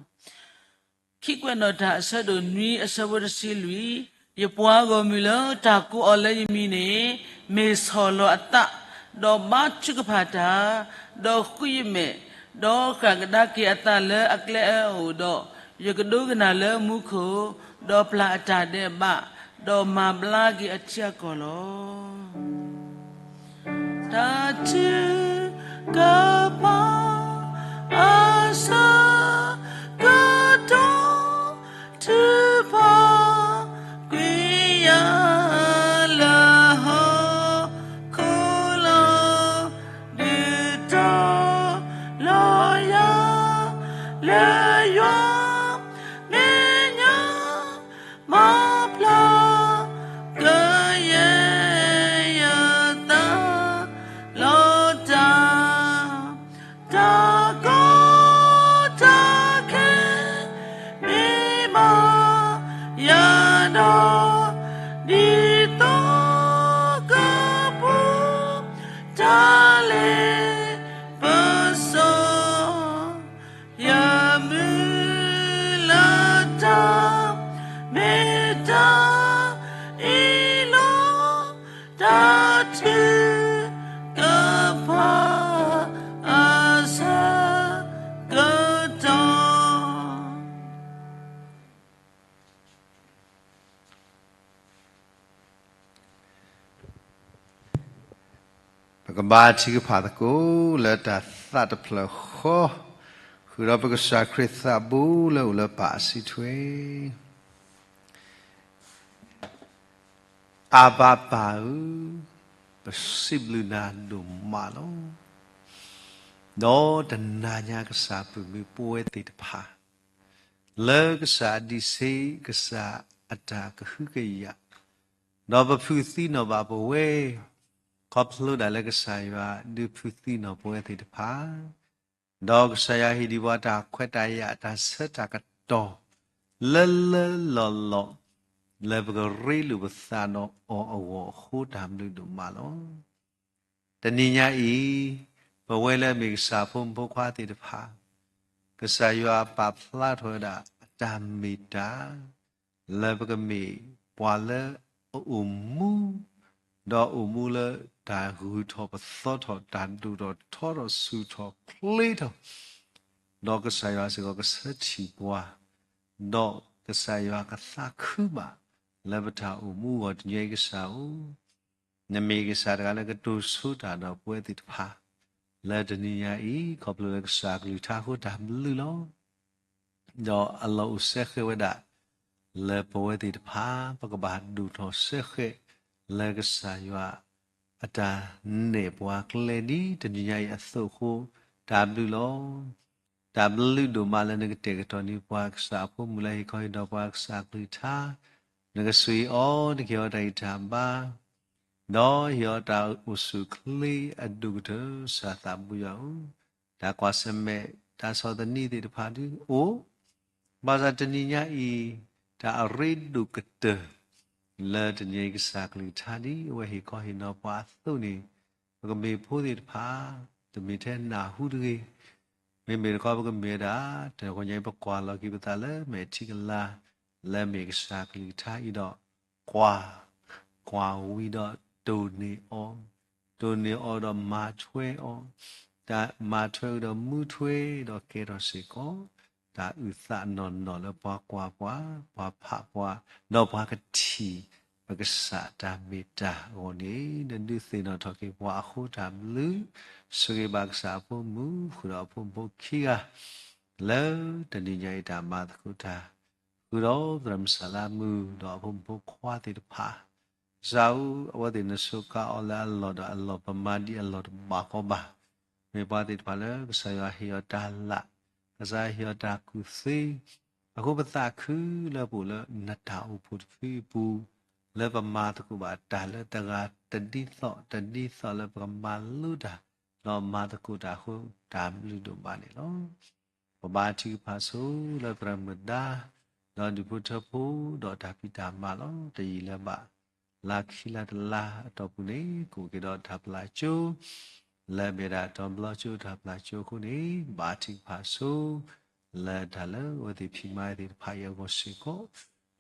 ခံကွဲးနီၣ်တၢ်အဆၢဒိၣ်နွံအဆၢဖိတဆံလွံၢ်, ယပှၤဂီၢ်မုၢ်လၢတၢ်ကိးအီၤလၢယမံၤန့ၣ် မ့ၢ်ဆီၣ်လီၤအသး, ဒီးဘါထုကဖၣ်တၢ်, ဒီးဃုယမဲာ်, ဒီးဃၣ်ကဒါက့ၤအသးလၢအကျဲအအိၣ်ဒီး, ယကဒိကနၣ်လၢမူခိၣ်, ဒီးပျၢ်အတၢ်ဒဲးဘး, ဒီးမၤဘျါက့ၤအထံအကီၢ်လီၤ. တၢ်ထုကဖၣ်အဆၢကတီၢ် ထုကဖၣ်ကွံာ်ယၤလၢဟီၣ်ခိၣ်လီၤ, ဒုးတီၤလီၤယၤလၢယွၤမဲာ်ညါ မၤဖျါကယဲၢ် ယသးလီၤတၢ်, တၢ်ကီတၢ်ခဲ မ့ၢ်ဘၣ် ပဘါထုကဖၣ်သကိးလၢတၢ်သးတဖျၢၣ်ဃီ, ဃုာ်ဒီးပကစၢ်ခရံာ်သးဘိလၢအိၣ်လၢပၢ်အစုထွဲ. အၤဘၤပၢ်ဧၢ, ပစံးဘျုးနၤဒိၣ်မးလီၤ. ဒီးတနၤညါကစၢ်ပၢ်မုၢ်ပဝဲသ့ၣ်တဖၣ် လၢကစၢ်အဒံးဆှံ ကစၢ်အတၢ်ကဟုကယာ်, ဒီးပဖုးသံနီၣ်ဘၣ်ပဝဲ, ခီဖျိဒၣ်လၢကစၢ်ယွၤဒုးဖုးသံနီၣ်ပဝဲသ့ၣ်တဖၣ်, ဒီးကစၢ်ယွၤဟ့ၣ်ဒံးပှၤတၢ်ခွဲးတၢ်ယာ် တၢ်ဆၢတၢ်ကတီၢ် လၢလၢလီၢ်လီၢ် လၢပကရ့လိာ်ပသးဒီးအီၤအဂီၢ်အဃိ တၢ်ဘျုးဒိၣ်မးလီၤ. တနံၤညါအံၤ ပဝဲလၢအမ့ၢ်ကစၢ်ဖိမုၣ်ဖိခွါသ့ၣ်တဖၣ်, ကစၢ်ယွၤပာ်ဖျါထီၣ်ဝဲဒၣ်အတၢ်မ့ၢ်တၢ် လၢပကမ့ၢ်ပှၤလၢအအိၣ်မူ, ဒီးအိၣ်မူလၢတၢ်ဂုၤထီၣ်ပသီထီၣ် တၢ်ဒိၣ်ထီၣ်ထီထီၣ်ဆူၣ်ထီၣ်ချ့ထီၣ်, ဒီးကစၢ်ယွၤစ့ၢ်ကီးကဆၢထံၣ်ပှၤ, ဒီးကစၢ်ယွၤကသးခုဘၣ် လၢပတၢ်အိၣ်မူအဂီၢ် တနံၤညါအံၤကစၢ်ဧၢ, နမ့ၢ်ကစၢ်တဂၤလၢကတိၤဆိတၢ်ဒီးပဝဲသ့ၣ်တဖၣ် လၢတနံၤညါအံၤ ခီဖျိလၢကစၢ်ကလုၢ်ကထါအဃိတၢ်ဘျုးလီၤ. ဒီးအလီၢ်အိၣ်စဲဃဲးဝဲဒၣ် လၢပဝဲသ့ၣ်တဖၣ် ပကဘၣ်ဒိၣ်ထီၣ်စဲဃဲး လၢကစၢ်ယွၤအတၢ်နဲၣ်ပှၤကျဲဒ်တနံၤညါအံၤအသိးအဃိ တၢ်ဘျုးလီၤ. တၢ်ဘျုးဒိၣ်မးလၢနကတဲာ်ကတီၤန့ၢ်ပှၤကစၢ်အဖိမုၣ်လၢဟ့ၣ်ခီဟ့ၣ်နီၤပှၤကစၢ်ကလုၢ်ကထါ, နကဆိၣ်ဂ့ၤအီၤ နကဟ့ၣ်အီၤတၢ်ဂံၢ်တၢ်ဘါ ဒီးဟ့ၣ်အီၤတၢ်အိၣ်ဆူၣ်အိၣ်ချ့အဒိၣ်ကတၢၢ် ကစၢ်သးဘိယွၤဧၢ, တၢ်ကွၢ်ဆၢၣ်မဲာ် တၢ်ဆီၣ်သနံးသ့ၣ်တဖၣ်ဒုးအိၣ်, ဘၣ်ဆၣ်တနံၤညါအံၤ တၢ်အရ့ဒိၣ်ကတၢၢ် လၢတနံၤအံၤကစၢ်ကလုၢ်ကထါဒ်အဝဲဟ့ၣ်ခီဟ့ၣ်နီၤပှၤအသိးန့ၣ် ပကမ့ၢ်ဖိသ့ၣ်တဖၣ် တမ့ၢ်ထဲနၢ်ဟူတဂ့ၤ, မ့မ့ၢ်တခီပကမ့ၢ်ဝဲဒၣ် တဂီၤညါအံၤ ပကွၢ်လီၤက့ၤပသးလၢမဲာ်ထံကလၤ လၢမ့ၢ်ကစၢ်ကလုၢ်ကထါအံၤဒီး ကွၢ်, ကွၢ်ဝံၤဒီးတိၢ်န့ၢ်အီၤ, တိၢ်န့ၢ်အီၤဒီးမၤထွဲအီၤ, တၢ်မၤထွဲကဒီးမူထွဲဒီးကဲထီၣ်စ့ၢ်ကီး တၢ်အုၣ်သးနီၢ်နီၢ်လၢပှၤကွၢ်ပှၤ, ပှၤဖးပှၤ, ဒီးပှၤကထံၣ် ပကစၢ်တၢ်မ့ၢ်တၢ်အဂီၢ်န့ၣ် နဒုးသ့ၣ်နီၣ်ထီၣ်က့ၤပှၤအဃိတၢ်ဘျုး, ဆိၣ်ဂ့ၤဘၣ်ကစၢ်အဖိမုၣ် ဃုာ်ဒီးအဖိမုၣ်ဖိခံဂၤ လၢတနံၤညါအံၤတၢ်မၤသကိးတၢ် ဃုာ်ဒီးသရၣ်မုၣ်စၤလါမုၣ် ဒီးအဖိမုၣ်ဖိခွါသ့ၣ်တဖၣ်, ကစၢ်ဧၢ, အဝဲသ့ၣ်နစူးကါအီၤလၢအလီၢ်ဒီးအလီၢ် ပမၤဒ်အလီၢ်တဘၣ်ဃီဘၣ်. မ့ၢ်ပှၤသ့ၣ်တဖၣ်လၢကစၢ်ယွၤဟ့ၣ်အီၤတၢ်လၢ်, ကစၢ်ယွၤဟ့ၣ်အီၤတၢ်ကူၣ်သ့, အဃိပသးခုလၢပအိၣ်လၢနတၢ်အိၣ်ဖှိၣ်တဖုအပူၤ, လၢပမၤသကိးဘၣ်တၢ်လၢတဂၤတဒ်သိးတဒ်သိးလၢပကမၤလိတၢ်, ဒီးမၤသကိးတၢ်အဃိတၢ်ဘျုးဒိၣ်မးန့ၣ်လီၤ. ပဘါထုကဖၣ်ဆိလၢသရၣ်မုၣ်ဒါ, ဒီးဒူၣ်ဖိထၢဖိ, ဒီးတၢ်ဖံးတၢ်မၤလီၤ. တယံာ်လၢၤဘၣ် လါခံလါတလါအတီၢ်ပူၤန့ၣ် ကအိၣ်က့ၤဒီးတၢ်ပျၢ်ကၠိ လၢအမ့ၢ်ဒၣ်တီၤဘျီကၠိတၢ်ပျၢ်ကၠိအဃိန့ၣ် ဘါထုကဖၣ်ဆိ လၢတၢ်လၢအဝဲသ့ၣ်ဖံးမၤသ့ၣ်တဖၣ်အံၤအဂီၢ်စ့ၢ်ကီး,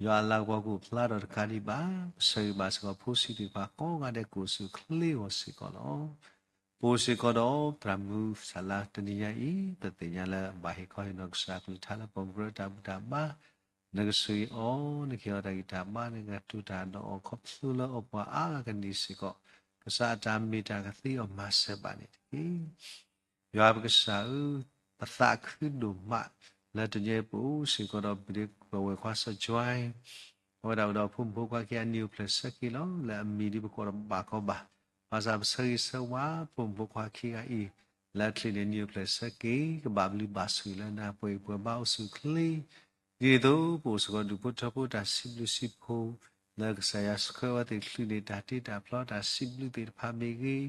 ယွၤအလၤကပီၤကအိၣ်ဖျါထီၣ်တကးဒံးဘၣ်, ပဆၢဂ့ၤဘၣ်စ့ၢ်ကီးဖိဆံးသ့ၣ်တဖၣ်ကိးဂၤဒဲး ကအိၣ်ဆူၣ်အိၣ်ချ့အဂီၢ်စ့ၢ်ကီးလီၤ. ပအိၣ်စ့ၢ်ကီးဒီးသရၣ်မုၣ်စၤလါ တနံၤညါအံၤ ပသ့ၣ်ညါလၢဘၣ်ဟ့ၣ်ခီဟ့ၣ်နီၤကစၢ်ကလုၢ်ကထါလၢပှၤကရၢတၢ်ဘူၣ်တၢ်ဘါ, နကဆိၣ်ဂ့ၤအီၤ, နကဟ့ၣ်အီၤတၢ်ဂံၢ်တၢ်ဘါ, နကတိၤတၢ်ဒီးအီၤခီဖျိလၢအပှၤအါဂၤကန့ၢ်စ့ၢ်ကီး ကစၢ်အတၢ်မ့ၢ်တၢ်ကသ့အီၤမၤစၢၤဘၣ်န့ၣ်တက့ၢ်. ယွၤပကစၢ်ဧၢ, ပသးခုဒိၣ်မး လၢတနံၤအံၤပအိၣ်စ့ၢ်ကီးဒီး ပဒ့ပဝဲၢ်ခွါစီၤကွၢ် အဝဲဒၣ်အိၣ်ဒီးဖိမုၣ်ဖိခွါခံဂၤ နံၣ်အိၣ်ဖျဲၣ်ဆၢက့ၤလီၤ. လၢအမံၤဒ်ပကိးတဘၣ်ကီဘၣ်, ဘၣ်ဆၣ်ပဆၢဂ့ၤဆၢဝါ ဖိမုၣ်ဖိခွါခံဂၤအံၤ လၢအချံးန့ၣ် နံၣ်အိၣ်ဖျဲၣ်ဆၢက့ၤ ကဘၣ်ဘျုးဘၣ်ဆိၣ်ဂ့ၤလၢနၤ ပှဲၤဂံၢ်ပှဲၤဘါအိၣ်ဆူၣ်အိၣ်ချ့ ဒ်သိးပအိၣ်စ့ၢ်ကီးဒူၣ်ဖိထၢဖိတၢ်စံးဘျုးစံးဖှိၣ် လၢကစၢ်ယွၤဆှၢဝဲသ့ၣ်ချုးန့ၢ်တၢ်တ့တၢ်ဖျီတၢ်စံးဘျုးသ့ၣ်တဖၣ်မ့ၢ်ဂ့ၤ,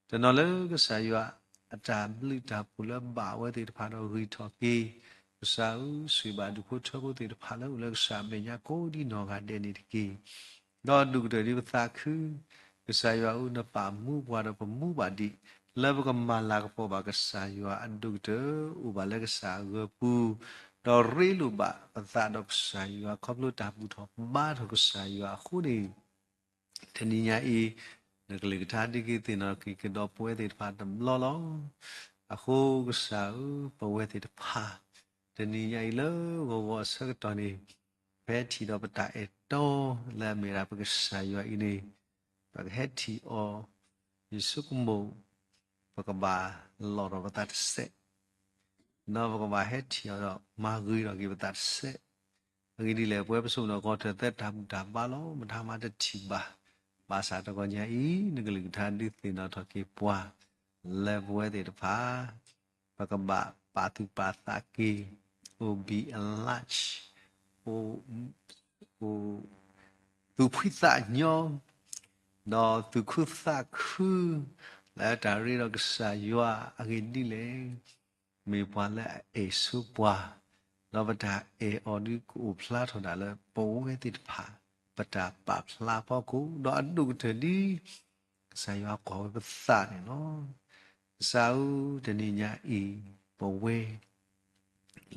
တနီၤလၢကစၢ်ယွၤအတၢ်ဘျုးတၢ်ဖှိၣ်လၢဘၣ်ဝဲသ့ၣ်တဖၣ်ဒီးဂံၢ်ထီၣ်က့ၤ, ကစၢ်ဧၢ, ဆိၣ်ဂ့ၤဘၣ်ဒူၣ်ဖိထၢဖိသ့ၣ်တဖၣ်လၢအိၣ်လၢကစၢ်အမဲာ်ညါကိးဒ်နီၢ်ဂၤဒဲးန့ၣ်တက့ၢ်. ဒီးဒူၣ်ကတၢၢ်ဒ်ပသးခု ကစၢ်ယွၤဧၢ, နပာ်မူပှၤဒီးပမူဘၣ်ဒံး လၢပကမၤလၤကပီၤဘၣ်ကစၢ်ယွၤအဒိၣ်ကတၢၢ် အိၣ်ဘၣ်လၢကစၢ်အဂၢၤပူၤ, ဒီးရ့လိာ်ဘၣ်ပသးဒီးကစၢ်ယွၤ ခီဖျိတၢ်ဘူၣ်ထီၣ်ဘါထီၣ်ကစၢ်ယွၤအဃိန့ၣ် တနံၤညါအံၤ နကလုၢ်ကထါဒုးက့ၤသ့ၣ်နီၣ်က့ၤကဒီးပဝဲသ့ၣ်တဖၣ်တဘျီလီၤ. အဃိကစၢ်ဧၢ, ပဝဲသ့ၣ်တဖၣ် တနံၤညါအံၤလၢဂီၤဂီၤအဆၢကတီၢ်န့ၣ် ပဟဲထံၣ်ဒီးပတၢ်အဲၣ်တီလၢအမ့ၢ်ဒၣ်ပကစၢ်ယွၤအံၤန့ၣ် ပကဟဲထံၣ်အီၤ ယဆိကမိၣ် ပကဘၣ်လီၢ်ထီၣ်ပသးတစဲး, ဒီးပကဘၣ်ဟဲထံၣ်အီၤဒီးမၤဂ့ၤထီၣ်က့ၤပသးတစဲး. အဂ့ၢ်ဒ်လဲၣ်, ပဝဲပစိၤနီၢ်ကီၢ် ထၢၣ်သဲတၢ်ဘူၣ်တၢ်ဘါလီၤ, မတၤမၤတထံၣ်ဘၣ်. ဘၣ်ဆၣ်တဂီၤညါအံၤ နကလုၢ်ကထါဒုးသ့ၣ်နီၣ်ထီၣ်က့ၤပှၤ လၢပဝဲသ့ၣ်တဖၣ် ပကဘၣ်ပာ်သူၣ်ပာ်သးက့ၤ, အိၣ်ဘံၣ်အလၢ်, အိၣ် အိၣ် သူၣ်ဖှံသးညီ, ဒီးသူၣ်ခုသးခု လၢတၢ်ရ့ဒီးကစၢ်ယွၤ. အဂ့ၢ်ဒ်လဲၣ်, မ့ၢ်ပှၤလၢအအဲၣ်ဆိပှၤ, ဒီးပတၢ်အဲၣ်အီၤဒုးကအိၣ်ဖျါထီၣ်ဒၣ်လၢပဝဲသ့ၣ်တဖၣ် ပတၢ်ပာ်ဖျါအဖီခိၣ်, ဒီးအဒိၣ်ကတၢၢ်ဒ် ကစၢ်ယွၤကွၢ်ဝဲပသးန့ၣ်လီၤ. ကစၢ်ဧၢ, တနံၤညါအံၤ ပဝဲ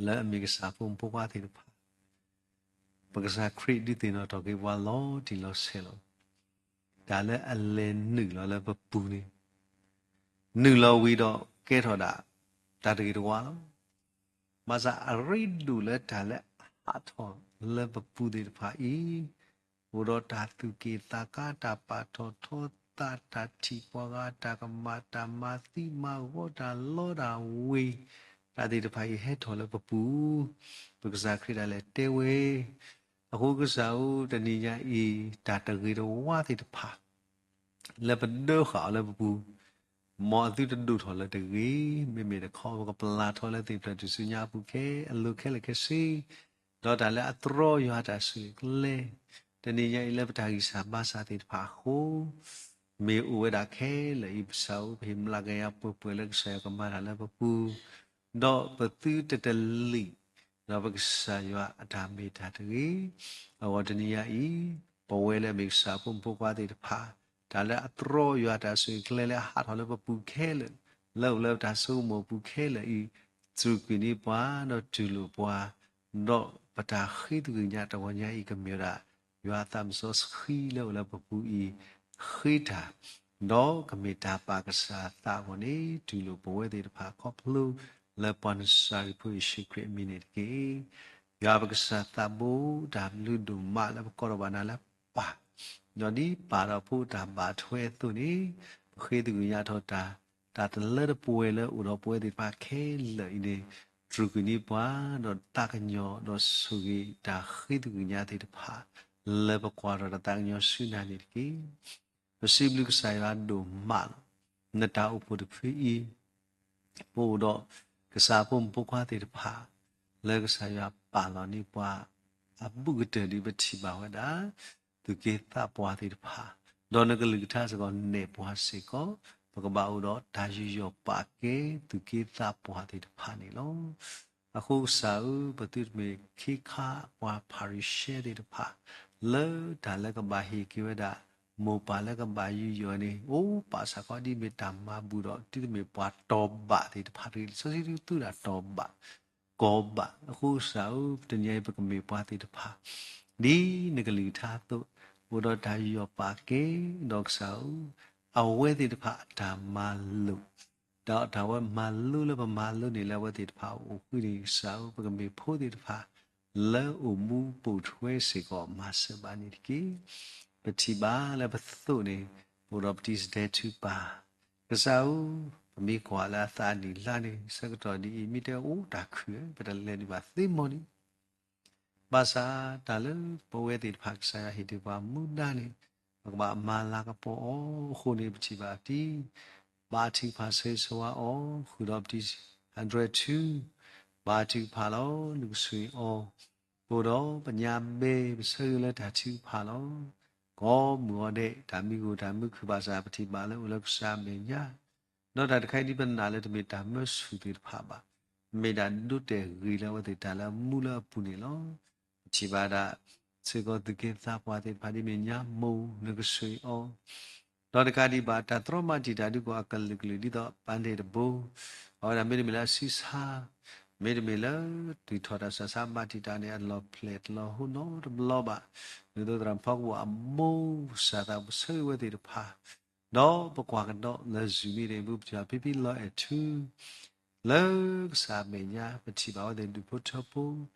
လၢအမ့ၢ်ကစၢ်ဖိမုၣ်ဖိခွါသ့ၣ်တဖၣ် ပကစၢ်ခရံာ်ဒုးသ့ၣ်နီၣ်ထီၣ်က့ၤပှၤလီၤတံၢ်လီၤဆဲးလီၤ. တၢ်လၢအလဲၤနုာ်လီၤလၢပပူၤန့ၣ်, နုာ်လီၤဝံၤဒီးကဲထီၣ်ဒၣ် တၢ်တဂ့ၤတဝါလီၤ. ဘၣ်ဆၣ်အရ့ဒိၣ်လၢတၢ်လၢအဟးထီၣ်လၢပပူၤသ့ၣ်တဖၣ်အံၤ အိၣ်ဒီးတၢ်သူၣ်က့ၣ်သးကါ, တၢ်ပာ်ထီၣ်ထီသး, တၢ်ထံၣ်ပှၤဂၤ, တၢ်ကမၣ်, တၢ်မၤသံမၤဂီၤ, တၢ်လီတၢ်ဝ့ၤ, တၢ်သ့ၣ်တဖၣ်အံၤဟဲထီၣ်လၢပပူၤ, ပကစၢ်ခရံာ်ဒၣ်လဲာ်တဲဝဲ. အဃိကစၢ်ဧၢ, တနံၤညါအံၤ တၢ်တဂ့ၤတဝါသ့ၣ်တဖၣ် လၢပဒၢဃာ်အီၤလၢပပူၤ, မ်အသုတဒိၣ်ထီၣ်လၢၤတဂ့ၤ. မ့မ့ၢ်တခီ ပကပျၢ်ထီၣ်လၢသ့ၣ်ဖျၢၣ်ထူၣ်စုညါအပူၤခဲအံၤ အလိၤခဲလၢာ်ခဲဆ့, ဒီးတၢ်လၢအတြီယွၤတၢ်ဆိၣ်ဂ့ၤကျဲ, တနံၤညါအံၤလၢပတၢ်ဂံၢ်စၢ်ဘါစၢ်သ့ၣ်တဖၣ်အဃိ မ့ၢ်အိၣ်ဝဲဒၣ်ခဲလၢာ်အံၤ ကစၢ်ဧၢ, ပဟ့ၣ်မျးကယၤပှဲၤပှဲၤလၢကစၢ်ယွၤကမၤတၢ်လၢပပူၤ, ဒီးပသုတတလံာ် ဒီးပကစၢ်ယွၤအတၢ်မ့ၢ်တၢ်တဂ့ၤ. အဂီၢ်တနံၤညါအံၤ ပဝဲလၢအမ့ၢ်ကစၢ်ဖိမုၣ်ဖိခွါသ့ၣ်တဖၣ် တၢ်လၢအတြီယွၤတၢ်ဆိၣ်ဂ့ၤကျဲလၢအဟးထီၣ်လၢပပူၤခဲလၢာ်, လၢအိၣ်လၢပတၢ်ဆိကမိၣ်အပူၤခဲလၢာ်အံၤ, စူၢ်ကွံာ်န့ၢ်ပှၤ ဒီးတူၢ်လိာ်ပှၤ, ဒီးပတၢ်ဃ့သကွံာ်ကညးတဂီၤညါအံၤ ကမ့ၢ်ဝဲဒၣ် ယွၤအသးစီဆှံလၢအိၣ်လၢပပူၤအံၤ ဃ့တၢ်, ဒီးကမ့ၢ်တၢ်ပာ်ကစၢ်အသးအဂီၢ်န့ၣ် တူၢ်လိာ်ပဝဲသ့ၣ်တဖၣ်ခီဖျိလၢပှၤနစၤရ့းဖိယ့ၣ်ၡူးခရံာ်အမံၤန့ၣ်တက့ၢ်. ယွၤပကစၢ်သးဘိ တၢ်ဘျုးဒိၣ်မးလၢပကိးထီၣ်ဘၣ်နၤလၢပၢ်, ဒီးဒ်ပၢ်ဒီးဖိတၢ်ဘၣ်ထွဲအသိးန့ၣ် ပဃ့သကွံာ်ကညးထီၣ်တၢ်, တၢ်တလၢတပှဲၤလၢအိၣ်ဒီးပဝဲသ့ၣ်တဖၣ်ခဲလၢာ်အံၤန့ၣ် စူၢ်ကွံာ်န့ၢ်ပှၤ ဒီးသးကညီၤ ဒီးဆိၣ်ဂ့ၤတၢ်ဃ့သကွံာ်ကညးသ့ၣ်တဖၣ် လၢပကွၢ်ထီၣ်တၢ်သးကညီၤဆူနၤန့ၣ်တက့ၢ်. ပစံးဘျုးကစၢ်ယွၤဒိၣ်မးလီၤ. နတၢ်အိၣ်ဖှိၣ်တဖုအံၤ ပအိၣ်ဒီးကစၢ်ဖိမုၣ်ဖိခွါသ့ၣ်တဖၣ် လၢကစၢ်ယွၤပာ်လီၤန့ၢ်ပှၤ အဘူးကတၢၢ်ဒ်ပထံၣ်ဘၣ်ဝဲဒၣ် သူၣ်က့သးပှၢ်သ့ၣ်တဖၣ်, ဒီးနကလုၢ်ကထါစ့ၢ်ကီးနဲၣ်ပှၤစ့ၢ်ကီး, ပကဘၣ်အိၣ်ဒီးတၢ်ယူးယီၣ်ပာ်ကဲ သူၣ်က့သးပှၢ်သ့ၣ်တဖၣ်န့ၣ်လီၤ. အဃိကစၢ်ဧၢ, ပသုတမ့ၢ်ခ့ခါပှၤဖၤရံၤၡဲသ့ၣ်တဖၣ် လၢတၢ်လၢကဘၣ်ဟ့ၣ်က့ၤဝဲဒၣ် မိၢ်ပၢ်လၢကဘၣ်ယူးယီၣ်န့ၣ် အိၣ်ပာ်စ့ၢ်ကီးဒ်မ့ၢ်တၢ်မၤဘူၣ်ဒီး သုတမ့ၢ်ပှၤတီၤဘၣ်သ့ၣ်တဖၣ်တဂ့ၤ. လံာ်စီဆှံဒုးသူဒၣ်တီၤဘၣ် ကီဘၣ်. အဃိကစၢ်ဧၢ, တနံၤအံၤပကမ့ၢ်ပှၤသ့ၣ်တဖၣ် ဒ်နကလုၢ်ကထါအသိး အိၣ်ဒီးတၢ်ယူးယီၣ်ပာ်ကဲ, ဒီးကစၢ်ဧၢ, အဝဲသ့ၣ်တဖၣ်အတၢ်မၤလိာ်, ဒီးတၢ်ဝဲမၤလိလၢပမၤလိန့ၣ်လၢအဝဲသ့ၣ်တဖၣ်အအိၣ်ဃုာ်န့ၣ် ကစၢ်ဧၢ, ပကမ့ၢ်ဖိသ့ၣ်တဖၣ် လၢအိၣ်မူပိာ်ထွဲစ့ၢ်ကီးမၤစၢၤဘၣ်န့ၣ်တက့ၢ်. ပထံၣ်ဘၣ်လၢပသိးန့ၣ် အိၣ်ဒီးပတံၤစတဲထုကဖၣ် ကစၢ်ဧၢ, ပမ့ၢ်ကွၢ်လၢအသးနံၣ်လါန့ၣ် ဆၢကတီၢ်ဒ်အံၤ မ့ၢ်တဲအိၣ်တၢ်ခုၣ် ပတလဲၤဒံးဘၣ်သ့မီၤန့ၣ်, ဘၣ်ဆၣ်တၢ်လၢပဝဲသ့ၣ်တဖၣ်ကစၢ်ယွၤဟ့ၣ်ဒံးပှၤမူဒါန့ၣ် ပကဘၣ်မၤလၤကပီၤအီၤအဃိန့ၣ် ပထံၣ်ဘၣ်ပတံၤ ဘါထုကဖၣ်ဆၢဂ့ၤဆၢဝါအီၤ ဃုာ်ဒီးပတံၤ အဒြဲၣ်ထူ ဘါထုကဖၣ်လီၤ နကဆိၣ်ဂ့ၤအီၤ အိၣ်ဒီးပညါဘဲ ပဆၢဂ့ၤလၢတၢ်ထုကဖၣ်လီၤ. ကိးမုၢ်အီၤဒဲး တၢ်မံဂိၢ်တၢ်မံခုၣ်ဘၣ်ဆၣ် ပထံၣ်ဘၣ်လၢအိၣ်လၢကစၢ်အမဲာ်ညါ ဒီးတၢ်တခါအံၤဒ်ပနာ်လၢတမ့ၢ်တၢ်မၢဆူၣ်သ့ၣ်တဖၣ်ဘၣ်. မ့ၢ်ဒၣ်ဒိတဲာ်ဂ့ၤလၢအဝဲသ့ၣ်တၢ်လၢအမူလၢအပူၤန့ၣ်လီၤ. ပထံၣ်ဘၣ်ဒၣ် စ့ၢ်ကီးသူၣ်က့သးပှၢ်သ့ၣ်တဖၣ်ဒ်မ့ၢ်ညါမိၢ် နကဆိၣ်ဂ့ၤအီၤ ဒီးတကးဒံးဘၣ် တၢ်တြီမၤတံာ်တာ်ဒုးကီးအကလုာ်ကလုာ်ဒ်သိးပာ်န့ၢ်တဘိ အဝဲဒၣ်မ့တမ့ၢ်လၢအဆံဆါ မ့တမ့ၢ်လၢ တုၤထီၣ်တၢ်ဆၢဆါမၤတံာ်တာ်န့ၣ် အလီၢ်ဖျဲၣ်တလီၤဟိနီတဘျီဘၣ်. ဒ်သိးသရၣ်ဖီကပူၤအမိၢ်စၢ်သးပဆၢဂ့ၤဝဲသ့ၣ်တဖၣ် ဒီးပကွၢ်ကဒီးလၢ Zoom မ့ၢ်တ့ၢ် ပူၤပထံၣ်ဘၣ်ဖံဖံလီၤအဲၣ်ထူ လၢကစၢ်အမဲာ်ညါ ပထံၣ်ဘၣ်ဝဲသ့ၣ်ဒူၣ်ဖိထၢဖိ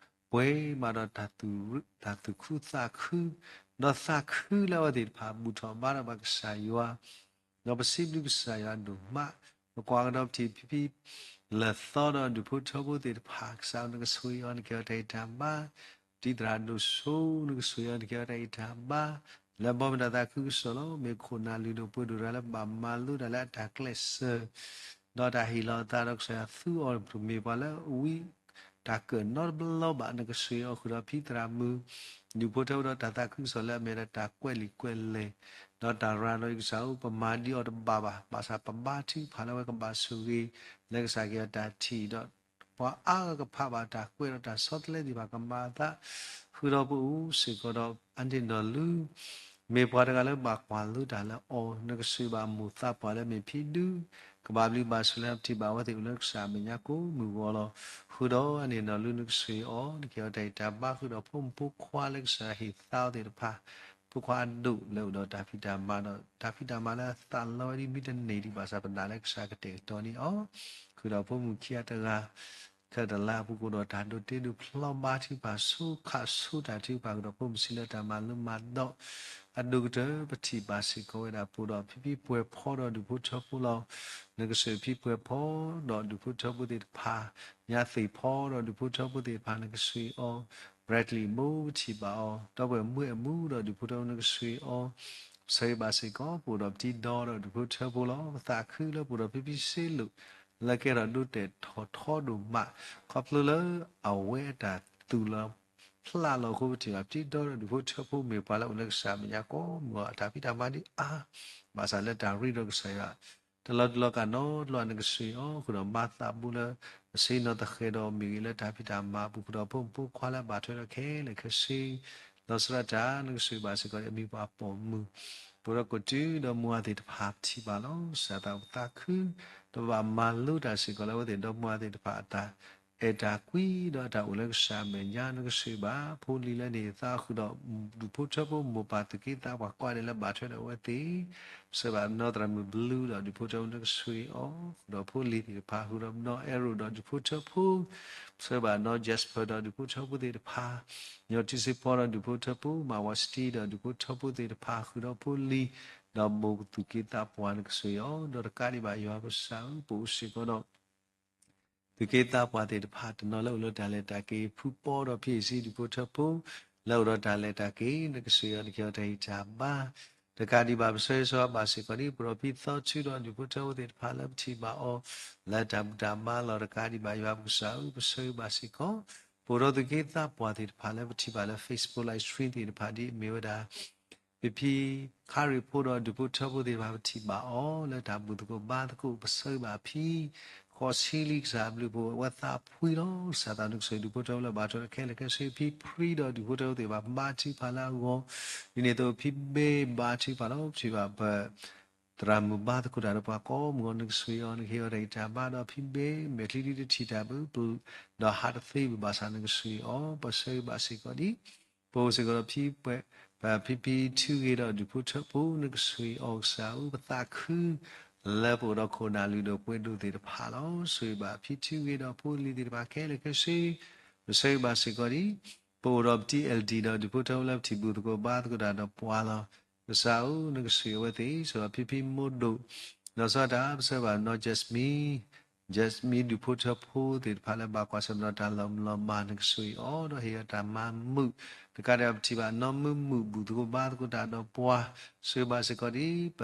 ပှဲၤမးဒီးတၢ်သူၣ်ခုသးခု ဒီးသးခုလၢအဝဲသ့ၣ်တဖၣ်ဘူၣ်ထီၣ်ဘါထီၣ်ဘၣ်ကစၢ်ယွၤ ဒီးပစံးဘျုးကစၢ်ယွၤဒိၣ်မး, ပကွၢ်ကဒီးပထံၣ်ဖံဖံ လၢာ်သီဒီးဒူၣ်ဖိထၢဖိသ့ၣ်တဖၣ်, ကစၢ်နကဆိၣ်ဂ့ၤအီၤ နကဟ့ၣ်အီၤတၢ်ဂံၢ်တၢ်ဘါ, တံၤသရၣ်ဒိၣ်စိ နကဆိၣ်ဂ့ၤအီၤ နကဟ့ၣ်အီၤတၢ်ဂံၢ်တၢ်ဘါ, လၢအဘီမုၢ်တၢ်သးခုကစီၣ်လီၤ. မ့ၢ်ခိၣ်နၢ်လုၢ်ဒိၣ်ပှ့ၤဒိၣ်တဂၤလၢဘၣ်မၤလိတၢ်လၢအတၢ်ကျဲးစၢး ဒီးတၢ်ဟ့ၣ်လီၤအသးဒီးကစၢ်ယွၤသူအီၤ တမ့ၢ်ပှၤလၢအဝံတၢ်ကၢၣ်နီတဘျီဘၣ်, နကဆိၣ်ဂ့ၤအီၤဃုာ်ဒီးဖံသရၣ်မုၣ် ဒူၣ်ဖိထၢဖိဒီးတၢ်သးခုကစီၣ်လၢအမ့ၢ်ဒၣ်တၢ်ကွဲးလံာ်ကွဲးလဲၢ်, ဒီးတၢ်ရၤဒီးအံၤကစၢ်ဧၢ, ပမၤဒ်အီၤတဘၣ်ဘၣ်, ဘၣ်ဆၣ်ပဘါထုကဖၣ်လၢအဝဲကဘၣ်ဆိၣ်ဂ့ၤ လၢကစၢ်ကဟ့ၣ်အီၤတၢ်ထံၣ်ဒီး ပှၤအါဂၤကဖးဘၣ်တၢ်ကွဲးဒီးတၢ်ဆီတလဲသ့ၣ်တဖၣ်ကမၤအသး, ဃုာ်ဒီးပအိၣ်စ့ၢ်ကီးဒီး အန့ၣ်နီၢ်လုၢ် မ့ၢ်ပှၤတဂၤလၢဘၣ်ကွၢ်လိတၢ်လၢအီၤ, နကဆိၣ်ဂ့ၤဘၣ်မိၢ်သးပှၢ်လၢမ့ၢ်ဖံဒု, ကဘၣ်ဘျုးဘၣ်ဆိၣ်လၢပထံၣ်ဘၣ်အဝဲသ့ၣ်အိၣ်လၢကစၢ်အမဲာ်ညါကိးမုၢ်ဂီၤလီၤ. ဃုာ်ဒီးအန့ၣ်နီၢ်လုၢ် နကဆိၣ်ဂ့ၤအီၤ, နကဟ့ၣ်အီၤတၢ်ဂံၢ်တၢ်ဘါ, ဃုာ်ဒီးဖိမုၣ်ဖိခွါလၢကစၢ်ဟ့ၣ်သါအီၤသ့ၣ်တဖၣ်, ဖိခွါအဒိၣ်လၢအိၣ်ဒီးတၢ်ဖံးတၢ်မၤဒီး တၢ်ဖံးတၢ်မၤလၢအသးလီဝဲဒ်မ့ၢ်တန့ၢ်ဒံးဘၣ်ဆၣ် ပနာ်လၢကစၢ်ကတဲာ်ကတီၤန့ၢ်အီၤ, ဃုာ်ဒီးဖိမုၣ်ခံဂၤတဂၤ ခဲတလါအပူၤကအိၣ်ဒီးတၢ်ဒိးတ့ဒိးဖျီဘါထုကဖၣ်ဆိခးဆိတၢ်ထုကဖၣ် ဃုာ်ဒီးဖိမုၣ်ဆံးလၢတၢ်မၤလိမၤဒိး အဒိၣ်ကတၢၢ် ပထံၣ်ဘၣ်စ့ၢ်ကီးဝဲဒၣ် ပအိၣ်ဒီးဖံဖံပှဲၤဖီဒီးဒူၣ်ဖိထၢဖိလီၤ. နကဆိၣ်ဂ့ၤဖံပှဲၤဖီဒီးဒူၣ်ဖိထၢဖိသ့ၣ်တဖၣ်, ညါသ့ၣ်ဖီဒီးဒူၣ်ဖိထၢဖိသ့ၣ်တဖၣ် နကဆိၣ်ဂ့ၤအီၤ, Bradley အမိၢ် ပထံၣ်ဘၣ်အီၤ, ဒီပုၢ်ဝဲၢ်မုၣ်အမုၣ်ဒီးဒူၣ်ဖိထၢဖိ နကဆိၣ်ဂ့ၤအီၤ, ပဆၢဂ့ၤဘၣ်စ့ၢ်ကီး ပအိၣ်ဒီးပတံၤဒီဒီးဒူၣ်ဖိထၢဖိလီၤ. ပသးခုလၢပအိၣ်ဒီးဖံဖံစ့လိာ် လၢကဲထီၣ်ဒိတဲာ်ထီၣ်ထီဒိၣ်မး ခီဖျိလၢအဝဲအတၢ်သူၣ်လီၤဖျးလီၤအဃိ ပထံၣ်ဘၣ်ပတံၤဒီဒီးဒူၣ်ဖိထၢဖိ မ့ၢ်ပှၤလၢအိၣ်လၢကစၢ်အမဲာ်ညါကိးမုၢ်ဂီၤ အတၢ်ဖံးတၢ်မၤဒ်အါ ဘၣ်ဆၣ်လၢတၢ်ရ့ဒီးကစၢ်ယွၤ တလီၤတလီၤကနီတလီၤ နကဆိၣ်ဂ့ၤအီၤ ဃုာ်ဒီးမၤသးဘူးလၢ အစ့နီၤသဃဲၤဒီးမ့ၢ်ဂ့ၤ လၢတၢ်ဖံးတၢ်မၤအပူၤ ဃုာ်ဒီးဖိမုၣ်ဖိခွါလၢအဘၣ်ထွဲဒီးခဲလၢာ်ခဲဆ့ လီၤဆီဒၣ်တၢ် နကဆိၣ်ဂ့ၤဘၣ်စ့ၢ်ကီး အမံၤပှၢ်ပိာ်မုၣ် ပအိၣ်ဒီးကိးတုၤဒီးမိၢ်အသ့ၣ်တဖၣ် ပထံၣ်ဘၣ်လီၤ. ကစၢ်သးပသးခု ဒီးဘၣ်မၤလိတၢ်စ့ၢ်ကီးလၢအဝဲသ့ၣ်ဒီမိၢ်အသ့ၣ်တဖၣ်အတၢ်အဲၣ်တၢ်ကွံဒီးအတၢ်အိၣ်လၢကစၢ်အမဲာ်ညါ နကဆိၣ်ဂ့ၤဘၣ် ဖိလံၤလၢန့ၣ်သး ဃုာ်ဒီးဒူၣ်ဖိထၢဖိမိၢ်ပၢ်သူၣ်က့သးပှၢ်ကိးဂၤဒဲးလၢဘၣ်ထွဲဒီးအဝဲသ့ၣ် ပဆၢဂ့ၤဘၣ်နီၢ်သရၣ်မုၣ်ဘျုးဒီးဒူၣ်ဖိထၢဖိ နကဆိၣ်ဂ့ၤအီၤ ဃုာ်ဒီးဖိလံၤသ့ၣ်တဖၣ် ဃုာ်ဒီးနီၢ်အဲရိၣ်ဒီး ဒူၣ်ဖိထၢဖိ ပဆၢဂ့ၤဘၣ်နီၢ် Jasper ဒီးဒူၣ်ဖိထၢဖိသ့ၣ်တဖၣ် ညီထံစ့ဖီဒီးဒူၣ်ဖိထၢဖိ မၤဝၤစတံဒီးဒူၣ်ဖိထၢဖိသ့ၣ်တဖၣ် ဃုာ်ဒီးဖိလံၤ ဒီးမိၢ်သူၣ်က့သးပှၢ် နကဆိၣ်ဂ့ၤအီၤ ဒီးတကးဒံးဘၣ်ယွၤပကစၢ်ဧၢ ပအိၣ်စ့ၢ်ကီးဒီး သူၣ်က့သးပှၢ်သ့ၣ်တဖၣ် တနီၤလၢအိၣ်လၢတၢ်လဲၤတၢ်က့ၤ ဖုပီဒီးဖံအ့ၣ်စံ ဒူၣ်ဖိထၢဖိ လၢအိၣ်ဒီးတၢ်လဲၤတၢ်က့ၤ နကဆိၣ်ဂ့ၤအီၤ နကဟ့ၣ်အီၤတၢ်ဂံၢ်တၢ်ဘါ တကးဒံးဘၣ် ပဆၢဂ့ၤဆၢဝါဘၣ်စ့ၢ်ကီးဒ် ပအိၣ်ဒီးဖံသီထုဒီးဒူၣ်ဖိထၢဖိသ့ၣ်တဖၣ်လၢပထံၣ်ဘၣ်အီၤ လၢတၢ်ဘူၣ်တၢ်ဘါလီၤ တကးဒံးဘၣ်ယွၤပကစၢ်ဧၢ ပဆၢဂ့ၤဘၣ်စ့ၢ်ကီး ပအိၣ်ဒီးသူၣ်က့သးပှၢ်သ့ၣ်တဖၣ်လၢပထံၣ်ဘၣ်လၢ Facebook live stream သ့ၣ်တဖၣ်ဒ်အမ့ၢ်ဝဲဒၣ် ဖံဖံခါရ့ၣ်ဖိဒီးဒူၣ်ဖိထၢဖိသ့ၣ်တဖၣ် ပထံၣ်ဘၣ်အီၤလၢတၢ်ဘူၣ်သကိးဘါသကိး ပဆၢဂ့ၤဘၣ်ဖံ ဃီဆံလံ ကစၢ်ဘျုးဖှိၣ်ဝဲသးဖှံလီၤ ကစၢ်သးနကဆိၣ်ဂ့ၤဒူၣ်ဖိထၢဖိလၢဘၣ်ထွဲဒီးခဲလၢာ်ခဲဆ့ ဖံဖှံဒီးဒူၣ်ဖိထၢဖိသ့ၣ်တဖၣ် ဘါထုကဖၣ်လၢအဂီၢ် ဒ်န့ၣ်အသိးဖံဘ့ဘါထုကဖၣ်လီၤ ပထံၣ်ဘၣ်ပ သရၣ်မုၣ်ဘါသကိးတၢ်ဒီးပှၤကိးမုၢ်ဂီၤ နကဆိၣ်ဂ့ၤအီၤ နကဟ့ၣ်အီၤတၢ်ဂံၢ်တၢ်ဘါဒီးဖံဘ့ မဲာ်ချံဒ်တထံၣ်တၢ်ဘၣ် ဒီးဟးတသ့ဘၣ်ဘၣ်ဆၣ် နကဆိၣ်ဂ့ၤအီၤ ပဆၢဂ့ၤဘၣ်စ့ၢ်ကီးဒ် ပအိၣ်စ့ၢ်ကီးဒီးဖံ ဖံဖံထုဂ့ၤဒီးဒူၣ်ဖိထၢဖိ နကဆိၣ်ဂ့ၤအီၤကစၢ်ဧၢ ပသးခု လၢပအိၣ်ဒီးခိၣ်နၢ်လုၢ်ဒိၣ်ပှ့ၤဒိၣ်သ့ၣ်တဖၣ်လီၤ. ဆိၣ်ဂ့ၤဘၣ်ဖံထုဂ့ၤဒီးဖိလံၤသ့ၣ်တဖၣ်ခဲလၢာ်ခဲဆ့ ပဆၢဂ့ၤဘၣ်စ့ၢ်ကီးဒ် ပအိၣ်ဒီးပတံၤ L D ဒီးဒူၣ်ဖိထၢဖိလၢပထံၣ်ဘူၣ်သကိးဘါသကိးတၢ်ဒီးပှၤလီၤ. ကစၢ်ဧၢ နကဆိၣ်ဂ့ၤအဝဲသ့ၣ် ဆိၣ်ဂ့ၤဒီးဖံဖံမိၢ်ဒိၣ် ဒီးဆီတၢ် ပဆၢဂ့ၤဘၣ်နီၢ် Jasmine Jasmine ဒူၣ်ဖိထၢဖိသ့ၣ်တဖၣ်လၢဘၣ်ကွၢ်ဆၢၣ်မဲာ်ဒီးတၢ်လီၤမုၢ်လီၤမၢ် နကဆိၣ်ဂ့ၤအီၤ ဒီးဟ့ၣ်အီၤတၢ်မၤမုာ် တကးဒံးဘၣ်ပထံၣ်ဘၣ်နီၢ်မုၢ်မုၣ်ဘူၣ်သကိးဘါသကိးတၢ်ဒီးပှၤ ဆိၣ်ဂ့ၤဘၣ်စ့ၢ်ကီးဒ် ပ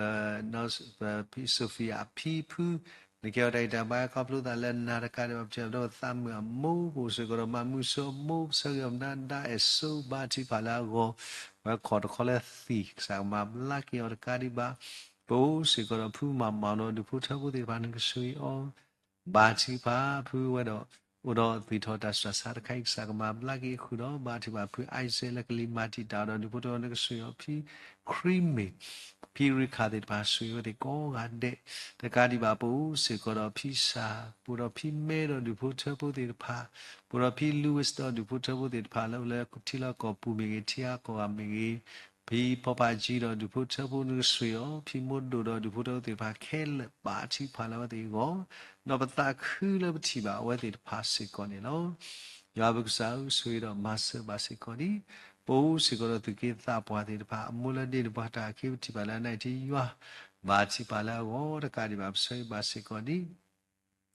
ဖံ Sophia အဖံဖု နကဟ့ၣ်အီၤတၢ်ဂံၢ်တၢ်ဘါ ခီဖျိသးလၢနၤ တကးဒံးဘၣ်ပထံၣ်ဘၣ်ဒီးသးမုာ်အမိၢ် ပအိၣ်စ့ၢ်ကီးဒီးမၤမုာ်ဆိအမိၢ် ပဆၢဂ့ၤအီၤမနုၤ ဒါအဲၣ်စိ ဘါထုကဖၣ်လၢအဂီၢ် ဝဲခီၣ်တခီလၢသံၣ် ကစၢ်ကမၤဘျါက့ၤအီၤတကးဒံးဘၣ် ပအိၣ်စ့ၢ်ကီးဒီးဖုမၤမၤဒီးဒူၣ်ဖိထၢဖိသ့ၣ်တဖၣ် နကဆိၣ်ဂ့ၤအီၤ ဘါထုကဖၣ်ဖုဝဲဒီး အိၣ်ဒီးသွံၣ်ထီၣ်တၢ်ဆူးတၢ်ဆါတခါအံၤ ကစၢ်ကမၤဘျါက့ၤဃုာ်ဒီး ဘါထုကဖၣ်ဖု Isaac လၢကလံၤမၤတံာ်တာ်ဒီးဒူၣ်ဖိထၢဖိ နကဆိၣ်ဂ့ၤအီၤဖံ ခရံမ့ၢ် ဖံရံခၣ်သ့ၣ်တဖၣ် ဆိၣ်ဂ့ၤအဝဲသ့ၣ်ကိးဂၤဒဲး တကးဒံးဘၣ် ပအိၣ်စ့ၢ်ကီးဒီးဖံစၢ် ပအိၣ်ဒီးဖံမဲဒီးဒူၣ်ဖိထၢဖိသ့ၣ်တဖၣ် ပအိၣ်ဒီးဖံ Louis ဒီးဒူၣ်ဖိထၢဖိသ့ၣ်တဖၣ် လၢအိၣ်လၢထံလီၢ်ကီၢ်ပူၤမ့ၢ်ဂ့ၤ ထံအါကီၢ်ဂၤမ့ၢ်ဂ့ၤ ဖံဖီဖးကံဒီးဒူၣ်ဖိထၢဖိ နကဆိၣ်ဂ့ၤအီၤ ဖံမိၢ်ဒိၣ်ဒီးဒူၣ်ဖိထၢဖိသ့ၣ်တဖၣ်ခဲလၢာ် ဘါထုကဖၣ်လၢအဝဲသ့ၣ်အဂီၢ် ဒီးပသးခုလၢပထံၣ်ဘၣ်အဝဲသ့ၣ်တဖၣ်စ့ၢ်ကီးန့ၣ်လီၤ. ယွၤပကစၢ်ဧၢ ဆိၣ်ဂ့ၤဒီးမၤစၢၤဘၣ်စ့ၢ်ကီးန့ၣ် ပအိၣ်စ့ၢ်ကီးဒီးသူၣ်က့သးပှၢ်သ့ၣ်တဖၣ် အမိၢ်လၢဒ့ၣ်န့ၣ် ပှၤတၢ်အခ့ပထံၣ်ဘၣ်လၢအနံၣ်ထံယွၤ ဘါထုကဖၣ်လၢအဂီၢ်တကးဒံးဘၣ် ပဆၢဂ့ၤဘၣ်စ့ၢ်ကီး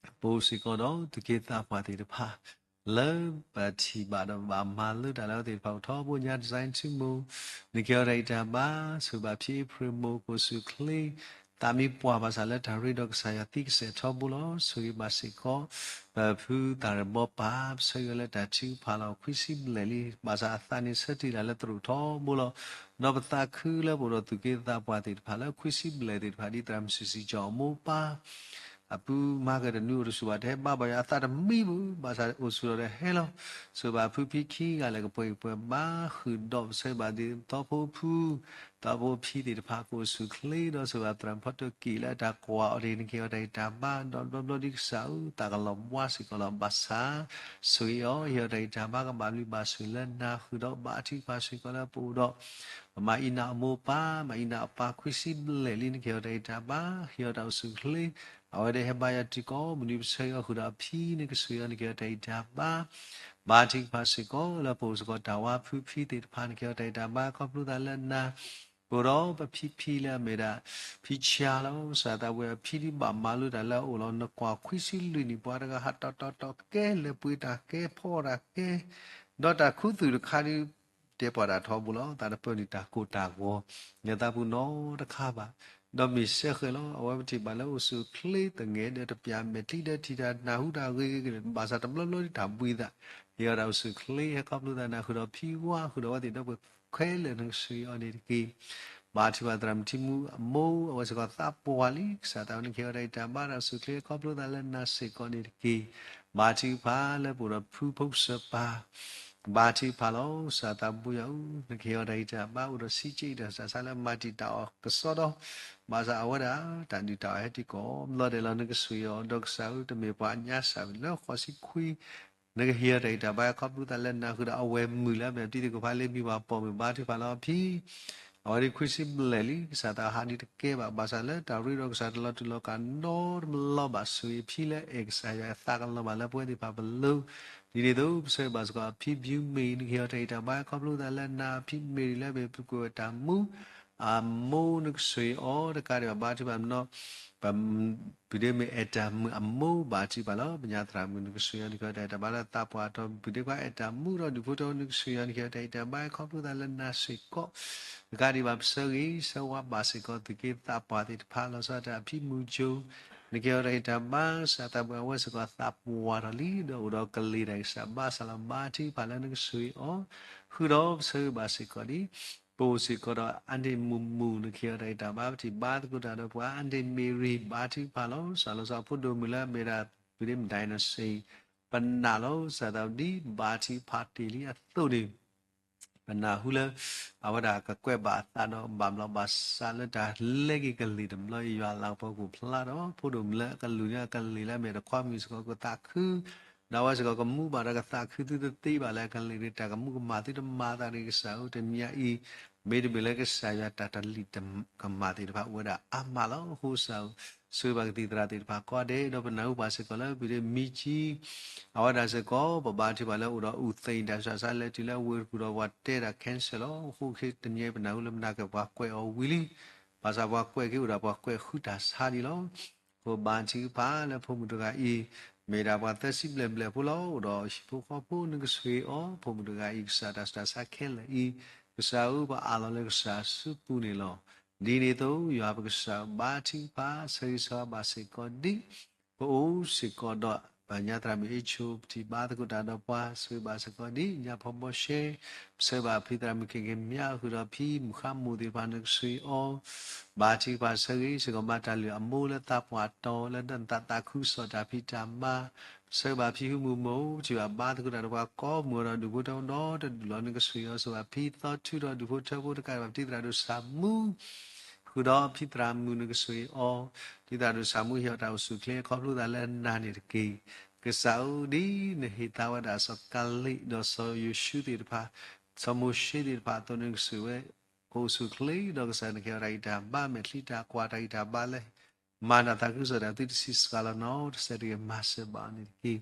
ဒ် ပအိၣ်စ့ၢ်ကီးဒီးသူၣ်က့သးပှၢ်သ့ၣ်တဖၣ် လၢပထံၣ်ဘၣ်ဒီးဘၣ်မၤလၢတၢ်လၢအဝဲသ့ၣ်တဖၣ်အိၣ်ထီဘိ ညါ design ထံမိၢ် နကဟ့ၣ်အီၤတၢ်ဂံၢ်တၢ်ဘါ ဆိၣ်ဂ့ၤဘၣ်ဖံအ့ဖြ့ၣ်မိၢ် ကအိၣ်ဆူၣ်အိၣ်ချ့ သးမံပှၢ်ဘၣ်ဆၣ်လၢတၢ်ရ့ဒီးကစၢ်ယွၤသံကစဲးထီဘိလီၤ. ဆိၣ်ဂ့ၤဘၣ်စ့ၢ်ကီး ပဖုသးရၢၣ်ဘီပၢ် ပဆၢဂ့ၤအီၤလၢတၢ်ထုကဖၣ်လီၤ ခွံဆံဘျဲၣ်လံ ဘၣ်ဆၣ်အသးန့ၣ်ဆၢတ့ၢ်တၢ်လၢသရိာ်ထီဘိလီၤ. ဒီးပသးခုလၢပအိၣ်ဒီးသူၣ်က့သးပှၢ်သ့ၣ်တဖၣ်လၢခွံဆံဘျဲၣ်သ့ၣ်တဖၣ် ဒ်သရၣ်မုၣ်စံးစံးကၠီအမိၢ်ပၢ် အပုၢ်မၤကတနွံအိၣ်တဆူၣ်ဘၣ်တဟဲဘါဘၣ်ယွၤအသးတမံဘၣ် ဘၣ်ဆၣ်အိၣ်ဆူၣ်ဒီးတဟဲလီၤ. ဆိၣ်ဂ့ၤဘၣ်ဖုဖံခံဂၤလၢကပှဲၤကပှဲၤဘါဃုာ်ဒီး ပဆၢဂ့ၤဘၣ်ဒ်သီဖိဖု သီဖိဖံသ့ၣ်တဖၣ်ကအိၣ်ဆူၣ်အိၣ်ချ့ဒီး ဆိၣ်ဂ့ၤဘၣ်သရၣ်မုၣ်ဖီတိၢ်ကံၢ်လၢအတၢ်ကွၢ်အီၤန့ၣ် နကဟ့ၣ်အီၤတၢ်ဂံၢ်တၢ်ဘါ ဒီးဘျီဘျီဒ်ကစၢ်ဧၢ သးကလီၤဘှါစ့ၢ်ကီးလီၤ ဘၣ်ဆၣ် ဆိၣ်ဂ့ၤအီၤ ဟ့ၣ်အီၤတၢ်ဂံၢ်တၢ်ဘါကဘၣ်ဘျုးဘၣ်ဆိၣ်လၢနၤဃုာ်ဒီး ဘါထုကဖၣ်စ့ၢ်ကီးလၢပအိၣ်ဒီး ပမၤအံၤနၤအမိၢ်ပၢ် မၤအံၤနၤအပၢ်ခွံဆံဘျဲၣ်လံ နကဟ့ၣ်အီၤတၢ်ဂံၢ်တၢ်ဘါ ဟ့ၣ်အီၤတၢ်အိၣ်ဆူၣ်အိၣ်ချ့ အဝဲဒၣ်ဟဲဘါယွၤတုၤကိးမုၢ်နံၤ ပဆၢဂ့ၤအီၤဃုာ်ဒီးအဖံ နကဆိၣ်ဂ့ၤအီၤ နကဟ့ၣ်အီၤတၢ်ဂံၢ်တၢ်ဘါ ဘါထုကဖၣ်စ့ၢ်ကီး လၢပအိၣ်စ့ၢ်ကီးတၢ်ဝါဖုဖံသ့ၣ်တဖၣ် နကဟ့ၣ်အီၤတၢ်ဂံၢ်တၢ်ဘါ ခီဖျိသးလၢနၤ ပအိၣ်ဒီးပဖံဖံလၢအမ့ၢ်ဒၣ် ဖံဆါလီၤ ကစၢ်သးဝဲအဖံဒ်ဘၣ်မၤလိတၢ်လၢအအိၣ်လီၤ နကွၢ်ခွံဆံလွံၢ်နံၣ် ပှၤတဂၤဟးတီတီတီကဲ လဲၤပှ့ၤတၢ်ကဲ ဖီတၢ်ကဲ ဒီးတၢ်ခူသူၣ်တခါဒ် တဲပှၤတၢ်ထီဘိလီၤ သးတပၢၢ်န့ၣ်တၢ်ကိၢ်တၢ်ဂီၤ နသးပူၤနီတခါဘၣ် ဒီးမ့ၢ်စဲဃဲၤလီၤ အဝဲပထံၣ်ဘၣ်လၢအိၣ်ဆူၣ်အိၣ်ချ့သငဲးဒီးတပျၢ်မဲာ်ချံဒီးထံၣ်တၢ်နၢ်ဟူတၢ်ဂ့ၤဂ့ၤဂ့ၤ ဘၣ်ဆၣ်တဘျီဘျီဒ်တၢ်ဘှံးသး ဟ့ၣ်အီၤတၢ်အိၣ်ဆူၣ်အိၣ်ချ့ ဟဲခီဖျိသးနၤဃုာ်ဒီးဖံဝါဃုာ်ဒီးအဝဲသ့ၣ်ဒီပုၢ်ဝဲၢ်ခဲလၢာ် နကဆိၣ်ဂ့ၤအီၤန့ၣ်တက့ၢ်. ဘါထုကဖၣ်သရၣ်မုၣ်ထံမူအမိၢ် အဝဲစ့ၢ်ကီးသးပှၢ်လံ ကစၢ်သးဝဲ နကဟ့ၣ်အီၤတၢ်ဂံၢ်တၢ်ဘါ တၢ်အိၣ်ဆူၣ်အိၣ်ချ့ ခီဖျိသးလၢနၤစ့ၢ်ကီးန့ၣ်တက့ၢ်. ဘါထုကဖၣ်လၢပအိၣ်ဒီးဖုဖိကစၢၢ်ပၢ် ဘါထုကဖၣ်လီၤ ကစၢ်သးဘိယွၤဧၢ နကဟ့ၣ်အီၤတၢ်ဂံၢ်တၢ်ဘါ အိၣ်ဒီးဆံးက့တၢ်ဆးဆးလၢမၤတံာ်တာ်အီၤကစီဒီ ဘၣ်ဆၣ်အဝဲဒၣ် တၢ်ဒုၣ်တၢ်အီၣ်ဟဲတံၢ်ကိးဘျီဒဲးလီၤ နကဆိၣ်ဂ့ၤအီၤ ဒီးကစၢ်ဧၢ တမ့ၢ်ပှၤညါစၢ်လၢဃိးဆံခွံ နကဟ့ၣ်အီၤတၢ်ဂံၢ်တၢ်ဘါ ခီဖျိသးလၢနၤဃုာ်ဒီးအဝဲမုၣ်လၢအမ့ၢ်တံၤသကိးဖးလ့ မံၤပှၤပိာ်မုၣ် ဘါထုကဖၣ်လီၤအဖံ အဝဲဒၣ်ခွံဆံဘျဲၣ်လံ ကစၢ်သးဟးဒ်တကဲဘၣ် ဘၣ်ဆၣ်လၢတၢ်ရ့ဒီးကစၢ်တလီၤတူာ်လီၤကာ်နီတဘျီဘၣ် ဆိၣ်ဂ့ၤအဖံလၢအဲၣ်ကစၢ်ယွၤ အသးကလီၤဘၣ်လၢပဝဲသ့ၣ်တဖၣ်ပလိၤ ဒ်န့ၣ်အသိး ပဆၢဂ့ၤဘၣ်စ့ၢ်ကီးအဖံဘျုးမ့ၢ် နကဟ့ၣ်အီၤတၢ်ဂံၢ်တၢ်ဘါ ခီဖျိသးလၢနၤ အဖံမ့ၢ်ဒ်လၢအမ့ၢ်ပကွဲးဝဲတၢ်မူ အမိၢ် နကဆိၣ်ဂ့ၤအီၤတကးဒံးဘၣ် ဘါထုကဖၣ်နီၤ ပ ပုၢ်ဒ့မ့ၢ်အဲၣ်တၢ်မုၣ်အမိၢ် ဘါထုကဖၣ်လီၤ ပညါသရၣ်မုၣ် နကဆိၣ်ဂ့ၤအီၤ နကဟ့ၣ်အီၤတၢ်ဂံၢ်တၢ်ဘါလၢသးပှၢ်တီၤ ပုၢ်ဒ့ခွါအဲၣ်တၢ်မုၣ်ဒီးဒူၣ်ဖိထၢဖိ နကဆိၣ်ဂ့ၤအီၤ နကဟ့ၣ်အီၤတၢ်ဂံၢ်တၢ်ဘါ ခီဖျိသးလၢနၤစ့ၢ်ကီး တကးဒံးဘၣ် ပဆၢဂ့ၤဆၢဝါဘၣ်စ့ၢ်ကီး သူၣ်က့သးပှၢ်သ့ၣ်တဖၣ် လီၤဆီဒၣ်တၢ်အဖံမုၢ်ကၠိ နကဟ့ၣ်အီၤတၢ်ဂံၢ်တၢ်ဘါ ကစၢ်သးပှၢ် အဝဲစ့ၢ်ကီးသးပှၢ်ထီၣ်လံ ဒီးအိၣ်ဒီးကလံၤတၢ်ဂံၢ်စၢ်ဘါစၢ်လီၤ ဘါထုကဖၣ်လၢနကဆိၣ်ဂ့ၤအီၤ ဃုာ်ဒီးပဆၢဂ့ၤဘၣ်စ့ၢ်ကီးဒ် ပအိၣ်စ့ၢ်ကီးဒီးအါန့ၢ်မုၢ်မုၢ် နကဟ့ၣ်အီၤတၢ်ဂံၢ်တၢ်ဘါ ပထံၣ်ဘါသကိးတၢ်ဒီးပှၤအါန့ၢ်မ့ၢ်ရံၤ ဘါထုကဖၣ်လီၤ စၢ်လီၤဆီအဖိဒိၣ်မုၣ်လၢအမ့ၢ်ဒၣ် ပုၢ်ဒ့မုၣ်ဒိၣ်နီၢ်စ့ၢ် ပနာ်လီၤ ကစၢ်သးဒ်ဘါထုကဖၣ်တ့ၢ်လံအသိးန့ၣ် ပနၢ်ဟူလၢ အဝဲဒၣ်ကကွဲးဘၣ်အသးဒီးဘၣ်ဘျီးဘၣ်ဆးလၢတၢ်လဲက့ၤကလံၤတဘျီအံၤ ယွၤလၤကပီၤကအိၣ်ဖျါဒီး ဖိဒိၣ်မုၣ်လၢအကလူးန့ၣ် အကလံၤလၢအမ့ၢ်တခွါမုၣ်စ့ၢ်ကီးကသးခု ဒီးအဝဲစ့ၢ်ကီးကမူဘၣ်ဒီးကသးခုသုတသ့ဘၣ်လၢအကလံၤန့ၣ် တၢ်ကမူကမၣ်သုတမၤသးဒ်ကစၢ်ဧၢ တနံၤအံၤ မ့တမ့ၢ်လၢကစၢ်ယွၤတၢ်တလံၣ်တကမၣ်သ့ၣ်တဖၣ် အိၣ်ဝဲဒၣ်အါမးလီၤ. အဃိကစၢ်ဧၢ ဆိၣ်ဂ့ၤဘၣ်ကသံၣ်သရၣ်သ့ၣ်တဖၣ်ကိးဂၤဒဲး ဒီးပနၢ်ဟူဘၣ်စ့ၢ်ကီးလၢ ပုၢ်ဒ့မံကၠံ အဝဲဒၣ်စ့ၢ်ကီး ပဘါထုကဖၣ်လၢအိၣ်ဒီးအူၣ်သ့ၣ်တၢ်ဆူးတၢ်ဆါ လဲၤတုၤလၢအဝ့ၢ်တကူၣ်ဒီးပှၤတဲတၢ် cancer လီၤ. အဃိတနံၤအံၤ ပနၢ်ဟူလၢမနၤက့ၤပှၤကွဲးအီၤဝံၤလံ ဘၣ်ဆၣ်ပှၤကွဲးက့ၤအိၣ်ဒီးပှၤကွဲးဃုတၢ်ဆါဒံးလီၤ. အဃိဘါထုကဖၣ်လၢဖိမုၣ်တဂၤအံၤ မ့ၢ်ဒၣ်ပှၤသၢဆံဘျဲၣ်ဘျဲၣ်ဖိလီၤ. အိၣ်ဒီးဟံၣ်ဖိဃီဖိ နကဆိၣ်ဂ့ၤအီၤ ဖိမုၣ်တဂၤအံၤ ကစၢ်တၢ်ဆူးတၢ်ဆါခဲလၢာ်အံၤ ကစၢ်ဧၢ ပအးလီၤလၢကစၢ်စုပူၤန့ၣ်လီၤ. ဒ်န့ၣ်အသိး ယွၤပကစၢ်ဘါထုကဖၣ် ဆၢဂ့ၤဆၢဝါဘၣ်စ့ၢ်ကီးဒ် ပအိၣ်စ့ၢ်ကီးဒီး ပညါသရၣ်မုၣ်အ့ၣ်ဆိ ပထံၣ်ဘါသကိးတၢ်ဒီးပှၤ ဆိၣ်ဂ့ၤဘၣ်စ့ၢ်ကီးဒ် ညါဖီဘီရှဲ ပဆၢဂ့ၤဘၣ်ဖံသရၣ်မုၣ်က့ၤက့ၤမၠါ ဃုာ်ဒီးဖံမုၣ်ဃါမိၢ်သ့ၣ်တဖၣ် နကဆိၣ်ဂ့ၤအီၤ ဘါထုကဖၣ် ဆၢဂ့ၤစ့ၢ်ကီးဘၣ်တၢ်လုၢ်အမိၢ်လၢသးပှၢ်တီၤ လၢနသးသးခုကစီၣ်တၢ်ဖံးတၢ်မၤ ပဆၢဂ့ၤဘၣ်ဖံဟုမုၢ်မိၢ် ပထံၣ်ဘၣ်ဘါသကိးတၢ်ဒီးပှၤကိးမုၢ်ဒီးဒူၣ်ဖိထၢဖိဒီတဒူၣ်လီၤ နကဆိၣ်ဂ့ၤအီၤ ဆိၣ်ဂ့ၤဘၣ်ဖံသီထူဒီးဒူၣ်ဖိထၢဖိတကးဒံးဘၣ် ပတံၤသရၣ်ဒိၣ်ဆၣ်မူ ဃုာ်ဒီးဖံသရၣ်မုၣ် နကဆိၣ်ဂ့ၤအီၤ တံၤသရၣ်ဒိၣ်ဆၣ်မူ ဟ့ၣ်အီၤတၢ်အိၣ်ဆူၣ်အိၣ်ချ့ ခီဖျိသးလၢနၤန့ၣ်တက့ၢ်. ကစၢ်ဧၢ ဒ်နဟ့ၣ်သါဝဲဒၣ်စီၤကၤလံး ဒီးစီၤယိၤၡူသ့ၣ်တဖၣ် စီၤမိၤၡ့သ့ၣ်တဖၣ်အသိး နကဆိၣ်ဂ့ၤဝဲ ကအိၣ်ဆူၣ်အိၣ်ချ့ ဒီးကစၢ်နကဟ့ၣ်အီၤတၢ်ဂံၢ်တၢ်ဘါ မဲာ်ချံတၢ်ကွၢ်တၢ်ဂံၢ်တၢ်ဘါလၢ မၤတၢ်သးခုကစီၣ်တၢ်သုတဆံးစှၤလီၤနီၤ တစဲးတဂ့ၤမၤစၢၤဘၣ်အီၤန့ၣ်တက့ၢ်.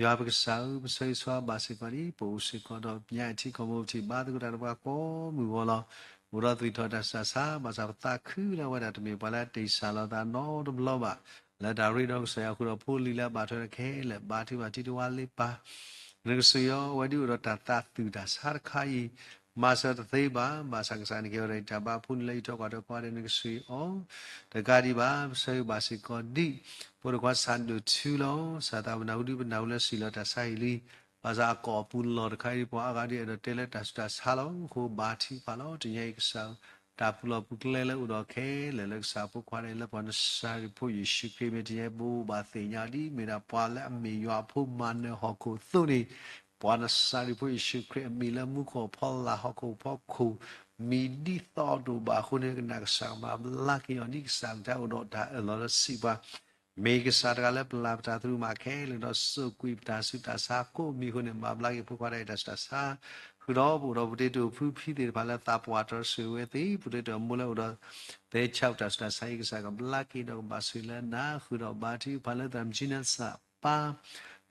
ယွၤပကစၢ်ဧၢ ပဆၢဂ့ၤဆၢဝါဘၣ်စ့ၢ်ကီးဒ် ပအိၣ်စ့ၢ်ကီးဒီးပညါအထံကီၢ်မိၢ် ပထံၣ်ဘါသကိးတၢ်ဒီးပှၤကိးမုၢ်ဂီၤလီၤ. အိၣ်ဒီးသွံၣ်ထီၣ်တၢ်ဆူးတၢ်ဆါ ဘၣ်ဆၣ်ပသးခုလၢအဝဲဒၣ်တမ့ၢ်ပှၤလၢတ့ၢ်စၢ်လီၤသးနီတဘျီဘၣ်, လၢတၢ်ရ့ဒီးကစၢ်ယွၤဃုာ်ဒီးဖိလံၤလၢအဘၣ်ထွဲဒီးခဲလၢာ် ဘါထုကဖၣ်တံၢ်တဝါလ့ပၢ် နကစၢ်ယွၤ အဝဲဒၣ်အိၣ်ဒီးတၢ်သးသူၣ်တၢ်ဆါတခါအံၤ မၤစၢၤတသ့ဘၣ်. ဘၣ်ဆၣ်ကစၢ်နကဲထီၣ်တၢ်အံၤတၢ်ဘါ ဖိန့ၣ်လၢအံးထွဲကွၢ်ထွဲကိးဂၤဒဲး နကစၢ်ယွၤ တကးဒံးဘၣ် ပဆၢဂ့ၤဘၣ်စ့ၢ်ကီးဒံး ဖိဒိၣ်ခွါစၣ်ဒိၣ်ထူလီၤ. ကစၢ်သးပနၢ်ဟူဒံးပနၢ်ဟူလၢစံၣ်လီၤတၢ်ဆါဟံၣ်လံ, ဘၣ်ဆၣ်အကီၢ်အပူၤလီၢ်တခါအံၤ ပှၤအါဂၤဒ်အဲၣ်ဒိးတဲလၢတၢ်ဆူးတၢ်ဆါလီၤ. အဃိဘါထုကဖၣ်လီၤ. တနံၤအံၤကစၢ် တၢ်ပူၤလီၢ်ပူၤကျဲလၢအိၣ်ဒီးခဲလၢာ်လၢကစၢ်အဖိခွါန့ၣ် လၢပှၤနစၤရ့းဖိယ့ၣ်ၡူးခရံာ်မ့ၢ်တနံၤအံၤ ပအိၣ်ဘၣ်သ့ၣ်ညါဒ်မ့ၢ်ဒၣ်ပှၤလၢအမ့ၢ်ယွၤအဖိမၤနၢၤဟီၣ်ခိၣ်အသိးန့ၣ် ပှၤနစၤရ့းဖိယ့ၣ်ၡူးခရံာ်အမံၤလၢမူခိၣ်ဖီလာ်ဟီၣ်ခိၣ်ဖီခိၣ် မံၤဒ်သိးတအိၣ်ဘၣ်အဃိန့ၣ် ကနၣ်ကစၢ်ကမၤဘျါက့ၤအီၤ ဒ်ကစၢ်ကတၢ်အိၣ်ဒီးတၢ်အၢၣ်လီၤလၢစံးပှၤ မ့ၢ်ကစၢ်တဂၤလၢပလၤပတၢ်သရူးမးခဲလၢာ်ဒီး စိာ်ကွံာ်ပတၢ်ဆူးတၢ်ဆါကိးမံၤအဃိန့ၣ် မၤဘျါက့ၤဖိခွါတၢ်အံၤတၢ်ဆူးတၢ်ဆါ, ဃုာ်ဒီးပအိၣ်ဒီးပတ့တိၢ်ဖုဖံသ့ၣ်တဖၣ်လၢသးပှၢ်တီတစူၢ်ဝဲသ့ၣ် ပတ့တိၢ်အမိၢ်လၢအိၣ်ဒီး သဲဆးတၢ်ဆူးတၢ်ဆါအံၤ ကစၢ်ကဘျါက့ၤဒီးကဘၣ်ဆိၣ်ဂ့ၤလၢနၤ ဃုာ်ဒီးဘါထုကဖၣ်လၢသရၣ်မုၣ်ကၠံနၢ်သၣ်ပၢ်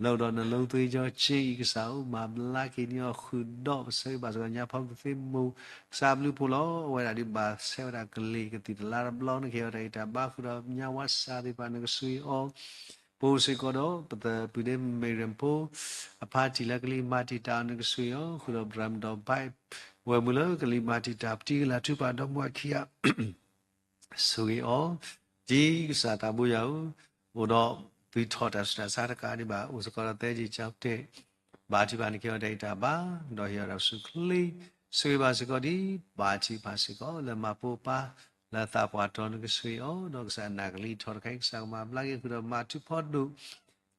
လၢအိၣ်ဒီးနလိသ့ကၠီကၠ့အံၤ ကစၢ်ဧၢ မၤဘျါက့ၤန့ၢ်အီၤ ဃုာ်ဒီးပဆၢဂ့ၤဘၣ်စ့ၢ်ကီးညါဖီမုၢ်သ့မိၢ် ကစၢ်ဘျုးဖှိၣ်လီၤ. အဝဲဒၣ်ဒ်ဘၣ်ဆဲဝဲဒၣ်ကလံၤကသံၣ်တလါတဘျီ နကဟ့ၣ်အီၤတၢ်ဂံၢ်တၢ်ဘါ ဃုာ်ဒီးညါဝါစၢ်သ့ၣ်တဖၣ် နကဆိၣ်ဂ့ၤအီၤ ပအိၣ်စ့ၢ်ကီးဒီး ပသရၣ်ပုၢ်ဒ့မ့ၢ်ရၣ်ဖိ အဖါတံၢ်လၢကလံၤမၤတံာ်တာ် နကဆိၣ်ဂ့ၤအီၤ ဃုာ်ဒီးပသရၣ်မုၣ်ဒီးဘၣ် ဝဲၢ်မုၣ်လၢကလံၤမၤတံာ်တာ် ပတံၤကလၤထူပာ်ဒီမါဝၤခံဂၤ ဆိၣ်ဂ့ၤအီၤ ဒ်ကစၢ်သးဘိယွၤဧၢ, အိၣ်ဒီးသွံၣ်ထီၣ်တၢ်ဆူးတၢ်ဆါတကးဒံးဘၣ် အိၣ်စ့ၢ်ကီးဒီးသဲက့ၤကၠီတဲာ် ဘါထုကဖၣ်န့ၣ် ကဟ့ၣ်အီၤတၢ်ဂံၢ်တၢ်ဘါ ဒီးဟ့ၣ်အီၤတၢ်ပစုာ်ချ့ ဆိၣ်ဂ့ၤဘၣ်စ့ၢ်ကီးဒ် ဘါထုကဖၣ်စ့ၢ်ကီး လၢမၤပိာ်ပၢ် လၢသးပှၢ်တီ နကဆိၣ်ဂ့ၤအီၤ ဒီးကစၢ်အနၢ်ကလံၤထီၣ်တခါအံၤ ကစၢ်ကမၤဘျါက့ၤ ဃုာ်ဒီးမၤထူဖီဒိၣ်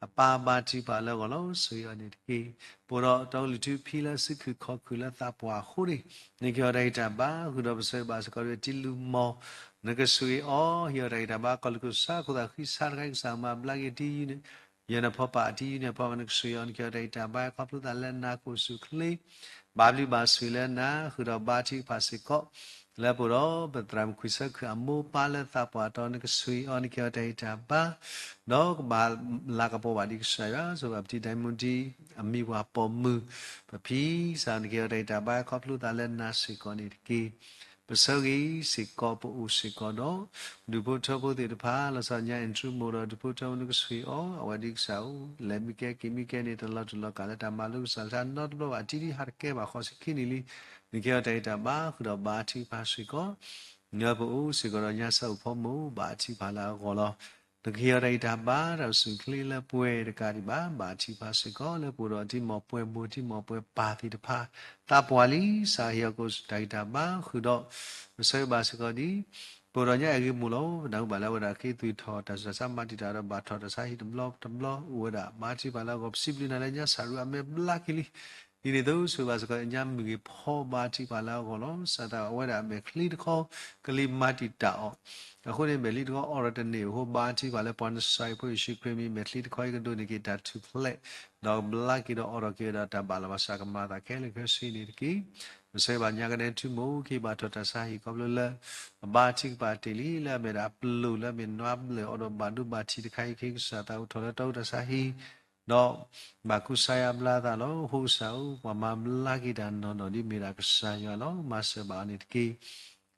အပၢ်ဘါထုကဖၣ်လၢအဂီၢ်လီၤ. ဆိၣ်ဂ့ၤအီၤန့ၣ်တက့ၢ်. ပအိၣ်ဒီးတီကလုၢ်ထူဖံလၢစုခုၣ်ခီၣ်ခုၣ်လၢသးပှၢ်အဃိန့ၣ် နကဟ့ၣ်အီၤတၢ်ဂံၢ်တၢ်ဘါ ဃုာ်ဒီးပဆၢဂ့ၤဘၣ်စ့ၢ်ကီးဒီးတံၤလူၤမီၢ် နကဆိၣ်ဂ့ၤအီၤ ဟ့ၣ်အီၤတၢ်ဂံၢ်တၢ်ဘါ ကီၢ်လူၢ်ခိၣ်စါခိၣ်သးဃံဆါတခါအံၤ ကစၢ်မၤဘျါက့ၤတံၤ ယဲၢ်နဖီပာ်တံၤယုၢ်န့ၣ်ဖီ နကဆိၣ်ဂ့ၤအီၤ နကဟ့ၣ်အီၤတၢ်ဂံၢ်တၢ်ဘါ ခီဖျိသးလၢနၤကအိၣ်ဆူၣ်အိၣ်ချ့ ဘၣ်ဘျုးဘၣ်ဆိၣ်ဂ့ၤလၢနၤ ဃုာ်ဒီးဘါထုကဖၣ်စ့ၢ်ကီး လၢပအိၣ်ဒီးပသရၣ်မုၣ်ခွံဆၢခုၣ်အမိၢ်ပၢ်လၢသးပှၢ်တီ နကဆိၣ်ဂ့ၤအီၤ နကဟ့ၣ်အီၤတၢ်ဂံၢ်တၢ်ဘါ ဒီးကဘၣ်လၤကပီၤဘၣ်ဒံးကစၢ်ယွၤ ဆိၣ်ဂ့ၤပတံၤဒဲမူဒံး အမံၤပှၢ်ပိာ်မုၣ် ပဖံစၢ် နကဟ့ၣ်အီၤတၢ်ဂံၢ်တၢ်ဘါ ခီဖျိသးလၢနၤစ့ၢ်ကီးန့ၣ်တက့ၢ်. ပဆၢဂ့ၤစ့ၢ်ကီး ပအိၣ်စ့ၢ်ကီးဒီး ဒူၣ်ဖိထၢဖိသ့ၣ်တဖၣ် လီၤဆီဒၣ်ညါ Andrew မိၢ်ဒီးဒူၣ်ဖိထၢဖိ နကဆိၣ်ဂ့ၤအီၤ အဝဲဒ်ကစၢ်ဧၢ လဲၤမံကဲက့ၤမံကဲန့ၣ် တလီၤတူာ်လီၤကာ်လၢတၢ်မၤလိကစၢ်လၢတၢ်နီတဘျီဘၣ် တံၤဒံးဟးတကဲဘၣ်ဃီၤဆံခံနံၣ်လံ နကဟ့ၣ်အီၤတၢ်ဂံၢ်တၢ်ဘါ ဃုာ်ဒီးဘါထုကဖၣ်စ့ၢ်ကီး ပအိၣ်စ့ၢ်ကီးဒီးညါဆၢအိၣ်ဖီမိၢ် ဘါထုကဖၣ်လၢအဂီၢ်လီၤ. နကဟ့ၣ်အီၤတၢ်ဂံၢ်တၢ်ဘါ တၢ်အိၣ်ဆူၣ်အိၣ်ချ့လၢပှဲၤတကးဒံးဘၣ် ဘါထုကဖၣ်စ့ၢ်ကီး လၢပအိၣ်ဒီးတံၤမီၢ်ပှဲၤမိၢ်တံၤမီၢ်ပှဲၤပၢ်သ့ၣ်တဖၣ် သးပှၢ်လံ ကစၢ်ဟ့ၣ်အီၤကအိၣ်ဆူၣ်တၢ်ဂံၢ်တၢ်ဘါ ဃုာ်ဒီး ပဆၢဂ့ၤဘၣ်စ့ၢ်ကီးဒ် ပအိၣ်ဒီးညါအဲၣ်ဂ့ၤမိၢ်လီၤ. ပနၢ်ဟူဘၣ်လၢအဝဲဒၣ်က့ၤသွံၣ်ထီၣ်တၢ်ဆူးတၢ်ဆါ မၤတံာ်တာ်ဒီးဘၣ်ထီၣ်တၢ်ဆါဟံၣ်တဘျီတဘျီ အိၣ်ဝဲဒၣ် ဘါထုကဖၣ်လၢအဂီၢ် ပစံးဘျုးနၤလၢညါစၢ်ရူအမဲာ်ဘျါက့ၤလံ ဒ်န့ၣ်အသိး ဆိၣ်ဂ့ၤဘၣ်စ့ၢ်ကီးညါမုၢ်ဂ့ၤဖီ ဘါထုကဖၣ်လၢအဂီၢ်လီၤ. ကစၢ်သးအဝဲဒၣ်မဲာ်ချံတခီ ကလံၤမၤတံာ်တာ်အီၤ အဃိန့ၣ် မဲာ်ချံတခီအီၣ်ဒီးတန့ၢ်အဃိ ဘါထုကဖၣ်လၢပှၤနစၤရ့းဖိယ့ၣ်ၡူးခရံာ်အမံၤ မဲာ်ချံတခီအံၤကဒိးန့ၢ်က့ၤတၢ်ထူၣ်ဖျဲး ဒီးကဘျါက့ၤဒီးအိၣ်ဒီးက့ၤဝဲဒၣ်တၢ်ဘၣ်လီၤဘၣ်ဆးကမၤအသးခဲလၢာ်ခဲဆ့န့ၣ်တက့ၢ်. ပဆၢဂ့ၤဘၣ်ညါကနဲထူမိၢ် က့ၤဘၣ်ထီၣ်တၢ်ဆါဟံၣ်ခီဖျိလၢ အဘါထုကဖၣ်တ့ၢ်လံ လၢအမ့ၢ်ဒၣ်အပျိၢ်လၢအမ့ၢ်နွါဘျၢၣ်အီၤဒီးဘၣ်ဒိဘၣ်ထံးတခါအံၤ က့ၤကစၢ်သးအိၣ်ထီၣ်လၢတၢ်အိၣ်တၢ်ဆါဟံၣ် ဒီးဘၣ်ကူစါယါဘျါသးလီၤ. အဃိကစၢ်ဧၢ ပှၤမၤဘျါက့ၤတၢ်နီၢ်နီၢ်ဒ်မ့ၢ်ဒၣ်ကစၢ်ယွၤလီၤ. မၤစၢၤဘၣ်အီၤန့ၣ်တက့ၢ်.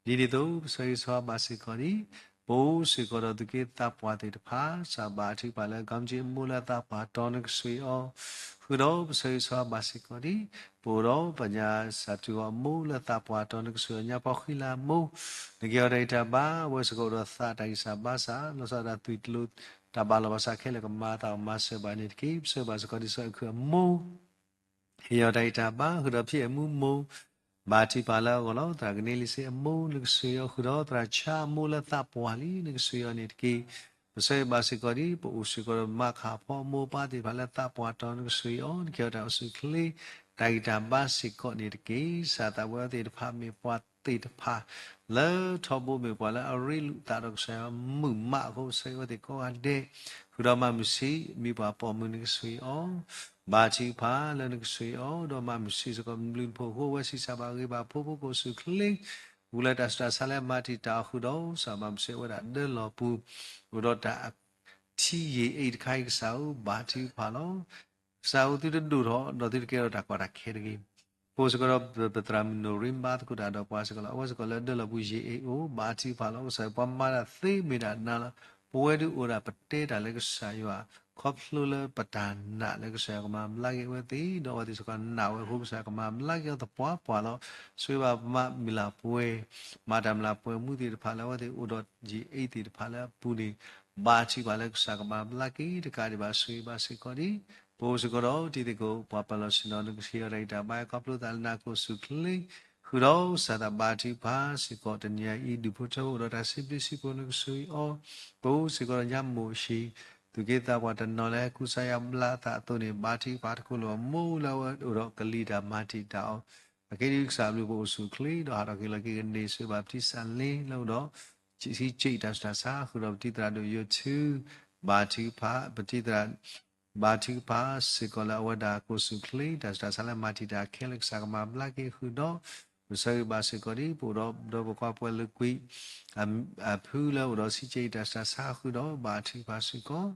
ဒ်န့ၣ်အသိး ပဆၢဂ့ၤဆၢဝါဘၣ်စ့ၢ်ကီးဒ် ပအိၣ်စ့ၢ်ကီးဒီးသုးက့သးပှၢ်သ့ၣ်တဖၣ် စၢ်ဘါထုကဖၣ်လၢ ကီမၠံအမိၢ်လၢသးပှၢ်တီ နကဆိၣ်ဂ့ၤအီၤ ဃုာ်ဒီးပဆၢဂ့ၤဆၢဝါဘၣ်စ့ၢ်ကီးဒ် ပအိၣ်ဒီးပညါစၢ်တူၢ်အီၤအမိၢ်လၢသးပှၢ်တီ နကဆိၣ်ဂ့ၤအီၤညါပီဃံလၤအမိၢ် နကဟ့ၣ်အီၤတၢ်ဂံၢ်တၢ်ဘါ အဝဲစ့ၢ်ကီးအိၣ်ဒီးသးတၢ်ဂံၢ်စၢ်ဘါစၢ် လီၤဆီဒၣ်တၢ်သွံၣ်ကျိၤ တၢ်ဘၣ်လီၤဘၣ်ဆးခဲလၢာ်ကမၤအသးအီၤ မၤစၢၤဘၣ်န့ၣ်တက့ၢ်. ပဆၢဂ့ၤဘၣ်စ့ၢ်ကီးဒ်စီၤအဲၣ်ခုၣ်အမိၢ် ဟ့ၣ်အီၤတၢ်ဂံၢ်တၢ်ဘါ ဃုာ်ဒီးဖံအဲၣ်မူမိၢ် ဘါထုကဖၣ်လၢအဂီၢ်လီၤ. သရၣ်ကန့လံစ့အမိၢ် နကဆိၣ်ဂ့ၤအီၤ ဃုာ်ဒီးသရၣ်ဆါအမိၢ်လၢသးပှၢ်လံ နကဆိၣ်ဂ့ၤအီၤန့ၣ်တက့ၢ်. ပဆၢဂ့ၤဘၣ်စ့ၢ်ကီးဒ် ပအိၣ်စ့ၢ်ကီးဒီးမၤခးဖီအမိၢ်အပၢ်သ့ၣ်တဖၣ်လၢသးပှၢ်တီ နကဆိၣ်ဂ့ၤအီၤ နကဟ့ၣ်အီၤတၢ်အိၣ်ဆူၣ်အိၣ်ချ့ တၢ်ဂံၢ်တၢ်ဘါစ့ၢ်ကီးန့ၣ်တက့ၢ်. ကစၢ်သးပှၢ်အဝဲသ့ၣ်တဖၣ်မ့ၢ်ပှၤသ့ၣ်တဖၣ် လၢထီဘိမ့ၢ်ပှၤလၢအရ့လိာ်သးဒီးကစၢ်ယွၤမုာ်မးအဃိ ပဆၢဂ့ၤအဝဲသ့ၣ်ကိးဂၤဒဲး ဃုာ်ဒီးမၤမုာ်ဆံး မံၤပှၢ်ပိာ်မုၣ် နကဆိၣ်ဂ့ၤအီၤ ဘါထုကဖၣ်လၢနကဆိၣ်ဂ့ၤအီၤ ဒီးမၤမုာ်ဆံးစ့ၢ်ကီး ဘျုးနဖိအဃိ အဝဲဆံးစၢ်ဘၣ်ဂ့ၤဘၣ်ဖိ ဖိကအိၣ်ဆူၣ်အိၣ်ချ့ ဝံၤလၢတၢ်ဆူးတၢ်ဆါလၢမၤတံာ်တာ်အီၤဃုာ်ဒီး စၢ်မၤမုာ်ဆံးဝဲဒၣ်ဒၢလီၢ်ပူၤ အိၣ်ဒီးတၢ်ထံယံာ်အံၤတခါအံၤ ကစၢ်ဧၢ ဘါထုကဖၣ်လီၤ. ကစၢ်ဧၢ သုတဒိၣ်ထီၣ် ဒီးသုတကဲထီၣ်တၢ်ကီတၢ်ခဲတဂ့ၤ. ပအိၣ်စ့ၢ်ကီးဒီးပသရၣ်မုၣ်နီၣ်ရံဘါသကိးတၢ်ဒီးပှၤစ့ၢ်ကီးလီၤ. အဝဲစ့ၢ်ကီးလၢအဒၢလီၤပူၤယံာ်အ့ၣ်အိၣ် ဘါထုကဖၣ်လီၤ. ကစၢ်ယွၤ ပှၤမၤတၢ်သ့မ့ၢ်ဒၣ်နၤလီၤ. ပဝဲဒုးအိၣ်ဒၣ်ပတဲတၢ်လၢကစၢ်ယွၤ ခီဖျိလၢပတၢ်နာ်လၢကစၢ်ယွၤကမၤဘျါက့ၤအဝဲသ့ၣ် ဒီးအဝဲသ့ၣ်စ့ၢ်ကီးနာ်ဝဲအဃိ ကစၢ်ယွၤကမၤဘျါက့ၤအီၤသပှၢ်ပှၢ်လီၤ. ဆိၣ်ဂ့ၤဘၣ်ပမၤမုၢ်လၢ်ပှဲၤ မၤတၢ်မုၢ်လၢ်ပှဲၤမူသ့ၣ်တဖၣ်လၢအဝဲသ့ၣ်အိၣ်ဒီးယံာ်အ့ၣ်သ့ၣ်တဖၣ်လၢအပူၤန့ၣ် ဘါထုကဖၣ်လၢကစၢ်ကမၤဘျါက့ၤတကးဒံးဘၣ် ဆိၣ်ဂ့ၤဘၣ်စ့ၢ်ကီးဒံး ပအိၣ်စ့ၢ်ကီးဒီးတံၤသကိးပှၤပၢၤလီၢ်ဆ့ၣ်နီၤ နကဟ့ၣ်အီၤတၢ်ဂံၢ်တၢ်ဘါခီဖျိသးလၢနၤကိၣ်ဆူၣ်ချ့ ဃုာ်ဒီးကစၢ်သးဘါထုကဖၣ်စ့ၢ်ကီး တနံၤအံၤဒူၣ်ဖိထၢဖိအိၣ်ဒီးတၢ်စံးဘျုးစံးဖှိၣ် နကဆိၣ်ဂ့ၤအီၤ ပအိၣ်စ့ၢ်ကီးဒီးညါမိၢ်အ့ၣ် သူၣ်က့သးပှၢ်တနီၤလၢကူစါယါဘျါသးအသိးန့ၣ် ဘါထုကဖၣ်တခီလၢအမိၢ်လၢအဝဲအိၣ်ဒီးကလံၤတၢ်မၤတံာ်တာ်အီၤ အခဲအံၤဒုးကစၢ်အဘျုးပအိၣ်ဆူၣ်ချ့ ဒီးဟးထီၣ်က့ၤလီၤက့ၤကန့ၢ်ဆိၣ်ဂ့ၤဘၣ်ပတံၢ်စၢ်လ့လၢအိၣ်ဒီး စံးစ့ၣ်တၢ်ဆူးတၢ်ဆါ ဃုာ်ဒီးပတံၤသရၣ်ဒိၣ်ယိၤထူ ဘါထုကဖၣ် ပတံၤသရၣ် ဘါထုကဖၣ်စ့ၢ်ကီးလၢအဝဲဒၣ်ကိၣ်ဆူၣ်ချ့ တၢ်ဆူးတၢ်ဆါလၢမၤတံာ်တာ်ခဲလၢာ် ကစၢ်ကမၤဘျါက့ၤဃုာ်ဒီး ပဆၢဂ့ၤဘၣ်စ့ၢ်ကီးဒ် ပအိၣ်ဒီးဒီးပကွၢ်ပှဲၤလၢကွံာ် အဖုလၢအိၣ်ဒီးစံးစ့ၣ်တၢ်ဆူးတၢ်ဆါဃုာ်ဒီး ဘါထုကဖၣ်စ့ၢ်ကီး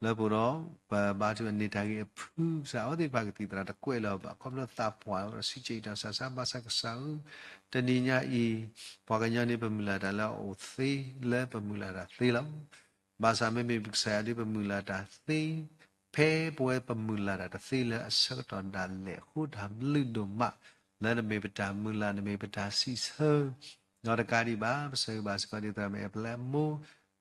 လၢပအိၣ်ဒီး ပဘါထုကဖၣ်န့ၢ်တၢ်ဂ့ၢ်အဖု ကစၢ်အဝဲသ့ၣ်တဖၣ်ကသံၣ်သရၣ်တကွဲးလၢၤဘၣ် ခီဖျိသးပှၢ်အိၣ်ဒီးစံးစ့ၣ်တၢ်ဆူးတၢ်ဆါ ဘၣ်ဆၣ်ကစၢ်ဧၢ တနံၤညါအံၤ ပှၤကညီန့ၣ်ပမုၢ်လၢ်တၢ်လၢအအိၣ်သ့ လၢပမုၢ်လၢ်တၢ်သ့လီၤ. ဘၣ်ဆၣ်မ့မ့ၢ်ပကစၢ်ယွၤဒ်ပမုၢ်လၢ်တၢ်သ့ ဖဲပဝဲပမုၢ်လၢ်တၢ်တသ့လၢအဆၢကတီၢ်ဒၣ်လဲာ်အဃိ တၢ်ဘျုးဒိၣ်မး လၢနမ့ၢ်ပတၢ်မုၢ်လၢ် နမ့ၢ်ပတၢ်စံးဆၢ ဒီးတကးဒံးဘၣ် ပဆၢဂ့ၤဘၣ်စ့ၢ်ကီးဒ်သရၣ်မုၣ်အဲၣ်ပလဲအမိၢ်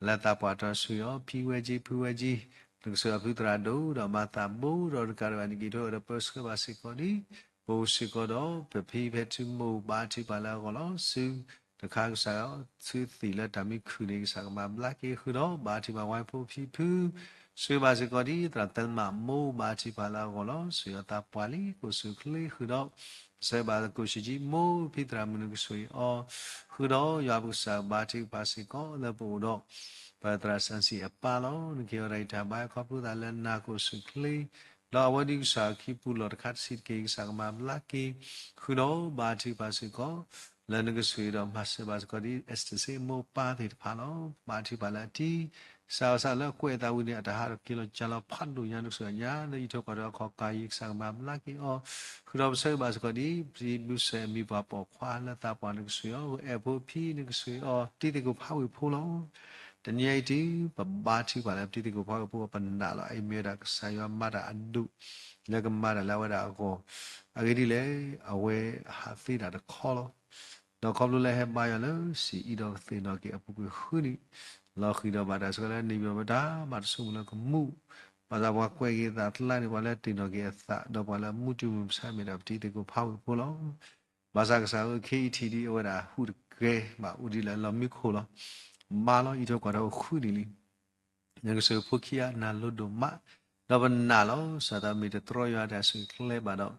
လၢသးပှၢ်တီဆှံအီၤ ဖံဝဲကၠံ ဖုဝဲကၠံ နကဆိၣ်ဂ့ၤအဖုသရၣ်ဒိၣ် ဒီးမၤသးဘိ ဒီးတကးဒံးဘၣ် နက့ၤထီၣ်ဝဲဒီးပၢဆှၢဘၣ်စ့ၢ်ကီးဒ် ပအိၣ်စ့ၢ်ကီးဒီး ပဖံဖဲထုမိၢ် ဘါထုကဖၣ်လၢအဂီၢ်လီၤ. စုတခါကစၢ် သုသံၣ်လၢတၢ်မံခုၣ်န့ၣ် ကစၢ်ကမၤဘျါက့ၤဃုာ်ဒီး ဘါထုကဖၣ်ဝဲဖိဖံဖု ဆိၣ်ဂ့ၤဘၣ်စ့ၢ်ကီးဒ် သရၣ်သဲလမးမိၢ် ဘါထုကဖၣ်လၢအဂီၢ်လီၤ. ဆိၣ်ဂ့ၤအသးပှၢ်လံ ကိၣ်ဆူၣ်ချ့ဃုာ်ဒီး ပဆၢဂ့ၤဘၣ်ကိၣ်ဆူၣ်ကၠံမိၢ် ဖံသရၣ်မုၣ် နကဆိၣ်ဂ့ၤအီၤ ဃုာ်ဒီးယွၤပကစၢ်ဘါထုကဖၣ်စ့ၢ်ကီး လၢပအိၣ်ဒီး ပသရၣ်စၣ်စံၣ်အပၢ်လီၤ. နကဟ့ၣ်အီၤတၢ်ဂံၢ်တၢ်ဘါခီဖျိသးလၢနၤကိၣ်ဆူၣ်ချ့ ဒီးအဝဲဒ်ကစၢ်အခံပူၤလီၢ်တခါတဆံးတက့ၢ် ကစၢ်ကမၤဘျါက့ၤ ဃုာ်ဒီးဘါထုကဖၣ်စ့ၢ်ကီး လၢနကဆိၣ်ဂ့ၤဒီးမၤစၢၤဘၣ်စ့ၢ်ကီးဒ် အ့းစတၢၣ်စ့ၣ်မိၢ်ပၢ်သ့ၣ်တဖၣ်လီၤ. ဘါထုကဖၣ်လၢအတံၤ ကစၢ်အီၤစးလၢအကွဲးအသးဝံၤန့ၣ် အတၢ်ဟးထီၣ်က့ၤလီၤကၢ်လီၤဖးဒိၣ်ညါ နကဆိၣ်ဂ့ၤညါ လၢအံးထွဲကွၢ်ထွဲအခီၣ်ကၢ်အံၤ ကစၢ်ကမၤဘျါက့ၤအီၤ ဃုာ်ဒီးပဆၢဂ့ၤဘၣ်စ့ၢ်ကီးဒ် ပတံၤဘျုးစဲးအမံၤပှၤပိာ်ခွါလၢသးပှၢ် နကဆိၣ်ဂ့ၤအီၤ အဲၣ်ဖိဖံ နကဆိၣ်ဂ့ၤအီၤ တံၤသကိးဖးဝံၤဖိလီၤ. တနံၤအံၤတုၤ ပဘါထုကဖၣ်လၢပတံၤသကိးဖးဝံၤဖိအပနာ်လီၤ. အအံၤမ့ၢ်ဝဲဒၣ်ကစၢ်ယွၤမၤတၢ်အဒိၣ် လၢကမၤတၢ်လၢအဝဲဒၣ်အဂီၢ် အဂ့ၢ်ဒ်လဲၣ် အဝဲဟးသ့တၢ်တခီလီၤ. ဒီးခီဖျိလၢဟဲဘါယွၤလၢစံၣ်အံၤဒီးကသ့ၣ်နီၣ်က့ၤအပူၤကွံာ်ဃုနံၣ် လီၤဃံၤဒီးဘၣ်တၢ်ဆှၢလၢန့ၣ်ပၠီၤပတၢ် ဘၣ်တဆိကမိၣ်လၢကမူၣ် ဘၣ်ဆၣ်ပှၤကွဲးက့ၤအသးကျါန့ၣ် ပှၤလၢတ့ၢ်နီၣ်က့ၤအသး ဒီးပှၤလၢအမူတုၤမုၢ်မဆါမ့ၢ်ဒၣ်ပတံၤသကိးဖးဝံၤဖိလီၤ. ဘၣ်ဆၣ်ကစၢ်ဧၢ ခဲအံၤထံၣ်ဒ်အဝဲဒၣ်ဟူးတကဲ ဘၣ်အိၣ်ဒ်လၢလီၢ်မံခိၣ်လီၤ. မါလီၤ အံးထွဲကွၢ်ထွဲအိၣ်ဃုနံၣ်လံ နကဆိၣ်ဂ့ၤဖိခံဂၤနၤလိၤဒိၣ်မး ဒီးပနာ်လီၤ စၢ်သးမ့ၢ်တတြီယွၤတၢ်ဆူၣ်ချ့ဘၣ်ဒီး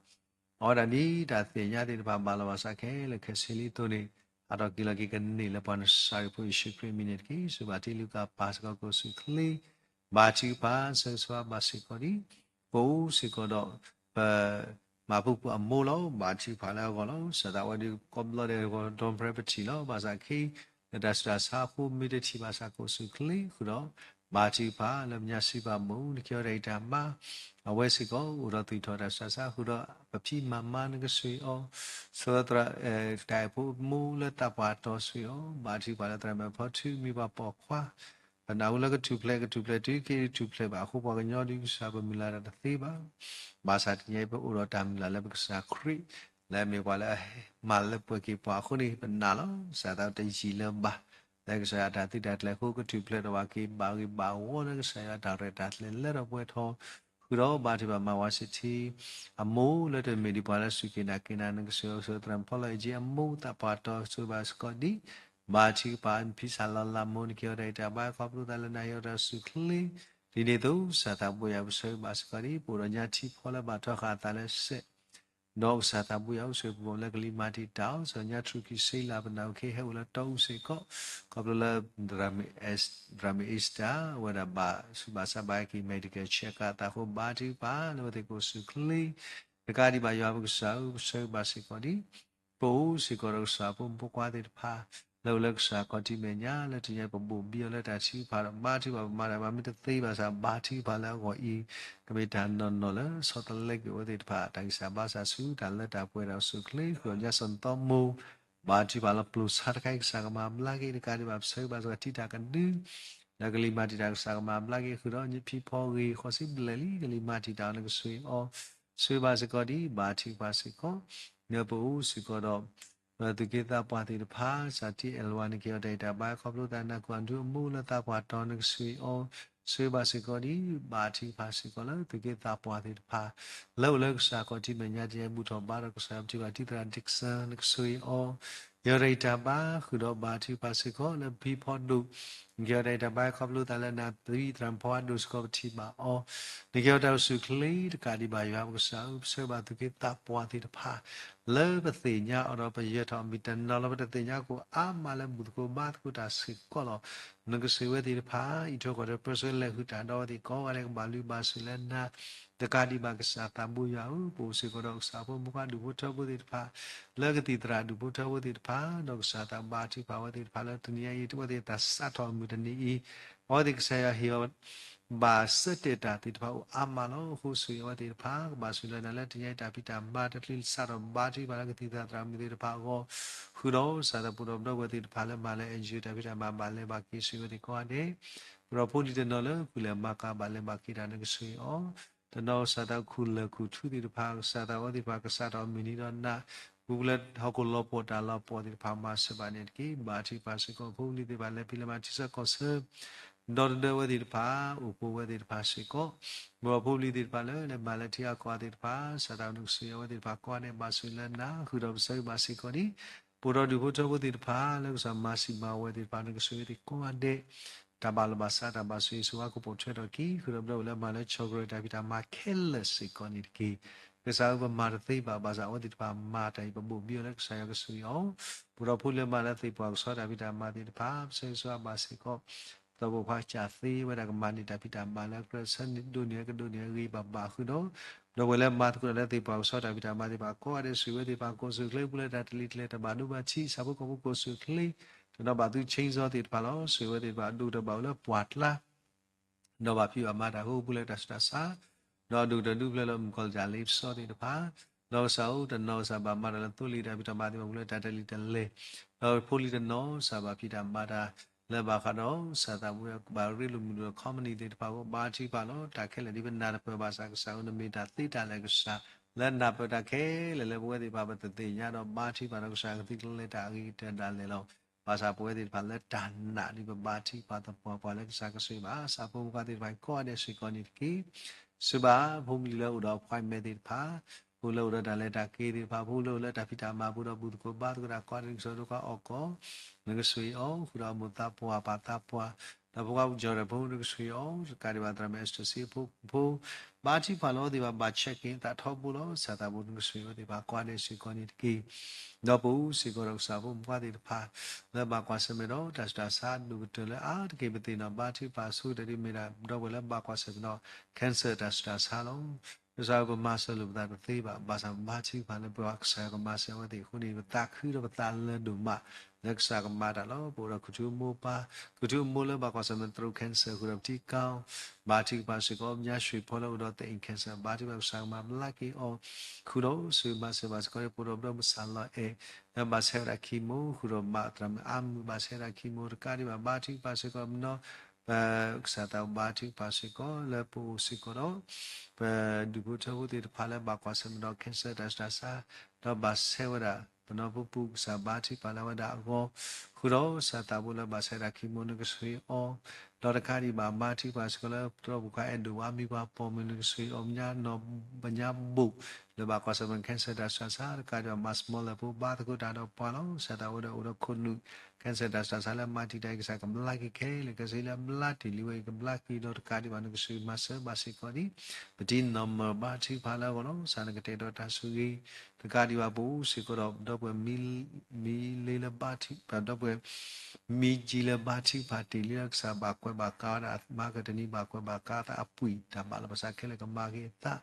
အဝဲဒၣ်ဒ်တၢ်သ့ၣ်ညါသ့ၣ်တဖၣ်ဘၣ်လီၤဘၣ်စးခဲလၢာ်ခဲဆ့လံအသိးန့ၣ် ဟးထီၣ်က့ၤလီၤက့ၤကန့ၢ်လၢပှၤနစၢ်ရ့ၣ်ဖိယ့ၣ်ၡူးခရံာ်အမံၤန့ၣ်တက့ၢ်. ဆိၣ်ဂ့ၤဘၣ်တံၤလူၤကၣ်ပၢ်စ့ၢ်ကီးကိးဆူၣ်ချ့ ဘါထုကဖၣ် ဆၢဂ့ၤဆၢဝါဘၣ်စ့ၢ်ကီးဒ် ပအိၣ်စ့ၢ်ကီးဒီး ပ မၤပူၤကွံာ်အမိၢ်လီၤ. ဘါထုကဖၣ်လၢအဂီၢ်လီၤ. စၢ်သးဝဲဒၣ်ကိးဘျီဒဲး ဒီးဖဲပထံၣ်လီၤ. ဘၣ်ဆၣ်ခဲအံၤ လၢတၢ်ဆူးတၢ်ဆါအဃိ မ့ၢ်တထံၣ်ဘၣ်ဆၣ်ကိးဆူၣ်ချ့ဃုာ်ဒီး ဘါထုကဖၣ်လၢပညါစံးဘၣ်မိၢ် နကဟ့ၣ်အီၤတၢ်ဂံၢ်တၢ်ဘါ အဝဲစ့ၢ်ကီး အိၣ်ဒီးသူၣ်ထီၣ်တၢ်ဆူးတၢ်ဆါဃုာ်ဒီး ပဖံမၤမါနကဆိၣ်ဂ့ၤအီၤ ဆၢသရၣ် တၢ်အဲၣ်ဖိမိၢ်လၢသးပှၢ်တီဆှံအီၤ ဘါထုကဖၣ်လၢသရၣ်မုၣ်ဖီထူမံၤပှၤပိာ်ခွါ ပနာ်ဟူလၢကထူၣ်ဖျဲး ကထူၣ်ဖျဲးတုၤခဲအံၤတထူၣ်ဖျဲးဘၣ်အဃိ ပှၤကညီဒုးကစၢ်ပမုၢ်လၢ်တၢ်တသ့ဘၣ်. ဘၣ်ဆၣ်တနံၤအံၤပအိၣ်ဒီးတၢ်မုၢ်လၢ်လၢပကစၢ်ခရံာ် လၢအမ့ၢ်ပှၤလၢအမၤလၢပှဲၤက့ၤပှၤအဃိန့ၣ် ပနာ်လီၤ. စၢ်သးတယံာ်လၢၤဘၣ် လၢကစၢ်ယွၤအတၢ်သုးတၢ်ကျဲၤအဃိ ကထူၣ်ဖျဲးဒီးပှၤက့ၤဘၣ်ဂ့ၤဘၣ်ဝီလၢကစၢ်ယွၤအတၢ်ရဲၣ်တၢ်ကျဲၤ လၢထီၣ်ပှဲၤထီၣ် ဃုာ်ဒီးဘါထုကဖၣ်မၤဝဲစ့ၢ်ထံ အမိၢ်လၢတမ့ၢ်ဒ်ပှၤလၢစူၢ်က့ၤနာ်က့ၤနၤ နကဆိၣ်ဂ့ၤအီၤ ဆၢသရၣ်မုၣ်ဖီလီၤအ့ၣ်ကၠံအမိၢ် သးပှၢ်တီဆိၣ်ဂ့ၤဘၣ်စ့ၢ်ကီးဒ် ဘါထုကဖၣ်ဖံစၢ်လီၤလးမိၢ် နကဟ့ၣ်အီၤတၢ်ဂံၢ်တၢ်ဘါခီဖျိသးလၢနၤဟ့ၣ်အီၤတၢ်ဆူၣ်ချ့ ဒ်န့ၣ်အသိး ကစၢ်သးဘိယွၤပဆၢဂ့ၤဘၣ်စ့ၢ်ကီးဒ် ပအိၣ်ဒီးညါထံဖီလၢဘၣ်ထွဲဃာ်အသးလၢစဲး ဒီးကစၢ်သးဘိယွၤအိၣ်ဆိးပူၤလၢကလံၤမၤတံာ်တာ်အီၤ စၢၤညါထူၣ်ခံဆံလၢ်ပနၢ်အိၣ်ခ့ဟဲအိၣ်လၢတီအူစ့ၢ်ကီး ခီဖျိလၢ သရၣ်မုၣ်အ့းစတၢ် အဝဲဒၣ်ဘၣ်ဆူးဘၣ်ဆါဘၣ်ဟဲက့ၤ medical check up အသးဃိ ဘါထုကဖၣ်လၢအဝဲသ့ၣ်ကိးဆူၣ်ချ့ တကးဒံးဘၣ်ယွၤပကစၢ်ဧၢ ပဆၢဂ့ၤဘၣ်စ့ၢ်ကီးဒ် ပအိၣ်စ့ၢ်ကီးဒီးကစၢ်ဖိမုၣ်ဖိခွါသ့ၣ်တဖၣ် လၢအိၣ်လၢကစၢ်ခီၣ်ထံးမဲာ်ညါ လၢတနံၤအံၤပဘိၣ်ဘံအီၤလၢတၢ်ထုကဖၣ်ဒီး ဘါထုကဖၣ်ပမၤတၢ် မၤမ့ၢ်တသ့ဘၣ်ဆၣ် ဘါထုကဖၣ်လၢအဂီၢ်အံၤ ကမ့ၢ်တၢ်နီၢ်နီၢ်လၢ ဆီတလဲက့ၤအဝဲသ့ၣ်တဖၣ် တၢ်ဂံၢ်စၢ်ဘါစၢ်ဆူတၢ်လၢတၢ်ပှဲၤတၢ်အိၣ်ဆူၣ်အိၣ်ချ့ ဃုာ်ဒီးညါစီၣ်နသီမိၢ် ဘါထုကဖၣ်လၢပျိာ်ဆါတခါအံၤ ကစၢ်ကမၤဘျါက့ၤ တကးဒံးဘၣ် ပဆၢဂ့ၤဘၣ်စ့ၢ်ကီးထံတၢ်ကဒု ဒီးကလံၤမၤတံာ်တာ်ကစၢ်ကမၤဘျါက့ၤ ဃုာ်ဒီးညၣ်ဖံဖီဂ့ၤ ဃိးဆံဘျဲၣ်လံ ကလံၤမၤတံာ်တာ်အီၤ နကဆိၣ်ဂ့ၤအီၤ ဆိၣ်ဂ့ၤဘၣ်စ့ၢ်ကီးဒ် ဘါထုကဖၣ်စ့ၢ်ကီး နပအိၣ်စ့ၢ်ကီးဒီး ပသူၣ်က့သးပှၢ်သ့ၣ်တဖၣ် စးထံအဲၣ်လဝါ နက့ၤအီၤတၢ်အံၤတၢ်ဘါ ခီဖျိသးနၢ်ကူၣ်အဒုအမူလၢသးပှၢ်တီၤ နကဆိၣ်ဂ့ၤအီၤ ဆိၣ်ဂ့ၤဘၣ်စ့ၢ်ကီးဒ် ဘါထုကဖၣ်စ့ၢ်ကီးလၢ သူၣ်က့သးပှၢ်သ့ၣ်တဖၣ် လၢအိၣ်လၢကစၢ်ခီၣ်ထံးမဲာ်ညါ တနံၤအံၤဘူၣ်ထီၣ်ဘါထီၣ်ကစၢ်ယွၤပထံၣ်ဘၣ် ထံသရၣ် Dixon နကဆိၣ်ဂ့ၤအီၤ က့ၤအီၤတၢ်အံၤတၢ်ဘါ ဃုာ်ဒီးဘါထုကဖၣ်စ့ၢ်ကီးလၢဖံဖီဒိၣ် က့ၤအီၤတၢ်အံၤတၢ်ဘါ ခီဖျိသးလၢနၤသံသရၣ်ဖီအဒိၣ်စ့ၢ်ကီးပထံၣ်ဘၣ်အီၤ နက့ၤအီၤတၢ်အိၣ်ဆူၣ်အိၣ်ချ့ တကးဒံးဘၣ်ယွၤပကစၢ်ဧၢ ပဆၢဂ့ၤဘၣ်သူၣ်က့သးပှၢ်သ့ၣ်တဖၣ် လၢပသ့ၣ်ညါအီၤဒီးပယၢၤထီၣ်အမံၤ တနီၤလၢပတသ့ၣ်ညါ ကအိၣ်အါမးလၢဘူၣ်သကိးဘါသကိးတၢ်စ့ၢ်ကီးလီၤ. နကဆိၣ်ဂ့ၤဝဲသ့ၣ်တဖၣ် အံးထွဲကွၢ်ထွဲ ပၢဆှၢလဲၤဃုာ်တၢ်ဒီးအဝဲသ့ၣ်ကိးဂၤဒဲး ကဘၣ်လုၢ်ဘၣ်စူၢ်လၢနၤ တကးဒံးဘၣ်ကစၢ်သးဘိယွၤဧၢ ပအိၣ်စ့ၢ်ကီးဒီးကစၢ်ဖိမုၣ်ခွါဒူၣ်ဖိထၢဖိသ့ၣ်တဖၣ် လၢကသံၣ်သရၣ်ဒူၣ်ဖိထၢဖိသ့ၣ်တဖၣ် ဒီးကစၢ်သးဘါထုကဖၣ်အဝဲသ့ၣ်တဖၣ်လၢတနံၤအံၤ အဝဲသ့ၣ်တၢ်စးထီၣ်အမုၢ်တနံၤအံၤ အဝဲသ့ၣ်ကစၢ်ယွၤဟ့ၣ်အီၤ ဘၣ်ဆၢတဲာ်တၢ်သ့ၣ်တဖၣ်အိၣ်အါမးလီၤ. အဃိဆိၣ်ဂ့ၤအဝဲသ့ၣ်တဖၣ် ကဘၣ်ဆိၣ်ဂ့ၤလၢနၤလၢတနံၤအံၤ တၢ်ဖံးတၢ်မၤတချုးစးထီၣ်ဘါထုကဖၣ်လၢကသံၣ်သရၣ်သရၣ်မုၣ်သ့ၣ်တဖၣ်အဂီၢ် ဃုာ်ဒီးကစၢ်သးပူၤဒီးပဒီပုၢ်ဝဲၢ်သ့ၣ်တဖၣ်လၢမၤလၢ NGO တၢ်ဖံးတၢ်မၤဘၣ်လဲၤဘၣ်က့ၤ ဆိၣ်ဂ့ၤဝဲသ့ၣ်ကိးဂၤဒဲး ပဒီးဖိလံၤတနီၤလၢ ကူၣ်လဲၤမၤကၤဘၣ်လဲၤဘၣ်က့ၤတၢ် နကဆိၣ်ဂ့ၤအီၤ တနီၤကစၢ်သးခူၣ်လၢၢ်ခူၣ်ထူသ့ၣ်တဖၣ် ကစၢ်သးဝဲသ့ၣ်တဖၣ် ကစးထီၣ်အမုၢ်နံၤဒီးနၤ ပူၤပူၤလၢဟီၣ်ခိၣ်လီၤပှီၢ်တၢ်လီၤပှီၢ်သ့ၣ်တဖၣ် မၤစၢၤဘၣ်န့ၣ်တက့ၢ်. ဘါထုကဖၣ်စ့ၢ်ကီးဖိလံၤသ့ၣ်တဖၣ် လဲၤဖံးလဲၤမၤထံဆၢကီၢ်ဆၢ ဒီတဒၢဝဲသ့ၣ်တဖၣ် အိၣ်ဖှိၣ်ဝဲသ့ၣ်တဖၣ်စ့ၢ်ကီး ပဒီးဖိလံၤသ့ၣ်တဖၣ်လၢ လဲၤမၤလၢထံဂၤကီၢ်ဂၤသ့ၣ်တဖၣ် ကစၢ်သးနကဆိၣ်ဂ့ၤအဝဲသ့ၣ်တဖၣ်ကိးဂၤဒဲး ဘၣ်ဆိၣ်ဂ့ၤလၢနၤ ဃုာ်ဒီးပဆၢဂ့ၤဘၣ်စ့ၢ်ကီးန့ၣ် ပဒီပုၢ်ဝဲၢ်ဒူၣ်ဖိထၢဖိသ့ၣ်တဖၣ် လၢကစၢ်မၤစံးမၤဝဲသ့ၣ်တဖၣ် နကဆိၣ်ဂ့ၤသ့ၣ်ကိးဂၤဒဲး တၢ်ဘၣ်လီၤဘၣ်စး တၢ်ဘၣ်ဆိၣ်ဂ့ၤဆိၣ်ဝါ ကပိာ်ထွဲထီၣ်က့ၤ ဃုာ်ဒီးပဒီပုၢ်ဝဲၢ်လၢမၤလၢဆီၣ်ကရၢတၢ်ဖံးတၢ်မၤခဲလၢာ်စ့ၢ်ကီးန့ၣ်တက့ၢ်. ကစၢ်ဧၢ ပမၤတသ့ဘၣ် ဘၣ်ဆၣ်အဝဲသ့ၣ်တဖၣ်မၤတၢ်အံၤ ပဘိၣ်ဘံအီၤလၢကစၢ်ယွၤကဆိၣ်ဂ့ၤအီၤ ပဒီးဖိလံၤလၢမၤလၢသ့ၣ်ပှၢ်ကဆီတၢ်ဖံးတၢ်မၤသ့ၣ်တဖၣ် ပဆၢဂ့ၤဆိၣ်ဝါဘၣ်စ့ၢ်ကီး ဒီးပှၤကစၢ်သ့ဝဲဒၣ်ကမၤန့ၢ်တၢ်ဖံးတၢ်မၤလၢအကြၢးဆၢန့ၣ် ဒိးန့ၢ်ဝဲကဒိးန့ၢ်ဝဲဂ့ၤဘၣ်ဘၣ်ဃုာ်ဒီး ဒီပုၢ်ဝဲၢ်လၢမၤသကိးတၢ်လၢသ့ၣ်ပှၢ်ကဆီတၢ်ဖံးတၢ်မၤသ့ၣ်တဖၣ်ကိးဂၤဒဲး ဆိၣ်ဂ့ၤဝဲသ့ၣ်တဖၣ် ကီၢ်ဆူၣ်အိၣ်ချ့ ပူၤလၢတၢ်တလံၤတလဲၤ တၢ်ဘၣ်ဒိဘၣ်ထံး ဆၣ်ဖိကီၢ်ဖိကီၢ်ဆူၣ်အိၣ်ချ့ တနီၤဘၣ်သူ chainsaw သ့ၣ်တဖၣ်လီၤ. ဆိၣ်ဂ့ၤဝဲသ့ၣ်တဖၣ် ဒိၣ်ကတၢၢ်ဘၣ်အိၣ်လၢပှၢ်ကျါ ဒီးဘၣ်ဖံးဘၣ်မၤတၢ်အဃိ ပူၤလၢတၢ်ဆူးတၢ်ဆါ ဒီးဒိၣ်ကတၢၢ်ဒူၣ်ဖျၢၣ်လၢမုၣ်ကီၢ်လၢတၢ်လ့ပစီသ့ၣ်တဖၣ် ဒီးကစၢ်ဧၢ တနီၤကစၢ်ဘၣ်မၤတၢ်လၢသိလ့ၣ်တၢ်ဖံးတၢ်မၤသ့ၣ်တဖၣ် ပူၤလၢတၢ်တလံၤတလဲၤ ဒီးဖိလံၤတနီၤကစၢ်ဘၣ်ဖံးတၢ်မၤတၢ်လၢဘၣ်ဃးဒီး ကစၢ်သးပူၤဘၣ်ရ့လိာ်မုာ်လိာ် company သ့ၣ်တဖၣ်အဂီၢ် ဘါထုကဖၣ်လီၤ. တၢ်ခဲလၢာ်ဒ်ပနၢ်တပၢၢ်ဘၣ်ဆၣ် ကစၢ်ဧၢ နမ့ၢ်တၢ်သ့တၢ်လၢာ်ကစၢ် လၢနၢ်ပၢၢ်တၢ်ခဲလၢာ်လၢပဝဲသ့ၣ်တဖၣ်ပတသ့ၣ်ညါဒီး ဘါထုကဖၣ်ဒီးကစၢ်ကသံၣ်ကလဲၤတၢ်အဂ့ၤကတၢၢ်ဒၣ်လဲာ်လီၤ. ဘၣ်ဆၣ်ပဝဲသ့ၣ်တဖၣ်လၢတၢ်နာ်ဒ်ပဘါထုကဖၣ်သပှၢ်ပှၢ်လၢကစၢ်ကဆိၣ်ဂ့ၤဘၣ် ဆၣ်ဖိမုၣ်ခွါသ့ၣ်တဖၣ်ကိးဂၤဒဲးစ့ၢ်ကီးန့ၣ်တက့ၢ်. စံးဘၣ်ဖိလံၤလၢအိၣ်ဒီး appointment သ့ၣ်တဖၣ် ဖိလၢအိၣ်ဒီးတၢ်လဲၤတၢ်က့ၤသ့ၣ်တဖၣ် ဖိလၢအိၣ်လၢတၢ်ဖံးတၢ်မၤပူၤဒီးဘူၣ်သကိးဘါသကိးတၢ်ကိးဂၤဒဲး နကဆိၣ်ဂ့ၤအီၤ ဃုာ်ဒီးအမိၢ်သးပှၢ်ပၢ်သးပှၢ် ဒီးဖိခွါပူၤကၠီၣ်ရဲၣ်ဖိ နကဆိၣ်ဂ့ၤအီၤ တကးဒံးဘၣ်သရၣ်မုၣ် Esther စ့ဖိ ဘါထုကဖၣ်လီၤသ့ၣ်တဖၣ် ဘၣ် check in သးထီဘိလီၤ. ကစၢ်သးဘိ နကဆိၣ်ဂ့ၤဝဲသ့ၣ်တဖၣ်ကိးဂၤဒဲးစ့ၢ်ကီးန့ၣ်တက့ၢ်. ဒီးပအိၣ်စ့ၢ်ကီးဒီးကစၢ်ဖိမုၣ်ခွါသ့ၣ်တဖၣ် လၢဘၣ်ကွၢ်ဆၢၣ်မဲာ်ဒီးတၢ်ဆူးတၢ်ဆါဒိၣ်ကတၢၢ်လၢအါတက့ၢ်ပသ့ၣ်နီၣ် ဘါထုကဖၣ်ဆိကတၢၢ်ဒ်မ့ၢ်ဒၣ် ဒီပုၢ်ဝဲၢ်လၢဘၣ်ကွၢ်ဆၢၣ်မဲာ်ဒီး cancer တၢ်ဆူးတၢ်ဆါလီၤ. ကစၢ်ဧၢ ပမၤစၢၤလိာ်ပသးတသ့ဘၣ် ဘၣ်ဆၣ်ဘါထုကဖၣ်လၢပှၤကစၢ်ယွၤကမၤစၢၤအဝဲသ့ၣ်အဃိန့ၣ် ပသးခုဒီးပသးလၢဒိၣ်မး လၢကစၢ်ကမၤတၢ်လီၤ. ပအိၣ်ဒီးခူၣ်ထူအမိၢ်ပၢ် ခူၣ်ထူအမိၢ်လၢဘၣ်ကွၢ်ဆၢၣ်မဲာ် throat cancer ဃုာ်ဒီးပထံကါအီၤ ဘါထုကဖၣ်စ့ၢ်ကီး မညါ ရွှေဖော် လၢအိၣ်ဒီး သအ့ၣ် cancer ဘါထုကဖၣ်ကစၢ်ကမၤဘျါက့ၤအီၤ ဃုာ်ဒီးဆိၣ်ဂ့ၤမၤစၢၤဘၣ်စ့ၢ်ကီး ပအိၣ်ဒီးပဒီပုၢ်ဝဲၢ်မုၣ်စၢ်လီၤအဲၣ် လၢဘၣ်ဆဲးဝဲဒၣ် chemo ဃုာ်ဒီးမးသရၣ်မုၣ်အါမုၣ်ဘၣ်ဆဲးဝဲဒၣ် chemo တကးဒံးဘၣ် ဘါထုကဖၣ်စ့ၢ်ကီး ပနီၢ် ပကစၢ်သးဘိ ဘါထုကဖၣ်စ့ၢ်ကီးလၢပအိၣ်စ့ၢ်ကီးဒီး ပဒူၣ်ဖိထၢဖိသ့ၣ်တဖၣ်လၢဘၣ်ကွၢ်ဆၢၣ်မဲာ်ဒီး cancer တၢ်ဆူးတၢ်ဆါ ဒီးဘၣ်ဆဲးဝဲဒၣ် ပနီၢ်ပပူၤ ကစၢ်ဘါထုကဖၣ်လၢအဝဲဒၣ်အဂီၢ် ဃုာ်ဒီးကစၢ်သးဘိလၢဘၣ်ဆဲးဝဲဒၣ် chemo နကဆိၣ်ဂ့ၤအီၤ ဒီးတကးဒံးဘၣ် ဘါထုကဖၣ်စ့ၢ်ကီးလၢ တြီပူၤခွါအဲၣ်ဒိးဝါ မံၤပှၢ်ပိာ်မုၣ် နကဆိၣ်ဂ့ၤအီၤ မညါနီၢ် မညါဘိၣ် လၢဘၣ်ကွၢ်ဆၢၣ်မဲာ် cancer တၢ်ဆူးတၢ်ဆါ တကးဒံးဘၣ် မၤစမီလၢဖိ ဘါသကိးတၢ်ဒီးပှၤလီၤ. ကစၢ်သးဘိဒီးအိၣ်ဒီးခိၣ်နူာ် cancer တၢ်ဆူးတၢ်ဆါလၢမၤတံာ်တာ်အံၤ ကစၢ်ကဘျါက့ၤခဲလၢာ် ကစၢ်လၢအဘျါတ့ၢ်လံဝဲအံၤ ကဘျါက့ၤဒီးတကးဒံးဘၣ် နကဆိၣ်ဂ့ၤမၤစၢၤဘၣ်စ့ၢ်ကီးဒ် ပတံၤနီၢ်မၢၢ်ဘါထုကဖၣ်လၢအဂီၢ်လီၤ. ကစၢ်နကတဲာ်ကတီၤတၢ်ဆိၣ်ဂ့ၤ တကးဒံးဘၣ် ပအိၣ်စ့ၢ်ကီးဒီး ဒီပုၢ်ဝဲၢ် မံလ့လၢဘါထု ဒီပုၢ်ဝဲၢ် မံကၠံလၢဘါထုကဖၣ်တ့ၢ်လံလၢကစၢ်ဘၣ်ကွဲးဘၣ်ကါဝဲဒၣ် မၤကတနံၤ ဘၣ်ကွဲးဘၣ်ကါသးအပှံၢ် တၢ်ဘၣ်လီၤဘၣ်စးခဲလၢာ်ကမၤက့ၤအသး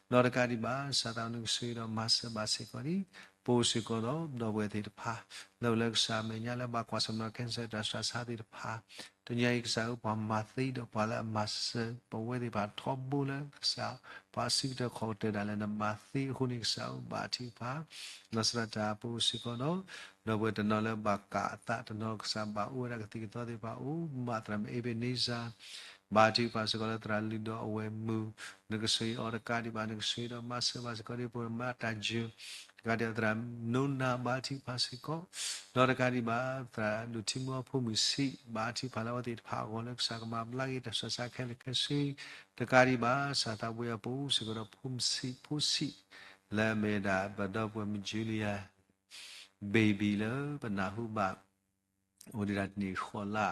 ဒီးတကးဒံးဘၣ် ကစၢ်သးဘိ နကဆိၣ်ဂ့ၤဒီးမၤစၢၤဘၣ်စ့ၢ်ကီးဒ် ပအိၣ်စ့ၢ်ကီးဒီး ဒီပုၢ်ဝဲၢ်သ့ၣ်တဖၣ် လၢအိၣ်လၢကစၢ်အမဲာ်ညါလၢဘၣ်ကွၢ်ဆၢၣ်မဲာ်ဒီး cancer တၢ်ဆူးတၢ်ဆါသ့ၣ်တဖၣ်, တနံၤအံၤကစၢ်ဧၢ ပှၤမၤသံဒီးပှၤလၢအမၤစၢၤ ပဝဲသ့ၣ်တဖၣ်ထီဘိလၢကစၢ် ပှၤစံးကတၢၢ်ခီၣ်ကတၢၢ်ဒၣ်လဲာ် နမၤသံအဃိန့ၣ် ကစၢ်ဧၢ ဘါထုကဖၣ် လီၤဆီဒၣ်တၢ် ပအိၣ်စ့ၢ်ကီးဒီး ဒီပုၢ်ဝဲၢ်တနီၤလၢဘၣ်ကးအသး တနီၤကစၢ်ဘၣ်အိၣ်ဝဲဒၣ်ကသံၣ်ကသီသ့ၣ်တဖၣ်အိၣ် မးသရၣ်မုၣ် Ebenezer ဘါထုကဖၣ်စ့ၢ်ကီးလၢသရၣ်လုၢ်ဒီးအဝဲၢ်မုၣ် နကဆိၣ်ဂ့ၤအီၤတကးဒံးဘၣ် နကဆိၣ်ဂ့ၤဒီးမၤစၢၤဘၣ်စ့ၢ်ကီးဒ်ပဝဲမၤတၢ်ယုၢ် တကးဒံးဘၣ်သရၣ်နိနၤ ဘါထုကဖၣ်စ့ၢ်ကီး ဒီးတကးဒံးဘၣ် သရၣ်ဒိၣ်ထံမူအဖိမုၣ်ဆံး ဘါထုကဖၣ်လၢအဝဲသ့ၣ်တဖၣ်အဂီၢ်လၢကစၢ်ကမၤဘျါက့ၤတၢ်ဆူးတၢ်ဆါခဲလၢာ်ခဲဆ့ တကးဒံးဘၣ် ကစၢ်သးဘိယွၤ ပအိၣ်စ့ၢ်ကီးဒီးဖိမုၣ်ဆံး ဖိဆံး လၢအမ့ၢ်ဒၣ်ပဒီပုၢ်ဝဲၢ်မုၣ် Julia baby လၢပနၢ်ဟူဘၣ် အိၣ်ဒံးဒၣ်တနံၣ်ဃိးလါ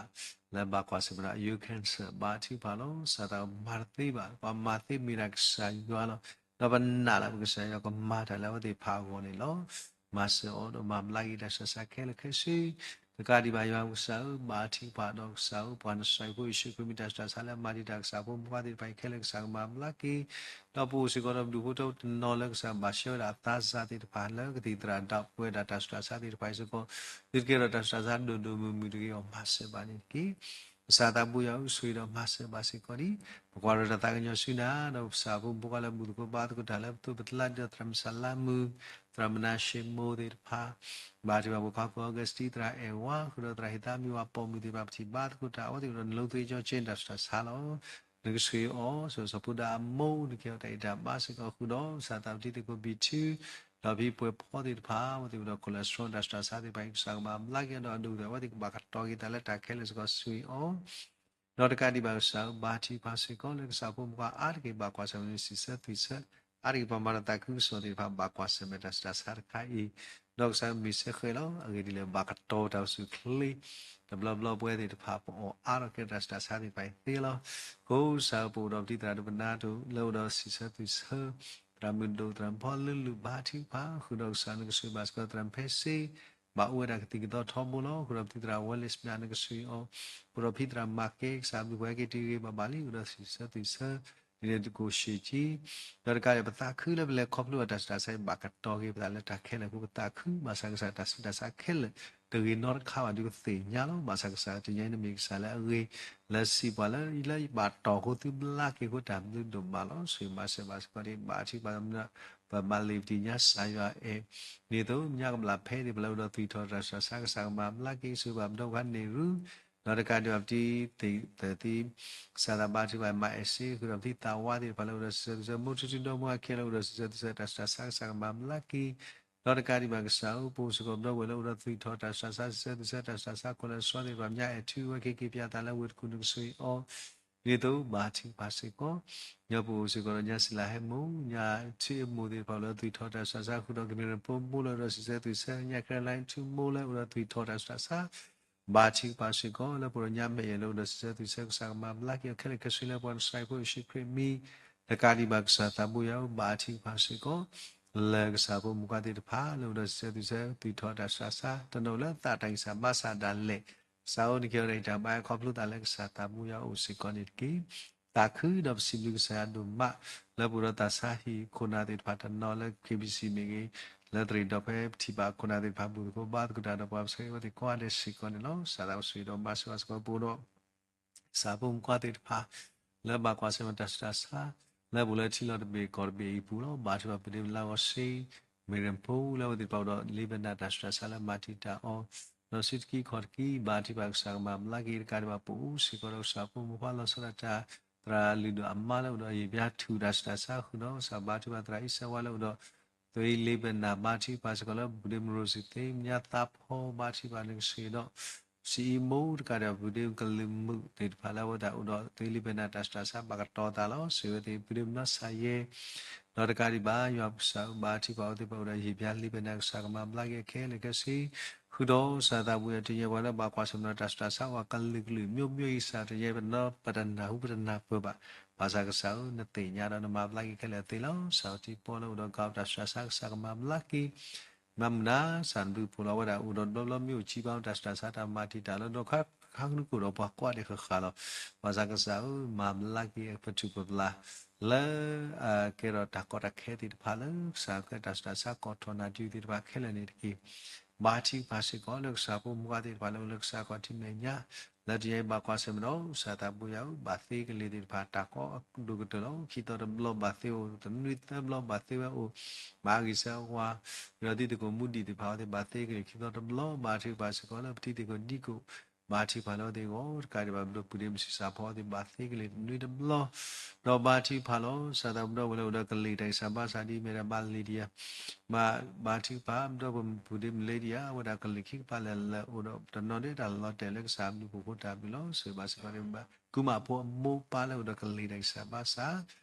လၢဘၣ်ကွၢ်ဆၢၣ်မဲာ်ဒီး cancer ဘါထုကဖၣ်လီၤ. ကစၢ်သးဘိမၤတသ့ဘၣ် ပှၤမၤသ့မ့ၢ်ဒၣ်ကစၢ်ယွၤလီၤ. ဒီးပနာ်လၢပကစၢ်ယွၤကမၤတၢ်လၢအဝဲသ့ၣ်တဖၣ်အဂီၢ်န့ၣ်လီၤ. မၤစၢၤအီၤဒီးမၤဘျါက့ၤတၢ်ဆူးတၢ်ဆါခဲလၢာ်ခဲဆ့ တကးဒံးဘၣ်ယွၤကစၢ်ဧၢ ဘါထုကဖၣ်ဒီးကစၢ်ဧၢ ပှၤနစၢ်ဖိယ့ၣ်ၡူးခရံာ်မ့ၢ်တၢ်ဆူးတၢ်ဆါလၢအမၤတံာ်တာ်ကစၢ်ဖိမုၣ်ဖိခွါသ့ၣ်တဖၣ်အံၤခဲလၢာ် ကစၢ်ကမၤဘျါက့ၤ ဒီးပအိၣ်စ့ၢ်ကီးဒီးပဒူၣ်ဖိထၢဖိတနီၤလၢကစၢ်ဘၣ်ရှဲဝဲဒၣ်အသးစၢ်သ့ၣ်တဖၣ်လၢကသံၣ်သရၣ်ဒၣ်ပဝဲဒၣ်တၢ်ဆူးတၢ်ဆါသ့ၣ်တဖၣ်အံၤစ့ၢ်ကီး သုတကဲထီၣ်တၢ်ဆူးတၢ်ဆါဒိၣ်ဒိၣ်မုၢ်မုၢ်တဂ့ၤအီၤ မၤစၢၤဘၣ်န့ၣ်တက့ၢ်. ကစၢ်သးဘိယွၤအိၣ်ဆိၣ်ဂ့ၤဒီးမၤစၢၤဘၣ်စ့ၢ်ကီးဒံး ပကွၢ်ဒီးတၢ်သးကညီၤဆူနၤ ဒီးပစၢ်ဖိမုၣ်ဖိခွါလၢဘူၣ်သကိးဘါသကိးတၢ်လၢပသိးပတလါဒ်သိးသရၣ်မုၣ်စလါမုၢ် သရၣ်မုၣ်နၤၡ့မိၢ်သ့ၣ်တဖၣ် ဘါထုကဖၣ်ဖိခွါကိး Augustine သရၣ်အဲၣ်ဝါ ဃုာ်ဒီးသရၣ်ဟ့ၣ်သးမံဝၤပိာ်မုၣ်သ့ၣ်တဖၣ် ပထံၣ်ဘါသကိးတၢ်အဝဲသ့ၣ်ဒီးနလိသ့ကၠီကၠ့တၢ်ဆူးတၢ်ဆါလီၤ. နကဆိၣ်ဂ့ၤအီၤ စီၤစီၤဖိဒါအမိၢ် နကဟ့ၣ်အီၤတၢ်အ့ၣ်တၢ်ဘါစ့ၢ်ကီးဃုာ်ဒီး ကစၢ်သးပတံသကိးဘံၣ်ထု ဒီးဖံပှဲၤဖီသ့ၣ်တဖၣ် အဝဲသ့ၣ်အိၣ်ဒီး cholesterol တၢ်ဆူးတၢ်ဆါသ့ၣ်တဖၣ်အံၤ ကစၢ်ကမၤဘျါက့ၤအီၤဒီးအဒိၣ်ကတၢၢ် အဝဲသ့ၣ်ကဘၣ်ကတီၤက့ၤတၢ်လၢတၢ်ခဲလၢာ်စ့ၢ်ကီး ဆိၣ်ဂ့ၤအီၤ ဒီးတကးဒံးဘၣ်ကစၢ်ဧၢ ဘါထုကဖၣ်စ့ၢ်ကီးလၢကစၢ်ဖိမုၣ်ခွါအါတက့ၢ်ဘၣ်ကွၢ်ဆၢၣ်မဲာ်န့ၣ် စံးဆၢသွံၣ်ဆၢ အါတက့ၢ်ပှၤမၤတၢ်သးခုကစီၣ်သ့ၣ်တဖၣ် ဘၣ်ကွၢ်ဆၢၣ်မဲာ်တၢ်ဆူးတၢ်ဆါတခါအံၤ ဒီးကစၢ်မ့ၢ်စ့ၢ်ဃဲလီၤ အဂ့ၢ်ဒ်လဲၣ် ဘၣ်ကတီၤတၢ်အိၣ်ဆူၣ်ချ့ တဘျီဘျီပဝဲသ့ၣ်တဖၣ် ပအီၣ်အါထီၣ်ကဲတၢ်ဆူးတၢ်ဆါသ့ၣ်တဖၣ်အံၤသ့လီၤ. ကစၢ်ပအိၣ်ဒီးပတံၤသရၣ်ဒိၣ်ပနါဒိၣ် လၢအိၣ်ဒီးစံးဆၢသွံၣ်ဆၢ သရၣ်မုၣ်ဒိၣ် သရၣ်မုၣ်ဖီလၢလုၢ် ဘါထုကဖၣ် ဃုာ်ဒီးကစၢ်နကဆိၣ်ဂ့ၤဘၣ်စ့ၢ်ကီးသရၣ်မုၣ်ဖဲစ့ ဘၣ်အိၣ်ဝဲဒၣ်ကသံၣ်ကသီထီဘိလီၤ. ဃုာ်ဒီးပတံၤသရၣ်ဝဲလ့ၣ်စမ့ၣ် နကဆိၣ်ဂ့ၤအီၤ ဃုာ်ဒီးဖံသရၣ်မၤကဲ ကစၢ်ဘျုးပှၤဟဲက့ၤတဂ့ၤဘၣ်ဘၣ်လံ အိၣ်ဒီးစံးဆၢသွံၣ်ဆၢ ဒ်န့ၣ်သကိးဆံးကံ ဒီးတကးဒံး ပသးခုလၢပလဲၤခီဖျိဘၣ်တၢ်ဆူးတၢ်ဆါအံၤ ဘၣ်ကတီၤက့ၤပသးလၢတၢ်ခဲလၢာ်အဃိ ပသးခု ဘၣ်ဆၣ်ကစၢ်တၢ်ဆူးတၢ်ဆါခဲလၢာ် တဂ့ၤနီတခါဘၣ်ဒုးပသ့ၣ်ညါလီၤ. ဘၣ်ဆၣ်ကစၢ်တနံၤအံၤနမ့ၢ်ကစၢ်လၢအဂ့ၤ လၢစံးပှၤလၢ လၢယဘၣ်တီၢ်အဃိ သုဘျါက့ၤအဃိတၢ်ဘျုးဒိၣ်မးလီၤ. ဆိၣ်ဂ့ၤမၤစၢၤဘၣ်စ့ၢ်ကီးဒ်ဘၣ်ထံဘၣ်ကမျၢၢ် ပမၤလ့ၤပသံၣ်ညါစၢ်ယွၤအဲၣ် ဒ်သိးညါကဘျၣ်ဖဲဒ်ပှၤလၢအိၣ်ဒီးသွံၣ်ထီၣ်တၢ်ဆူးတၢ်ဆါ ကစၢ်ကမၤဘျါက့ၤ ဆိၣ်ဂ့ၤဘၣ်ပဒီပုၢ်ဝဲၢ်န့ၣ်ရူ ဒီးတကးဒံးဘၣ်ပတံၤသ့ၣ်သီ ကစၢ်သးဘါထုကဖၣ်မၤအဲၣ်စ့ ဃုာ်ဒီးပတံၤသးဝါသ့ၣ်တဖၣ်လၢအိၣ်ဒီးစံးဆၢသွံၣ်ဆၢ မိၢ်ထူထူဒီမါဝၤခဲလၢာ်အိၣ်ဒီးစံးဆၢသွံၣ်ဆၢ တၢ်ဆူးတၢ်ဆါ ကစၢ်ကမၤဘျါက့ၤ ဒီးတကးဒံးဘၣ်ကစၢ်ဧၢ ပအိၣ်စ့ၢ်ကီးပဒီပုၢ်ဝဲၢ်လၢအိၣ်ဒီးသွံၣ်ထီၣ်တၢ်ဆူးတၢ်ဆါ စံးဆၢသွံၣ်ဆၢ တၢ်ဆူးတၢ်ဆါ cholesterol သ့ၣ်တဖၣ် မ့ၢ်အဲၣ်ထုဝဲက့ၤက့ၤပၠးသးလၢဝ့ၢ်တကူၣ် နကဆိၣ်ဂ့ၤအီၤ ဒ်သိးဘၣ်ထံဘၣ်စ့ၢ်ကီး ညါပအိၣ်စ့ၢ်ကီးဒီးညါစံလၤဟဲမိၢ် ညါထံအမိၢ်သ့ၣ်တဖၣ်လၢသွံၣ်ထီၣ်တၢ်ဆူးတၢ်ဆါ ဃုာ်ဒီးကမျၢၢ်ဖိမိၢ်လၢအိၣ်ဒီးစံးဆၢသွံၣ်ဆၢ ညါ Caroline ထူမိၢ်လၢအိၣ်ဒီးသွံၣ်ထီၣ်တၢ်ဆူးတၢ်ဆါ ဘၣ်ထံကဖၣ်စ့ၢ်ကီး လၢပအိၣ်ဒီးညါမဲာ်ယဲၢ်လၢအိၣ်ဒီးစံးဆၢသွံၣ်ဆၢ ကစၢ်ကမၤဘျါက့ၤအီၤခဲလၢာ်ခဲဆ့လၢပှၤနစၢ်ဖိယ့ၣ်ၡူးခရံာ်အမံၤ တကးဒံးဘၣ်ကစၢ်သးဘိယွၤဧၢ ဘၣ်ထံကဖၣ်စ့ၢ်ကီး လၢကစၢ်ဖိမုၣ်ခွါသ့ၣ်တဖၣ်လၢအိၣ်ဒီးစံးဆၢသွံၣ်ဆၢ သွံၣ်ထီၣ်တၢ်ဆူးတၢ်ဆါ တနီၤလၢသးတၢ်ဂံၢ်စၢ်ဘါစၢ်ဒၣ်လဲာ် ကစၢ်ဧၢ နကဟ့ၣ်အီၤတၢ်အ့ၣ်တၢ်ဘါခီဖျိသးလၢကစၢ်သးဘိယွၤအိၣ်စ့ၢ်ကီးန့ၣ်တက့ၢ်. သးခုဒီးပစံးဘျုးကစၢ်ယွၤဒိၣ်မး လၢပအိၣ်ဒီးသးစၢ်ဟံၣ်ခိၣ်နၢ်သ့ၣ်တဖၣ်တနီၤလၢ KBC မ့ၢ်ဂ့ၤ လၢတရံးဒီးဖဲပထံၣ်ဘၣ်ခိၣ်နၢ်သ့ၣ်တဖၣ် ဘူၣ်သကိးဘါသကိးတၢ်ဒီးပှၤပဆၢအဝဲသ့ၣ်ကိးဂၤဒဲးစ့ၢ်ကီးန့ၣ်လီၤ. ကစၢ်သးဘိယွၤဒိၣ်မး ဆိၣ်ဂ့ၤဘၣ်စ့ၢ်ကီးပအိၣ်ဒီး ကစၢ်ဖိမုၣ်ခွါသ့ၣ်တဖၣ် လၢဘၣ်ကွၢ်ဆၢၣ်မဲာ်တၢ်ဆူးတၢ်ဆါ လၢပအိၣ်လၢထံလီၢ်တဘ့ၣ်ကီၢ်တဘ့ၣ်အံၤအပူၤလီၤ. ဘၣ်ထံဘၣ်ပဒ့ပလါဂီၤစ့ မ့ၢ်ရ့ၣ်ဖိလၢအဝဲသ့ၣ်တဖၣ်အိၣ်ဒီး လ့ပနၢ်တၢ်ဆူးတၢ်ဆါလၢမၤတံာ်တာ်အီၤ ဒီးစုတကံခီၣ်တကံ ဘၣ်ထံဘၣ်ကစၢ်ကမၤဘျါက့ၤတကးဒံးဘၣ် ပအိၣ်စ့ၢ်ကီးဒီးကစၢ်ဖိမုၣ်ခွါလီၤဆီဒၣ်တၢ် သရၣ်လုၢ်ဒိၣ်အမါလၢအိၣ်ဒီးယံာ်ဘျါထူၣ်တၢ်ဆူးတၢ်ဆါဃုာ်ဒီး ကစၢ်ဘၣ်ထံဘၣ်သရၣ်အံၣ်စၢဝါလၢအိၣ်ဒီး သွ့လ့ပနၢ် ဘၣ်ထံဘၣ်စ့ၢ်ကီးလၢ ဘူၣ်ဒ့မရိစံသ့ မညါသးဖီ ဘၣ်ထံဘၣ်နကစ့ၢ်ဒီး စံအံမူတကးဒံးဘၣ် ဘူၣ်ဒ့ကလုာ်မုၣ်သ့ၣ်တဖၣ်လၢအဝဲဒၣ်အိၣ်ဒီးသွ့လ့ပနၢ်တၢ်ဆူးတၢ်ဆါ ဘၣ်ကတီၤသးလီၤ. စံးဝဲသ့ၣ် ဘူၣ်ဒ့မနီစၢ်ယဲ ဒီးတကးဒံးဘၣ် ယွၤပကစၢ်ဧၢ ဘၣ်ထံဘၣ်အဝဲသ့ၣ်တဖၣ်အိၣ်ဒီး ယံာ်ဘျါလ့ပနၢ် ကစၢ်ကမၤဘျါက့ၤအီၤခဲလၢာ်ခဲဆ့ ဃုာ်ဒီးကစၢ်သးဘိယွၤ တယဲၢ်ပှၤလၢဘၣ်ကွၢ်ဆၢၣ်မဲာ်ဒီးတၢ်ဆူးတၢ်ဆါ ပှၤကလုာ်ကလုာ် မျိုးမျိုးအံၤ ကစၢ်တယဲၢ်ပနီၢ် ပတနၢ်ဟူပတနၢ်ပၢၢ်ဘၣ်. ဘၣ်ဆၣ်ကစၢ်ဧၢ နသ့ၣ်ညါဒီးနမၤဘျါက့ၤခဲလၢာ်သ့လီၤ. စံးထံပီလၢအိၣ်ဒီးကီးတၢ်ဆူးတၢ်ဆါ ကစၢ်ကမၤဘျါက့ၤ မၤမုာ်နၤ စၢ်နဘျုးဖှိၣ်လီၤဝဲဒၣ် အိၣ်ဒီးဘျီဘျီမ့ၢ်အိၣ်ကံဘါတၢ်ဆူးတၢ်ဆါ တၢ်မၤတံာ်တာ်လၢဒီခါခါကနုၢ်ကအိၣ်ဒီးပှၤကွၢ်ဒဲးဃၣ်ဃၣ်လီၤ. ဘၣ်ဆၣ်ကစၢ်ဧၢ မၤဘျါက့ၤပထူၣ်ပပျၢ် လၢ ကဲထီၣ်တၢ်ကီတၢ်ခဲသ့ၣ်တဖၣ်လၢကစၢ်ကဲတၢ်ဆူးတၢ်ဆါ ကိးထီၣ်နၢ်တုၤသ့ၣ်တဖၣ်ခဲလၢာ်န့ၣ်တက့ၢ်. ဘါထုကဖၣ်စ့ၢ်ကီးလၢကစၢ်ဖိမုၣ်ဖိခွါသ့ၣ်တဖၣ်လၢအိၣ်လၢကစၢ်ခီၣ်ထံးမဲာ်ညါ လၢတနံၤအံၤဘၣ်ကွၢ်ဆၢၣ်မဲာ်ဒီး ကစၢ်သးဘိယွၤဧၢ, ဘၣ်သ့ကလံၤသ့ၣ်တဖၣ်တၢ်ကီအဒိၣ်ကတၢၢ်လီၤ. ခံသီတဘျီဘၣ်သ့အိၣ်, တနွံသၢဘျီဘၣ်သ့ဝဲအိၣ်, မၤဂ့ၤဆၢဝါ, ဒီးတံၤသကိးမူဒံးသ့ၣ်တဖၣ်အဝဲသ့ၣ်ဘၣ်သ့ကလံၤ ခံသီတဘျီ, ဘါထုကဖၣ်စ့ၢ်ကီးလၢပတံၤသကိးဒံကိး ဘါထုကဖၣ်လၢအဝဲသ့ၣ်အဂီၢ်တကးဒံးဘၣ် ဘျီပူၤဒ့မုၢ်ဆံးစၢ်ဖီအဝဲသ့ၣ်ဘၣ်သ့ကလံၤတနွံတဘျီ, ဒီးဘါထုကဖၣ်လီၤ. ကစၢ်သးဘိဒီပုၢ်ဝဲၢ်လၢအိၣ်ဒီးကလံၤတၢ်ဂံၢ်စၢ်ဘါစၢ်ဒ်အမ့ၢ်ဒၣ်ဘၣ်လံဒံယၤ ဘါထုကဖၣ် ဒီပုၢ်ဝဲၢ်မုၣ်ဖိဒ့မုၣ်လံဒံယၤ အဝဲဒၣ်ကလံၤခံကပၤလဲၤလၢအိၣ်ဒီးတနီၤဒဲးတၢ်လီၤတဲာ်လၢကစၢ်ဘျုးဖှိၣ်ဖိတၢ်ဘျုးလီၤ. ဆိၣ်ဂ့ၤဘၣ်စ့ၢ်ကီး ကူမၣ်ဖိအမိၢ်ပၢ်လၢအိၣ်ဒီးကလံၤတၢ်ဂံၢ်စၢ်ဘါစၢ်,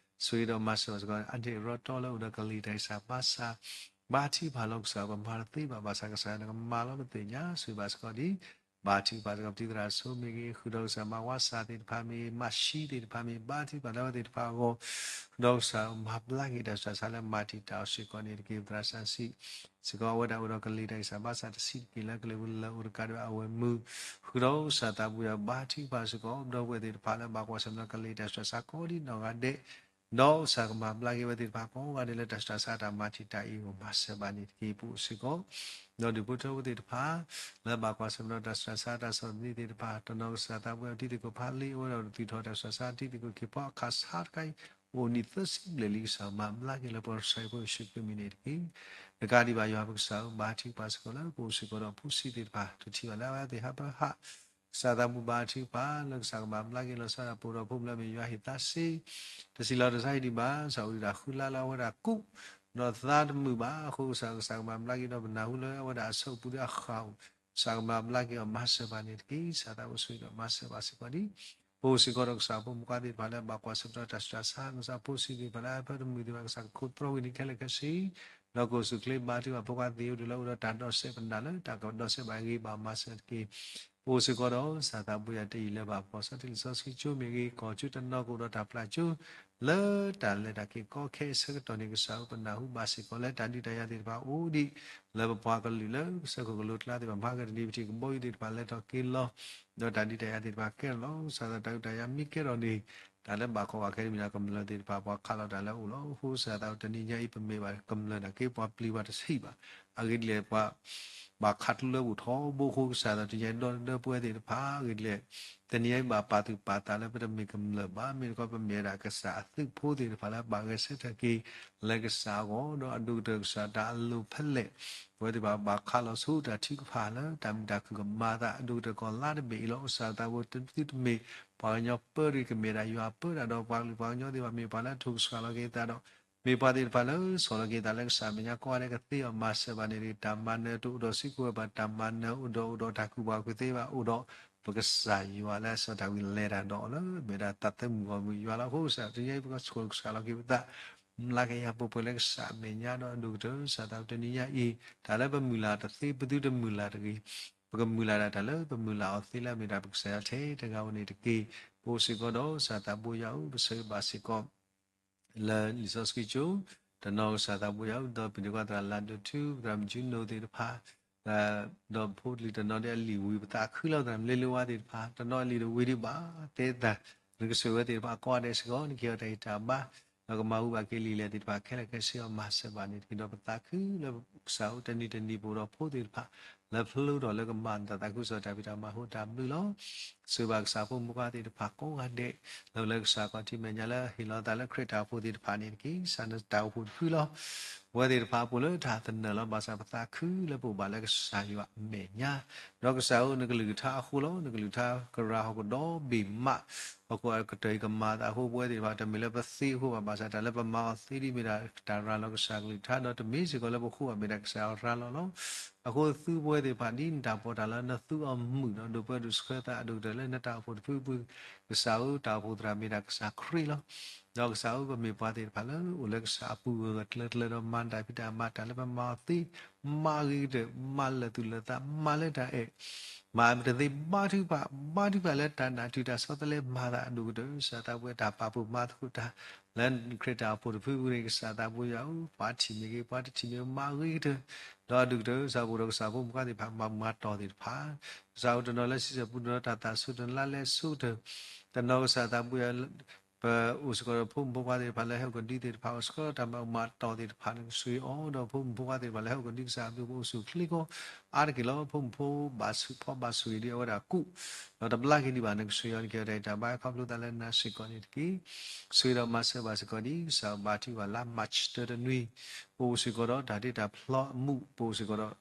ဆိၣ်ဂ့ၤဒီးမၤစၢၤဘၣ်စ့ၢ်ကီး အဒ့ၣ်ရီတီလၢအိၣ်ဒီးကလံၤတၢ်ဂံၢ်စၢ်ဘါစၢ်, ဘါထုကဖၣ်လီၤ. ကစၢ်ပမၤတသ့ဘၣ် ဘၣ်ဆၣ်ကစၢ်နကမၤလီၤပသ့ၣ်ညါ ဆိၣ်ဂ့ၤဘၣ်စ့ၢ်ကီးဒ် ဘါထုကဖၣ်စ့ၢ်ကီးပတံၤသရၣ်ဆိမိၣ်ဂ့ၤ ဃုာ်ဒီးကစၢ်မၤဝါစၢ်သ့ၣ်တဖၣ်မ့ၢ်ဂ့ၤ မၤၡံသ့ၣ်တဖၣ်မ့ၢ်ဂ့ၤ ဘါထုကဖၣ်လၢအဝဲသ့ၣ်တဖၣ်အဂီၢ်, ဃုာ်ဒီးကစၢ်မၤဘျါက့ၤတၢ်ဆူးတၢ်ဆါလၢမၤတံာ်တာ်အီၤစ့ၢ်ကီးန့ၣ်တက့ၢ်. သရၣ်စၢ်စံး စ့ၢ်ကီးအဝဲဒၣ်အိၣ်ဒီးကလံၤတၢ်ဂံၢ်စၢ်ဘါစၢ်တဆံးတက့ၢ်လၢကလံၤဝဲလၢအိၣ်တကးဒံးဘၣ်အဝဲမုၢ်, ဃုာ်ဒီးကစၢ်သးဘိယွၤဘါထုကဖၣ်စ့ၢ်ကီး ဒီပုၢ်ဝဲၢ်သ့ၣ်တဖၣ်လၢဘၣ်ကွၢ်ဆၢၣ်မဲာ်ဒီးကလံၤတၢ်ဆူးတၢ်ဆါကိးဒံးနီၢ်ဂၤဒဲး ဒီးကစၢ်ကမၤဘျါက့ၤဝဲသ့ၣ်တဖၣ်ကိးဂၤဒဲးလၢတၢ်ဆူးတၢ်ဆါတၢ်မၤတံာ်တာ်အံၤအဂီၢ်မၤစၢၤဘၣ်န့ၣ်တက့ၢ်. ပအိၣ်စ့ၢ်ကီး ဒီးဒူၣ်ဖိထၢဖိသ့ၣ်တဖၣ် လၢဘၣ်ကွၢ်ဆၢၣ်မဲာ်ဒီးတၢ်ဆူးတၢ်ဆါတၢ်ဆီၣ်သနံးသ့ၣ်တဖၣ် တနီၤကစၢ်သးဘိယွၤတံၤသကိးဖးလံ အဝဲဒၣ်အိၣ်ဒီးသုးထီၣ်တၢ်ဆူးတၢ်ဆါတံၤသကိးခ့ၣ်ဖီအခးဆါတခါအံၤ အိၣ်နံၣ်သၢဆံဘျဲၣ်လံ ကစၢ်မၤဘျါက့ၤလၢပှၤကစၢ်ဖိယ့ၣ်ၡူးခရံာ်မံၤန့ၣ်တက့ၢ်. တကးဒံးဘၣ်ယွၤပကစၢ်ဧၢ ဘါထုကဖၣ်စ့ၢ်ကီးလၢပအိၣ်စ့ၢ်ကီးဒီးဖိဆံးသ့ၣ်တဖၣ် တထံၣ်ဘၣ်လၢအဝဲသ့ၣ်ဟးပဟး ကစၢ်သးဘိဘါထုကဖၣ်လၢကစၢ်ကမၤဘျါက့ၤလီၤဆီဒၣ်တၢ်ပှဲၤဒီးဖိမုၣ်လၢအမ့ၢ်ယွၤဟ့ၣ်သါစ့ တဆံးလီၤတစါအံၤဒံးဘၣ် ကစၢ်အိၣ်ဒီးတၢ်ဃုလါလၢအဝဲဒၣ်ကူး ဒီးသါတမုာ်ဘၣ်အဃိ ကစၢ်ကမၤဘျါက့ၤဒီးပနၢ်ဟူလၢအဝဲဒၣ်အဆၢအိၣ်ပူၤဒီးအဃၣ်အိၣ် ကစၢ်ကမၤဘျါက့ၤအီၤမၤစၢၤဘၣ်န့ၣ်တက့ၢ်. ကစၢ်သးဘိဆိၣ်ဂ့ၤဒီးမၤစၢၤဘၣ်စ့ၢ်ကီးဒ် ပအိၣ်စ့ၢ်ကီးဒီးကစၢ်ဖိမုၣ်ဖိခွါသ့ၣ်တဖၣ်လၢဘၣ်ကွၢ်ဆၢၣ်မဲာ်ဒီးတၢ်ဆူးတၢ်ဆါ ကစၢ်ဖိဆံးသ့ၣ်တဖၣ်လၢအဖၢတမုာ်သ့ၣ်တဖၣ် ကစၢ်ကခိးတြီဝံၤန့ၣ်ခဲလၢာ်ခဲဆ့ ဒီးကအိၣ်ဆူၣ်အိၣ်ချ့ဘါထုကဖၣ်ဖိခွါသ့ၣ်အိၣ်ဒုးလၢအိၣ်ဒီးတၢ်ဒီးစဲးပနၢ်လၢတၢ်ကဒီးစဲးဘၣ်ဂ့ၤဘၣ်မၤစၢၤတက့ၢ်. ပအိၣ်စ့ၢ်ကီးဒီးကစၢ်သးဘိယွၤတယံာ်လၢဘၣ်ပှၤစီတံၢ်လံာ်စီဆှံကၠိမ့ၢ်ဂ့ၤ ကီၢ်ကၠိတနီၤကအိၣ်ဒီးတၢ်ပျၢ်ကၠိ လၢတၢ်လဲၤတၢ်က့ၤကီခဲအံၤအဆၢကတီၢ်န့ၣ် ကစၢ်ဧၢ ပနၢ်ဟူဘၣ်စ့ၢ်ကီးလၢတၢ်ဒုးတၢ်ယၤသ့ၣ်တဖၣ်အိၣ်ဒံး လၢပပှၤကလုာ်လၢပဆၢခိၣ်ကလိကျါသ့ၣ်တဖၣ် မၤကတနံၤပထံၣ်ကဘီယူၤသ့ၣ်တဖၣ်လဲၤထီၣ်က့ၤလီၤ ဒီးတၢ်ဒုးတၢ်ယၤသ့ၣ်တဖၣ်ကဲထီၣ်လီၤ. ကစၢ်သးတၢ်ဒုးတၢ်ယၤမ့ၢ်ကဲထီၣ်န့ၣ် တၢ်လၢဘၣ်ကီဘၣ်ခဲတမံၤဒီးကမျၢၢ်သ့ၣ်တဖၣ် ပှၤခးလီၤတၢ်လၢအအိၣ်လီၤ. အဃိကစၢ်သးတနံၤညါအံၤ ပမ့ၢ်ဘၣ်ကမျၢၢ်နာ်က့ ပှၤပျံၤပှၤတဆံးဘၣ်. အဂ့ၢ်ဒ်လဲၣ်ပှၤ ဘၣ်ခးကျိလၢပအိၣ်ထီဘိအဃိ ကစၢ်သးတနံၤညါအံၤ ဒီဒီပုၢ်ဝဲၢ်သ့ၣ်တဖၣ် အဂ့ၢ်ဒ်လဲၣ် တနံၤညါအံၤဘၣ်ပာ်သူၣ်ပာ်သးလၢပတမ့ၢ်ကမျၢၢ်ဘၣ် မ့ၢ်တခီပမ့ၢ်ဝဲဒၣ်ကစၢ်အသုးဖိသ့ၣ်တဖၣ်လၢဘၣ်ဂဲၤဆၢထၢၣ်က့ၤ လၢကစၢ်အဂီၢ် ဒီးအဒိၣ်ကတၢၢ်ကစၢ်တၢ်အလိၤဖဲလဲၣ် ပဝဲသ့ၣ်တဖၣ်ဘၣ်ခးလီၤဆူတၢ်ထုကဖၣ်လၢတၢ်မုာ်တၢ်ခုၣ်ကမၤအသး အဒိၣ်ကတၢၢ်ကီၢ်လါတဘ့ၣ်အံၤလီၤ. ကစၢ်သးဘိတသုတမ့ၢ်ပှၤကညီပၢတဂ့ၤ ကမ့ၢ်ဒၣ်ယွၤပၢတၢ်ဒီး ပှၤကလုာ်ပှၤကညီသ့ၣ်တဖၣ် မ့ၢ်ပှၤလၢထိၣ်ကစှၤလီၤက့ၤသးဒီး မ့ၢ်ပှၤသ့ၣ်တဖၣ်လၢဆီၣ်လီၤက့ၤသးလၢကစၢ်အမဲာ်ညါ ကိးဂၤဒဲးကသ့အီၤမၤစၢၤဘၣ်န့ၣ်တဂ့ၤ. တၢ်မၤနၢၤတအိၣ်ဒီးစုကဝဲၤဘၣ် တၢ်မၤနၢၤအိၣ်ဒီးအိၣ်ဒီးတၢ်ကူၣ်ဘၣ်ကူၣ်သ့ဘၣ်အိၣ်ဒီး ပကစၢ်ယွၤလၢအစီတၢ်ဝံၤလဲၤတၢ်ဒီးအီၤလၢ မ့ၢ်ဒၣ်သးသမူဂီၢ်မုၢ်ယွၤလီၤ. အဃိကစၢ်တနံၤညါအံၤ ပကထိၣ်ကစှၤလီၤက့ၤပသး မျးကယၤပှဲၤပှဲၤလၢကစၢ်အမဲာ်ညါ ဒီးအဒိၣ်ကတၢၢ် ကစၢ်သးဘိတနံၤညါအံၤ တၢ်လၢပမုၢ်လၢ်တသ့ ပသုတမုၢ်လၢ်တဂ့ၤ. ပကမုၢ်လၢ်ဒၣ်တၢ်လၢပမုၢ်လၢ်အီၤသ့လၢအမ့ၢ်ဒၣ်ပကစၢ်ယွၤထဲတဂၤဧိၤန့ၣ်တက့ၢ်. ပအိၣ်စ့ၢ်ကီးဒီးကစၢ်သးဘိယွၤဧၢ ပဆၢဂ့ၤဘၣ်စ့ၢ်ကီး လၢလံာ်စီဆှံကၠိ တနီၤကစၢ်သးဘိယွၤဧၢ ဒီးပဒိၣ်ခွါသရၣ်လၤဒိၣ်ထူ သရၣ်မုၣ်ကၠူနိသ့ၣ်တဖၣ် ဒီးဖိလံၤတနီၤဒဲးအလံာ်ဝံၤ ပသးခုလီၤသးလၢလၢဝါသ့ၣ်တဖၣ် တနီၤအလံာ်တဝံၤဒံးဘၣ် တဲသး နကဆိၣ်ဝဲသ့ၣ်တဖၣ်ကိးဂၤဒဲးစ့ၢ်ကီး နကဟ့ၣ်အီၤတၢ်ဂံၢ်တၢ်ဘါ ဒီးကမၤဟူဘၣ်က့ၤလံာ်လဲၢ်သ့ၣ်တဖၣ်ခဲလၢာ်ခဲဆ့အီၤမၤစၢၤဘၣ်န့ၣ်တက့ၢ်. ဒီးပသးခုလၢကစၢ်ဧၢ တနံၤတနံၤပအိၣ်ဒီးဖိသ့ၣ်တဖၣ် လၢဖျိထီၣ်လၢကမၤအသးသးခုကစီၣ်တၢ်ဖံးတၢ်မၤဟူတၢ်ဘျုးလီၤ. ဆိၣ်ဂ့ၤဘၣ်ကစၢ်ဖိမုၣ်ခွါသ့ၣ်တဖၣ်ကိးဂၤဒဲး လၢလၢကစၢ်ခီၣ်ထံးမဲာ်ညါလၢဟ့ၣ်လီၤသးလၢခရံာ်တၢ်အိၣ်ဖှိၣ်သ့ၣ်တဖၣ်န့ၣ်တက့ၢ်. ကစၢ်နတၢ်အိၣ်ဖှိၣ်တဖုလီၤ. ပဝဲသ့ၣ်တဖၣ်အပူၤလၢတၢ်သနၢၣ်လီၤ. ဘၣ်ဆၣ်ပသးခုလၢပအိၣ်ဘၣ်လၢကစၢ်ယွၤအမဲာ်ညါ ဒီးကစၢ်ဧၢ နကလုၢ်ကထါအဃိလီၤ. နကလုၢ်ကထါကရၤဟီၣ်ကဒီးဘ့ၣ်မး ဟီၣ်ခိၣ်အကတၢၢ်အံၤကမၤအသးအဃိ ပဝဲသ့ၣ်တဖၣ် တမ့ၢ်လၢပသ့အဃိဘၣ် ဘၣ်ဆၣ်တၢ်လၢပမၤအီၤသ့ဒ်မ့ၢ်ဒၣ်တၢ်ရၤလီၤကစၢ်ကလုၢ်ကထါ ဒီးတမ့ၢ်စ့ၢ်ကီးလၢပဃိဘၣ်မ့ၢ်ဒၣ်ကစၢ်အရၤလီၤလီၤ. အဃိသုပဝဲသ့ၣ်တဖၣ်ဒ်နတၢ်ပီးတၢ်လီလၢနသူအီၤမုာ်ဒီး ဒိၣ်ပၢဒိၣ်ဆှၢသးအဒိၣ်ကတၢၢ်လၢနတၢ်အိၣ်ဖှိၣ်တဖုဖု ကစၢ်ဧၢ တၢ်အိၣ်ဖှိၣ်သရၣ်မ့ၢ်ဒၣ်ကစၢ်ခရံာ်လီၤ. ဒီးကစၢ်ဧၢ ပမ့ၢ်ပှၤသ့ၣ်တဖၣ်လၢအိၣ်လၢကစၢ်အပူၤဂၢၢ်ဂၢၢ်ကျၢၤကျၢၤဒီးမၤတၢ်ဖံးတၢ်မၤ တၢ်လၢပမၤအီၤသ့ မၤအဂ့ၤကတၢၢ် မၤလၢာ်သူၣ်လၢာ်သး မၤလၢတၢ်အဲၣ် မၤတသ့ဘါထုကဖၣ် ဘါထုကဖၣ်လၢတၢ်နးတုၤတၢ်ဆီတလဲ မၤသးအဒိၣ်ကတၢၢ် ကစၢ်သးပှဲၤတၢ်ပာ်ဖှိၣ်မၤသကိးတၢ် လၢခရံာ်တၢ်အိၣ်ဖှိၣ်တဖုဖုန့ၣ် ကစၢ်သးပှဲၤယွၤဧၢ ပှၤထံၣ်မ့ၢ်ဂ့ၤ ပှၤတထံၣ်မ့ၢ်ဂ့ၤ မၤအဂ့ၤကတၢၢ် ဒီးအဒိၣ်ကတၢၢ် ကစၢ်ပအိၣ်ဒီးကစၢ်ဖိမုၣ်ခွါသ့ၣ်တဖၣ် မၤမၤတီၢ်သ့ၣ်တဖၣ် ကစၢ်ဧၢ တနီၤလၢဆံဆဲၣ်ပူၤ တနီၤတၢ်သးဆူၣ် တနီၤလၢလဲၤဆူကတၢၢ် တနီၤကစၢ်သးပှဲၤယွၤ ပအိၣ်စ့ၢ်ကီးဒီးဖိမုၣ်ဖိခွါသ့ၣ်တဖၣ်လၢဟဲအိၣ်ကဒုသ့ၣ်တဖၣ် အိၣ်စ့ၢ်ကီးဒီးတၢ်မၤအၢမၤတီၢ်သ့ၣ်တဖၣ် နကဆိၣ်ဂ့ၤအီၤ, ဒီးဖိမုၣ်ဖိခွါသ့ၣ်တဖၣ်လၢဟဲအိၣ်ကဒုကစၢ်အဘျုး ပအိၣ်ဆူၣ်ချ့ကီးအါတက့ၢ်လီၤ. ဖိမုၣ်ဖိဘၣ်ဆူၣ်ဖှီၣ်ဘၣ်ဆူၣ်ဂ့ၤဒ်အဝဲဒၣ်ကူၣ် ဒီးတဘျါက့ၤဒံးဘၣ် နကဆိၣ်ဂ့ၤအီၤတက့ၢ် တၢ်အဲၣ်တၢ်ဘါခီဖျိသးလၢနၤစ့ၢ်ကီးန့ၣ်တက့ၢ်. ဆိၣ်ဂ့ၤဒီးမၤစၢၤဘၣ်စ့ၢ်ကီးဒံး ကစၢ်ဘါထုကဖၣ်လၢ March တၢတနွံ ပအိၣ်စ့ၢ်ကီးဒီးတၢ်တ့တၢ်ဖျီအမူး ပအိၣ်စ့ၢ်ကီးဒီး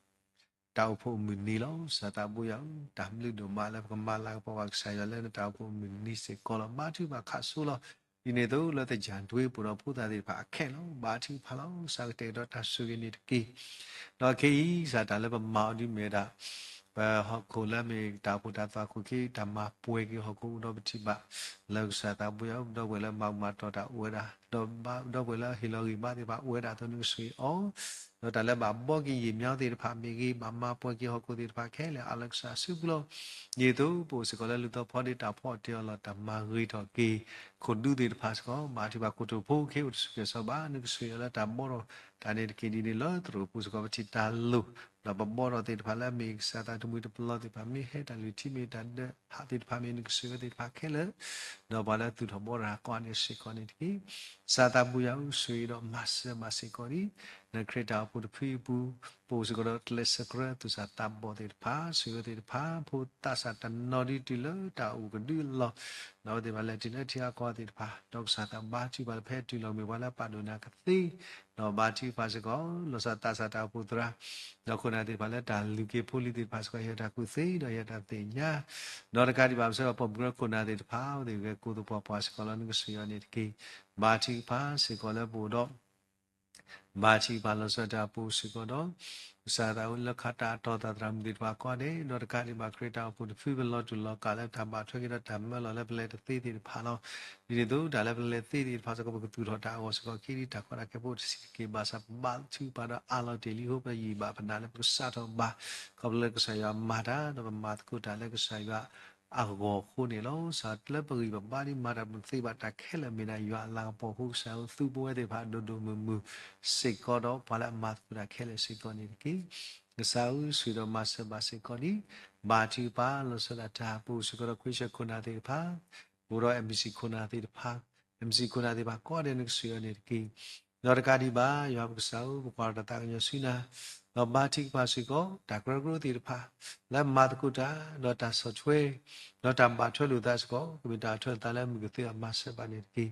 တၢ်အိၣ်ဖှိၣ်အမုၢ်နံၤလီၤ. ကစၢ်သးဘိယွၤဧၢ, တၢ်ဘျုးဒိၣ်မးလၢပကမၤလၤကပီၤဘၣ်ကစၢ်ယွၤလၢနတၢ်အိၣ်ဖှိၣ်အမုၢ်နံၤစ့ၢ်ကီးလီၤ. ဘါထုကဖၣ်ခးစိလီၤ. ဒ်န့ၣ်အသိးလၢသယၢၢ်တွ့ပူၤဒီးဖိသၣ်သ့ၣ်တဖၣ်အခဲလီၤ. ဘါထုကဖၣ်လီၤ. ကစၢ်ကတဲာ်ကတီၤတၢ်ဆိၣ်ဂ့ၤန့ၣ်တက့ၢ်. ဒီးခဲအံၤ ကစၢ်တၢ်လၢပမၤအီၤဒ်မ့ၢ်ဝဲဒၣ် ပဟီၣ်ခိၣ်လၢအမ့ၢ်တၢ်အိၣ်ဖှိၣ်တၢ်သွၣ်ခိၣ်ခံ တၢ်မၤပှဲၤက့ၤဟီၣ်ခိၣ်ဒီးပထံၣ်ဘၣ် လၢကစၢ်သးဘိယွၤဧၢ, ဒီပုၢ်ဝဲၢ်လၢမၤမၤတီၢ်တၢ်အိၣ်ဝဲဒၣ်, ဒီးဒီပုၢ်ဝဲၢ်လၢဟ့ၣ်လီၤဂံၢ်ဘါသ့ၣ်တဖၣ်အိၣ်ဝဲဒၣ်အသိး နကဆိၣ်ဂ့ၤအီၤ ဒီးတၢ်လၢဘၣ်ဘှီက့ၤယံာ်မညီသ့ၣ်တဖၣ်မ့ၢ်ဂ့ၤ, ဘၣ်မၤပှဲၤက့ၤဟီၣ်ခိၣ်သ့ၣ်တဖၣ်ခဲလၢာ် အါလၢကစၢ်အစုပူၤလီၤ. ဒ်သိးပအိၣ်စ့ၢ်ကီးလၢလူၢ်သီဖီဒ့ တၢ်ဖီအီၣ်တ့ၤအီလီၤ တၢ်မၤဂ့ၤထီၣ်က့ၤ ခိၣ်ဒူသ့ၣ်တဖၣ်စ့ၢ်ကီး, ဘါထုကဖၣ်ခိၣ်တိာ်ဖိခဲအံၤအိၣ်တဆူၣ်ကဲၤစီၤဘၣ် နကဆိၣ်ဂ့ၤအီၤလၢတၢ်ဘှီထီၣ်တၢ်န့ၣ်တက့ၢ်. ဒ်န့ၣ်လၢသရိာ်ပူၤစ့ၢ်ကီး ပထံၣ်တၢ်လိၣ် ဒီးပဘှီထီၣ်သ့ၣ်တဖၣ်လၢအမ့ၢ်ကစၢ်သးတမှံၤတပလီၢ်သ့ၣ်တဖၣ် မ့ၢ်ဟဲတၢ်လုၢ်ထံမ့ၢ်တၢ်ဒၢးဟးသ့ၣ်တဖၣ်မ့ၢ် နကဆိၣ်ဂ့ၤအီၤသ့ၣ်တဖၣ်ခဲလၢာ်, ဒီးပှၤလၢသူၣ်ထီၣ်ဘှီထီၣ်တၢ်ကိးဂၤဒဲးစ့ၢ်ကီးန့ၣ်တက့ၢ်. ကစၢ်သးဘိယွၤဧၢ, ဆိၣ်ဂ့ၤဒီးမၤစၢၤဘၣ်စ့ၢ်ကီးန့ၣ် နခရံာ်တၢ်အိၣ်ဖှိၣ်တဖုအပူၤ ပအိၣ်စ့ၢ်ကီးဒီးကျဲးစၢးကြၢးသူၣ်စၢ်သးဘီၣ်သ့ၣ်တဖၣ်, ဆိၣ်ဂ့ၤအီၤသ့ၣ်တဖၣ်, ဖိသၣ်စၢ်တနီၤဒ်တုၤလၢတၢ်အိၣ်ကဒုအလီၢ်, ဒီးအဝဲသ့ၣ်တဖၣ်လၢထံဂၤကီၢ်ဂၤသ့ၣ်တဖၣ်, ဒီးကစၢ်သးဘါထုကဖၣ်လၢဖဲတုၤလီၤမ့ၢ်ပှၤလၢပာ်ဒိၣ်နၤကသ့, ဒီးဘါထုကဖၣ်စ့ၢ်ကီး လီၤဆီဒၣ်တၢ်အိၣ်ဖှိၣ်သရၣ်, ဒီးခိၣ်နၢ်သ့ၣ်တဖၣ်လၢတၢ်လုၢ်က့ၤဖိလံၤသ့ၣ်တဖၣ်စ့ၢ်ကီး ဟ့ၣ်တၢ်ကူၣ်သ့ဒီးဟ့ၣ်တၢ်သ့ၣ်ညါ, ဒီးတကးဒံးဘၣ်စ့ၢ်ကီး ပိာ်မုၣ်ကရၢခိၣ်နၢ်သ့ၣ်တဖၣ် အဝဲသ့ၣ်ဂဲၤကိးသပှၢ်ပှၢ်စ့ၢ်ကီးလီၤ နကဆိၣ်ဂ့ၤအီၤန့ၣ်တက့ၢ်. ဘါထုကဖၣ်စ့ၢ်ကီးလၢပအိၣ်ဒီး ဘါထုကဖၣ်လီၤဆီဒၣ်တၢ်ပူၤစ့ၢ်ကီးဒီး ကစၢ်သးလၢခါတၢ်အတီၢ်သးသရၣ်မုၣ်သ့ၣ်တဖၣ်ကိးဂၤဒဲး, ဒီးတကးဒံးဘၣ်ခရံာ်တၢ်အိၣ်ဖှိၣ်တဖု ပလီၤတူာ်လီၤကာ်လၢတၢ်ဘၣ်ထွဲက့ၤဒီးတၢ်မၢလီၤလၢပလဲၤတသ့သ့ၣ်တဖၣ်လီၤ. ဒ်န့ၣ်အသိး တၢ်လၢပလဲၤသ့သ့ၣ်တဖၣ်စ့ၢ်ကီး ပကသူၣ်ထီၣ်တၢ်အဂီၢ်စ့ၢ်ကီး က့ၤဒ်တၢ်ကီတၢ်ခဲဖိတဆံးတက့ၢ်. ဘၣ်ဆၣ်ပဘါထုကဖၣ်ဒီးအးလီၤတ့ၢ်လံအဃိ ပယံာ်ဘၣ်ပနၢ်လၢပကစးထီၣ်ဘၣ် ခီဖျိလၢကစၢ်ယွၤမၤတၢ် ဒီးပမၤသကိးတၢ်လၢကစၢ်ယွၤအဂီၢ်အဃိန့ၣ်လီၤ. ကစၢ်လၢပဂံၢ်ပဘါဒ်မၤတၢ်ပသ့ဘၣ်တၢ်ခဲလၢာ်မ့ၢ်ဒၣ်ယွၤအလၤကပီၤအဃိ ကစၢ်ဧၢ သူပဝဲသ့ၣ်တဖၣ်ဒိၣ်ဒိၣ်မုၢ်မုၢ် စ့ၢ်ကီးဒီးပှၤလၢအမၤသကိးတၢ်ခဲလၢာ်စ့ၢ်ကီးန့ၣ်တက့ၢ်. ကစၢ်ဧၢ ဆိၣ်ဂ့ၤဒီးမၤစၢၤဘၣ်စ့ၢ်ကီးန့ၣ် ဘါထုကဖၣ်လီၤဆီဒၣ်တၢ်ပူၤစ့ၢ်ကီးဒီး ခရံာ်စၢၣ်ခိၣ်နၢ်သ့ၣ်တဖၣ် အိၣ်ဒီး MBC ခိၣ်နၢ်သ့ၣ်တဖၣ် MBC ခိၣ်နၢ်သ့ၣ်တဖၣ်ကိးဂၤဒဲး နကဆိၣ်ဂ့ၤအီၤန့ၣ်တက့ၢ်. ဒီးတကးဒံးဘၣ် ယွၤပကစၢ်ဧၢ ပကွၢ်တၢ်သးကညီၤဆူနၤ, ဒီးဘါထုကဖၣ်စ့ၢ်ကီး တၢ်ကရၢကရိသ့ၣ်တဖၣ် လၢမၤသကိးတၢ် ဒီးတၢ်ဆီၣ်ထွဲ ဒီးတၢ်ဘၣ်ထွဲလိာ်သးစ့ၢ်ကီး ကမ့ၢ်တၢ်အထွဲသးလၢမုၢ်ကသ့အမၤစၢၤဘၣ်န့ၣ်တက့ၢ်.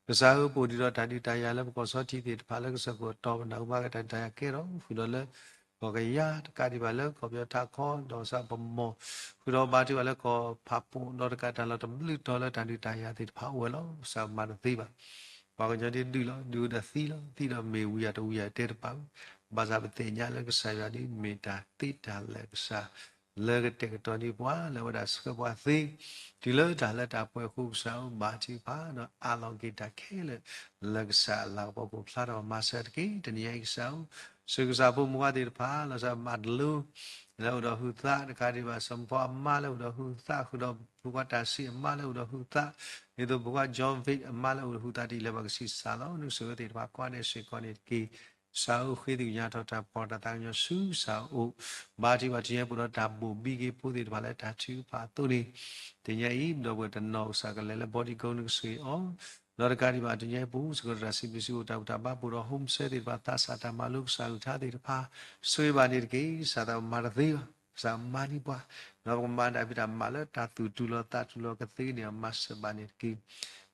ကစၢ်ဧၢ ပအိၣ်ဒံးဒီးတၢ်ဒုးတၢ်ယၤလၢပကီၢ်ဆီထံးသ့ၣ်တဖၣ် လၢကစၢၢ်ခိၣ်အတီၢ် ပနၢ်ဟူဘၣ်က့ၤတၢ်ဒုးတၢ်ယၤကဲထီၣ် ဃုာ်ဒီးလၢ ကီၢ်ကယၤ တကးဒံးဘၣ်လၢကီၢ်ပယီၤထးခီ ဒီးကစၢ်ပမီၢ် ဃုာ်ဒီးဘါထုကဖၣ်လၢကီၢ်ဖးပိာ် ဒီးတကးတၢ်လီၤတဘျုးတီၤလၢတၢ်ဒုးတၢ်ယၤသ့ၣ်တဖၣ်အိၣ်ဝဲလီၤ. ကစၢ်မၤတသ့ဘၣ်. ပှၤကညီဒ်ဒုးလီၤ ဒုးဒီးသံလီၤ သံဒီးမ့ၢ်ဝံၤယၤတဝံၤယၤတဲတပာ်ဘၣ်. ဘၣ်ဆၣ်ပသ့ၣ်ညါလၢကစၢ်ယွၤဒ်မ့ၢ်တၢ်သ့တၢ်လၢာ်ကစၢ် လၢကတဲာ်ကတီၤန့ၢ်ပှၤ လၢအဝဲဒၣ်ဆှၢပှၤသ့ တုၤလၢတၢ်လၢတၢ်ပှဲၤအဃိ ကစၢ်ဧၢ ဘါထုကဖၣ် ဒီးအးလီၤက့ၤတၢ်ခဲလၢာ် လၢကစၢ်အလၤကပီၤကဖျါထီၣ်မၤစၢၤတက့ၢ်. တနံၤအံၤကစၢ်ဧၢ ဆိၣ်ဂ့ၤကစၢ်ဖိမုၣ်ဖိခွါသ့ၣ်တဖၣ် လီၤဆီဒၣ်မၤတလိ လၢအိၣ်ဒီးဟုသး တကးဒံးဘၣ် စီၤမုၢ်ဖီအမါလၢအိၣ်ဒီးဟုသး ဃုာ်ဒီးဖိခွါတၢ်စံးအမါလၢအိၣ်ဒီးဟုသး ဒ်သိးဖိခွါ John Vick အမါလၢအိၣ်ဒီးဟုသး ဒ်လဲၣ်ပှၤကဆံးစၢ်လီၤ နကဆိၣ်ဂ့ၤသ့ၣ်တဖၣ်ကိးဂၤဒဲးစ့ၢ်ကီးန့ၣ်တက့ၢ်. ကစၢ်ဧၢ ဃ့သ့ၣ်ညါထီၣ်တၢ်ပီၢ်တၢ်သးကညီၤဆူကစၢ်အအိၣ် ဘါထုကဖၣ်တနံၤအံၤပအိၣ်ဒီးတၢ်ဘိၣ်ဘံက့ၤဖိသ့ၣ်တဖၣ်လၢတၢ်ထုကဖၣ်အသိးန့ၣ် တနံၤအံၤ ဒီပုၢ်ဝဲၢ်တနီၤကစၢ်ကလဲၤလၢ Body Go နကဆိၣ်ဂ့ၤအီၤ ဒီးတကးဒံးဘၣ်တနံၤအံၤပအိၣ်စ့ၢ်ကီးဒီးတၢ်စံးဘျုးစံးဖှိၣ်တၢ်ဘူၣ်တၢ်ဘါ ပအိၣ်ဒီး home cell သ့ၣ်တဖၣ် သးစၢ်တၢ်မၤလိကစၢ်အကလုၢ်ကထါသ့ၣ်တဖၣ် ဆိၣ်ဂ့ၤဘၣ်န့ၣ်တက့ၢ်. ကစၢ်သးမၤတသ့ဘၣ် ကစၢ်မၤန့ၢ်ပှၤ ဒီးပကမၤတၢ်ဖံးတၢ်မၤလၢတၢ်သူၣ်တူၢ်လိာ်သးတူၢ်လိာ်ကသ့န့ၣ် မၤစၢၤဘၣ်န့ၣ်တက့ၢ်.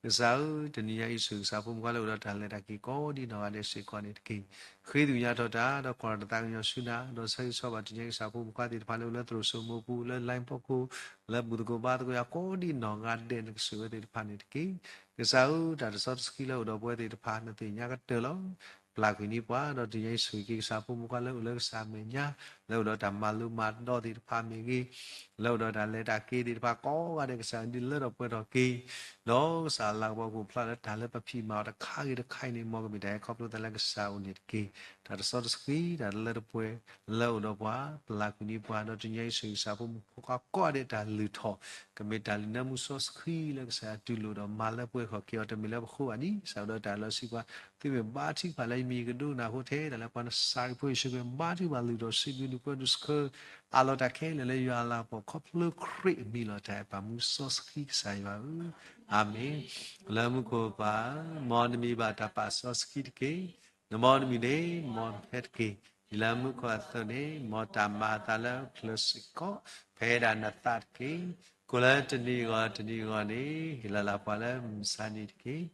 ကစၢ်ဧၢ တနံၤညါအံၤဆိၣ်ဂ့ၤကစၢ်ဖိမုၣ်ဖိခွါလၢအိၣ်ဒီးတၢ်လဲၤတၢ်က့ၤကိးဒံးနီၢ်ဂၤဒဲးစ့ၢ်ကီးန့ၣ်တက့ၢ်. ဃ့သ့ၣ်ညါထီၣ်တၢ် ဒီးကွၢ်ထီၣ်တၢ်သးကညီၤဆူနၤ ဒီးဆၢဂ့ၤဆၢဝါဘၣ်တနံၤညါအံၤကစၢ်ဖိမုၣ်ဖိခွါသ့ၣ်တဖၣ်လၢအိၣ်လၢသရိာ်စိမိပူၤ လၢ line ဖီခိၣ် လၢဘူၣ်သကိးဘါသကိးယၤကိးဒံးနီၢ်ဂၤဒဲး နကဆိၣ်ဂ့ၤဝဲသ့ၣ်တဖၣ်န့ၣ်တက့ၢ်. ကစၢ်ဧၢ တၢ်တဆီတဆှံလၢအိၣ်ဒီးပဝဲသ့ၣ်တဖၣ် နသ့ၣ်ညါကတၢၢ်လီၤ. ပျၢ်ကွံာ်န့ၢ်ပှၤ ဒီးတနံၤညါအံၤဆိၣ်ဂ့ၤက့ၤကစၢ်ဖိမုၣ်ဖိခွါလၢအိၣ်လၢကစၢ်အမဲာ်ညါ လၢအိၣ်ဒီးတၢ်မၤလိမၤဒိးသ့ၣ်တဖၣ်မ့ၢ်ဂ့ၤ လၢအိၣ်ဒီးတၢ်လဲၤတၢ်က့ၤသ့ၣ်တဖၣ်ကိးဂၤဒဲး ကစၢ်ဒုးလၢထီၣ်ပှဲၤထီၣ်က့ၤ ဒီးကစၢ်အလၤကပီၤကအိၣ်ဖျါလၢတၢ်လၢပဖံးမၤအီၤတခါဂ့ၤတခါအံၤန့ၣ် မ်ကမ့ၢ်တၢ်ဟဲခီဖျိသးလၢကစၢ်အအိၣ်န့ၣ်တက့ၢ်. တၢ်တဆီတဆှံ တၢ်တလၢတပှဲၤ လၢအိၣ်ဒီးပှၤ ပျၢ်ကွံာ်န့ၢ်ပှၤ ဒီးတနံၤညါအံၤဆိၣ်ဂ့ၤကစၢ်ဖိမုၣ်ဖိခွါကိးဂၤဒဲးတၢ်လုၢ်ထီၣ် ကမ့ၢ်တၢ်လုၢ်နၢမူစီဆှံလၢကစၢ်ယွၤတူၢ်လိာ်ဒီးမၤလၢပှဲၤထီၣ်က့ၤအီၤ တမ့ၢ်လၢပဃိဘၣ်န့ၣ် ကစၢ်ဒီးတၢ်လီၤဆံးပှၤ သုမ့ၢ်ဘါထုကဖၣ်လၢယမံၤကဒိကနၣ်အဃိ ထဲတၢ်လၢပှၤနစၤရံဖိယ့ၣ်ၡူးခရံာ် ဘါထုကဖၣ်လုၢ်ထီၣ်စံးဘျုး ဒိၣ်စိဒိၣ်ကမီၤဒိၣ်စိဒိၣ်ကတၢၢ်ဒိၣ်စိဒိၣ်ကတၢၢ်ဒိၣ်စိဒိၣ်ကတၢၢ် အးလီၤတၢ်ခဲလၢာ်လၢယွၤအလၤကပီၤ ခီဖျိခရံာ်အမံၤလီၤတၢ်အဲၣ်ပာ်မူစီဆှံကစၢ်ယွၤဧၢ, အၤမ့ၣ်. လၢမူခိၣ်ပၢ်ဧၢ, မ်နမံၤဘၣ်တၢ်ပာ်စီဆှံတက့ၢ်. နမ်နမံၤန့ၣ် မ်နဟဲတက့ၢ်. ဒ်လၢမူခိၣ်အသိးန့ၣ် မ်တၢ်မၤအသးလၢပချၢၣ်စ့ၢ်ကီး ဖဲဒၣ်နသးတက့ၢ်. ကိးလၢတနံၤအဂီၢ်တနံၤအဂီၢ်န့ၣ် ဟ့ၣ်လီၤလၢပှၤလၢမုၢ်မဆါနံၤတက့ၢ်.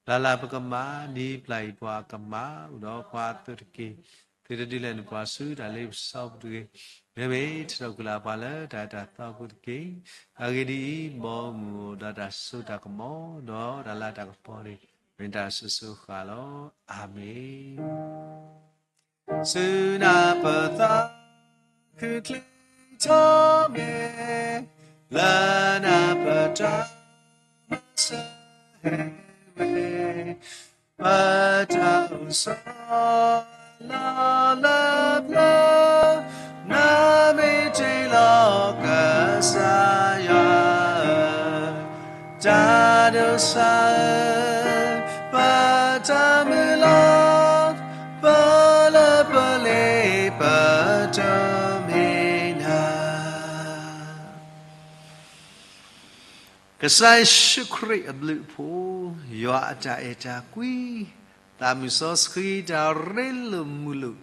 ပျၢ်လၢပကမၤ ဒ်ပျၢ်အံၤပှၤအကမၤ အိၣ်ဒီးပှၤအသိးတက့ၢ်. သုတဒုးလဲၤနပှၤဆူတၢ်လ့ပစီပူၤတဂ့ၤ. မ့မ့ၢ်ထုးထီၣ်ကွံာ်လၢပှၤလၢတၢ်အဲၣ်တၢ်သးပူၤတက့ၢ်. အဂ့ၢ်ဒ်အံၤ, မ်အမူးအိၣ်ဒီးတၢ်စိတၢ်ကမီၤ ဒီးတၢ်လၤတၢ်ကပီၤန့ၣ် မ့ၢ်တၢ်ဆိၣ်ဂ့ၤဆိၣ်ဝါလီၤ. အၤမ့ၣ်. ဆူနၢ်ပၢၢ်သးခုချ့ထီၣ်မဲာ်, လၢနၢ်ပၢၢ်တၢ်မၤစၢၤဟဲဝဲ, ပတၢ်အိၣ်ဆိးလီၢ်လၢပျၢၤ, နမ့ၢ်တ့ၢ်လီၤကစၢ်ယွၤဧၢ, တၢ်ဒိးစၢ်ဧၢ, ပတၢ်မုၢ်လၢ်, ပလၢပလ့ပတမ့ၢ်နၤ ကစၢ်ယ့ၣ်ၡူးခရံာ်အဘျုးအဖှိၣ်, ယွၤအတၢ်အဲၣ်တၢ်ကွံ, သးမုၢ်စီဆှံတၢ်ရ့လိာ်မုာ်လိာ်,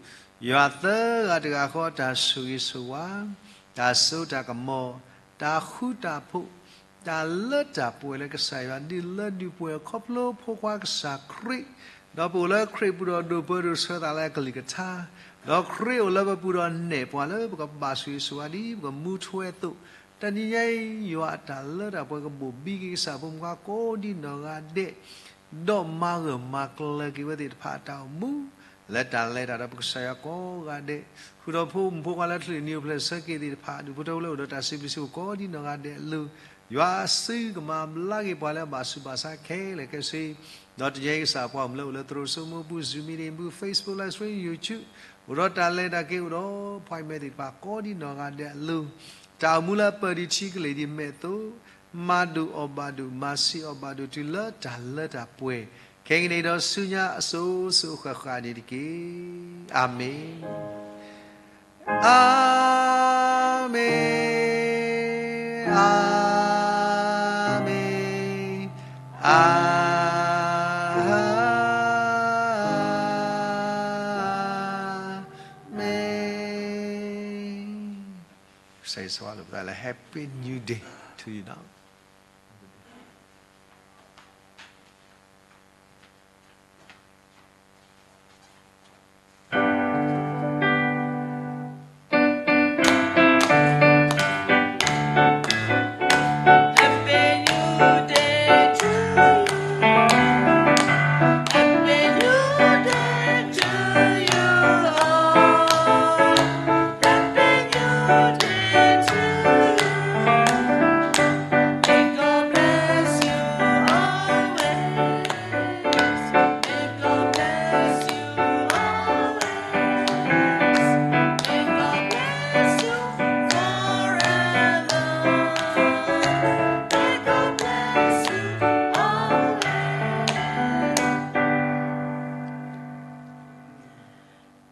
ယွၤသၢဂၤတဂၤဃီတၢ်ဆိၣ်ဂ့ၤဆိၣ်ဝါ, တၢ်စိတၢ်ကမီၤ, တၢ်ဃူတၢ်ဖိး, တၢ်လၢတၢ်ပှဲၤလၢကစၢ်ယွၤဒုးလၢဒုးပှဲၤခီဖျိဖိခွါကစၢ်ခရံာ်, ဒီးပအိၣ်လၢခရံာ်ပူၤဒီးဒိးပၢဒိးဆှၢသးလၢအကလုၢ်ကထါ, ဒီးခရံာ်အိၣ်လၢပပူၤဒီးနဲၣ်ပှၤလၢပကဘၣ်ဆိၣ်ဂ့ၤဆိၣ်ဝါဒ်ပကမူထွဲအသိး, တနံၤညါအံၤ ယွၤအတၢ်လၢတၢ်ပှဲၤကဘိၣ်ဘံက့ၤကစၢ်ဖိမုၣ်ဖိခွါကိးဒံနီၢ်ဂၤဒဲး, ဒီးမၤဂၢၢ်မၤကျၢၤက့ၤဝဲသ့ၣ်တဖၣ်အတၢ်အိၣ်မူ, လၢတၢ်လဲၤတၢ်ဒီးပကစၢ်ယွၤကိးဂၤဒဲး, ဃုာ်ဒီးဖိမုၣ်ဖိခွါလၢကလုာ်နံၤအိၣ်ဖျဲၣ်ဆၢက့ၤသ့ၣ်တဖၣ်, ဒူၣ်ဖိထၢဖိလၢအိၣ်ဒီးတၢ်စံးဘျုးစံးဖှိၣ်ကိးဒံနီၢ်ဂၤဒဲးအလိၤ, ယွၤစုကမၤဘျါက့ၤပှၤလၢအဘၣ်ဆူးဘၣ်ဆါခဲလၢာ်ခဲဆ့, ဒီးတနံၤညါအံၤကစၢ်ပှၤမုၣ်လၢအိၣ်လၢသရိာ်စိမိၢ်ပူၤ Zoom meeting ပူၤ Facebook live stream YouTube အိၣ်ဒီးတၢ်လဲၤတၢ်က့ၤအိၣ်ဒီး appointment သ့ၣ်တဖၣ်ကိးဒံနီၢ်ဂၤဒဲးအလိၤ, တၢ်အိၣ်မူလၢအပၢၢ်ဒံးထံကလ့ၢ်ဒံးမဲာ်အသိး, မၤဒိၣ်အီၣ်ဘၣ်ဒိၣ် မၤဆံးအီၣ်ဘၣ်ဒိၣ်တုၤလၢတၢ်လၢတၢ်ပှဲၤ, ခဲကနံၣ်အံၤဒီးဆူညါအစိၤစိၤအဃၣ်ဃၣ်န့ၣ်တက့ၢ်. အၤမ့ၣ်. အၤမ့ၣ်, အၤမ့ၣ်, အၤမ့ၣ်. ကစၢ်ယွၤဆိၣ်ဂ့ၤလိာ်ပသးလၢ Happy New Day to you now.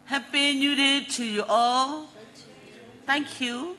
Happy New Day to you all. Thank you.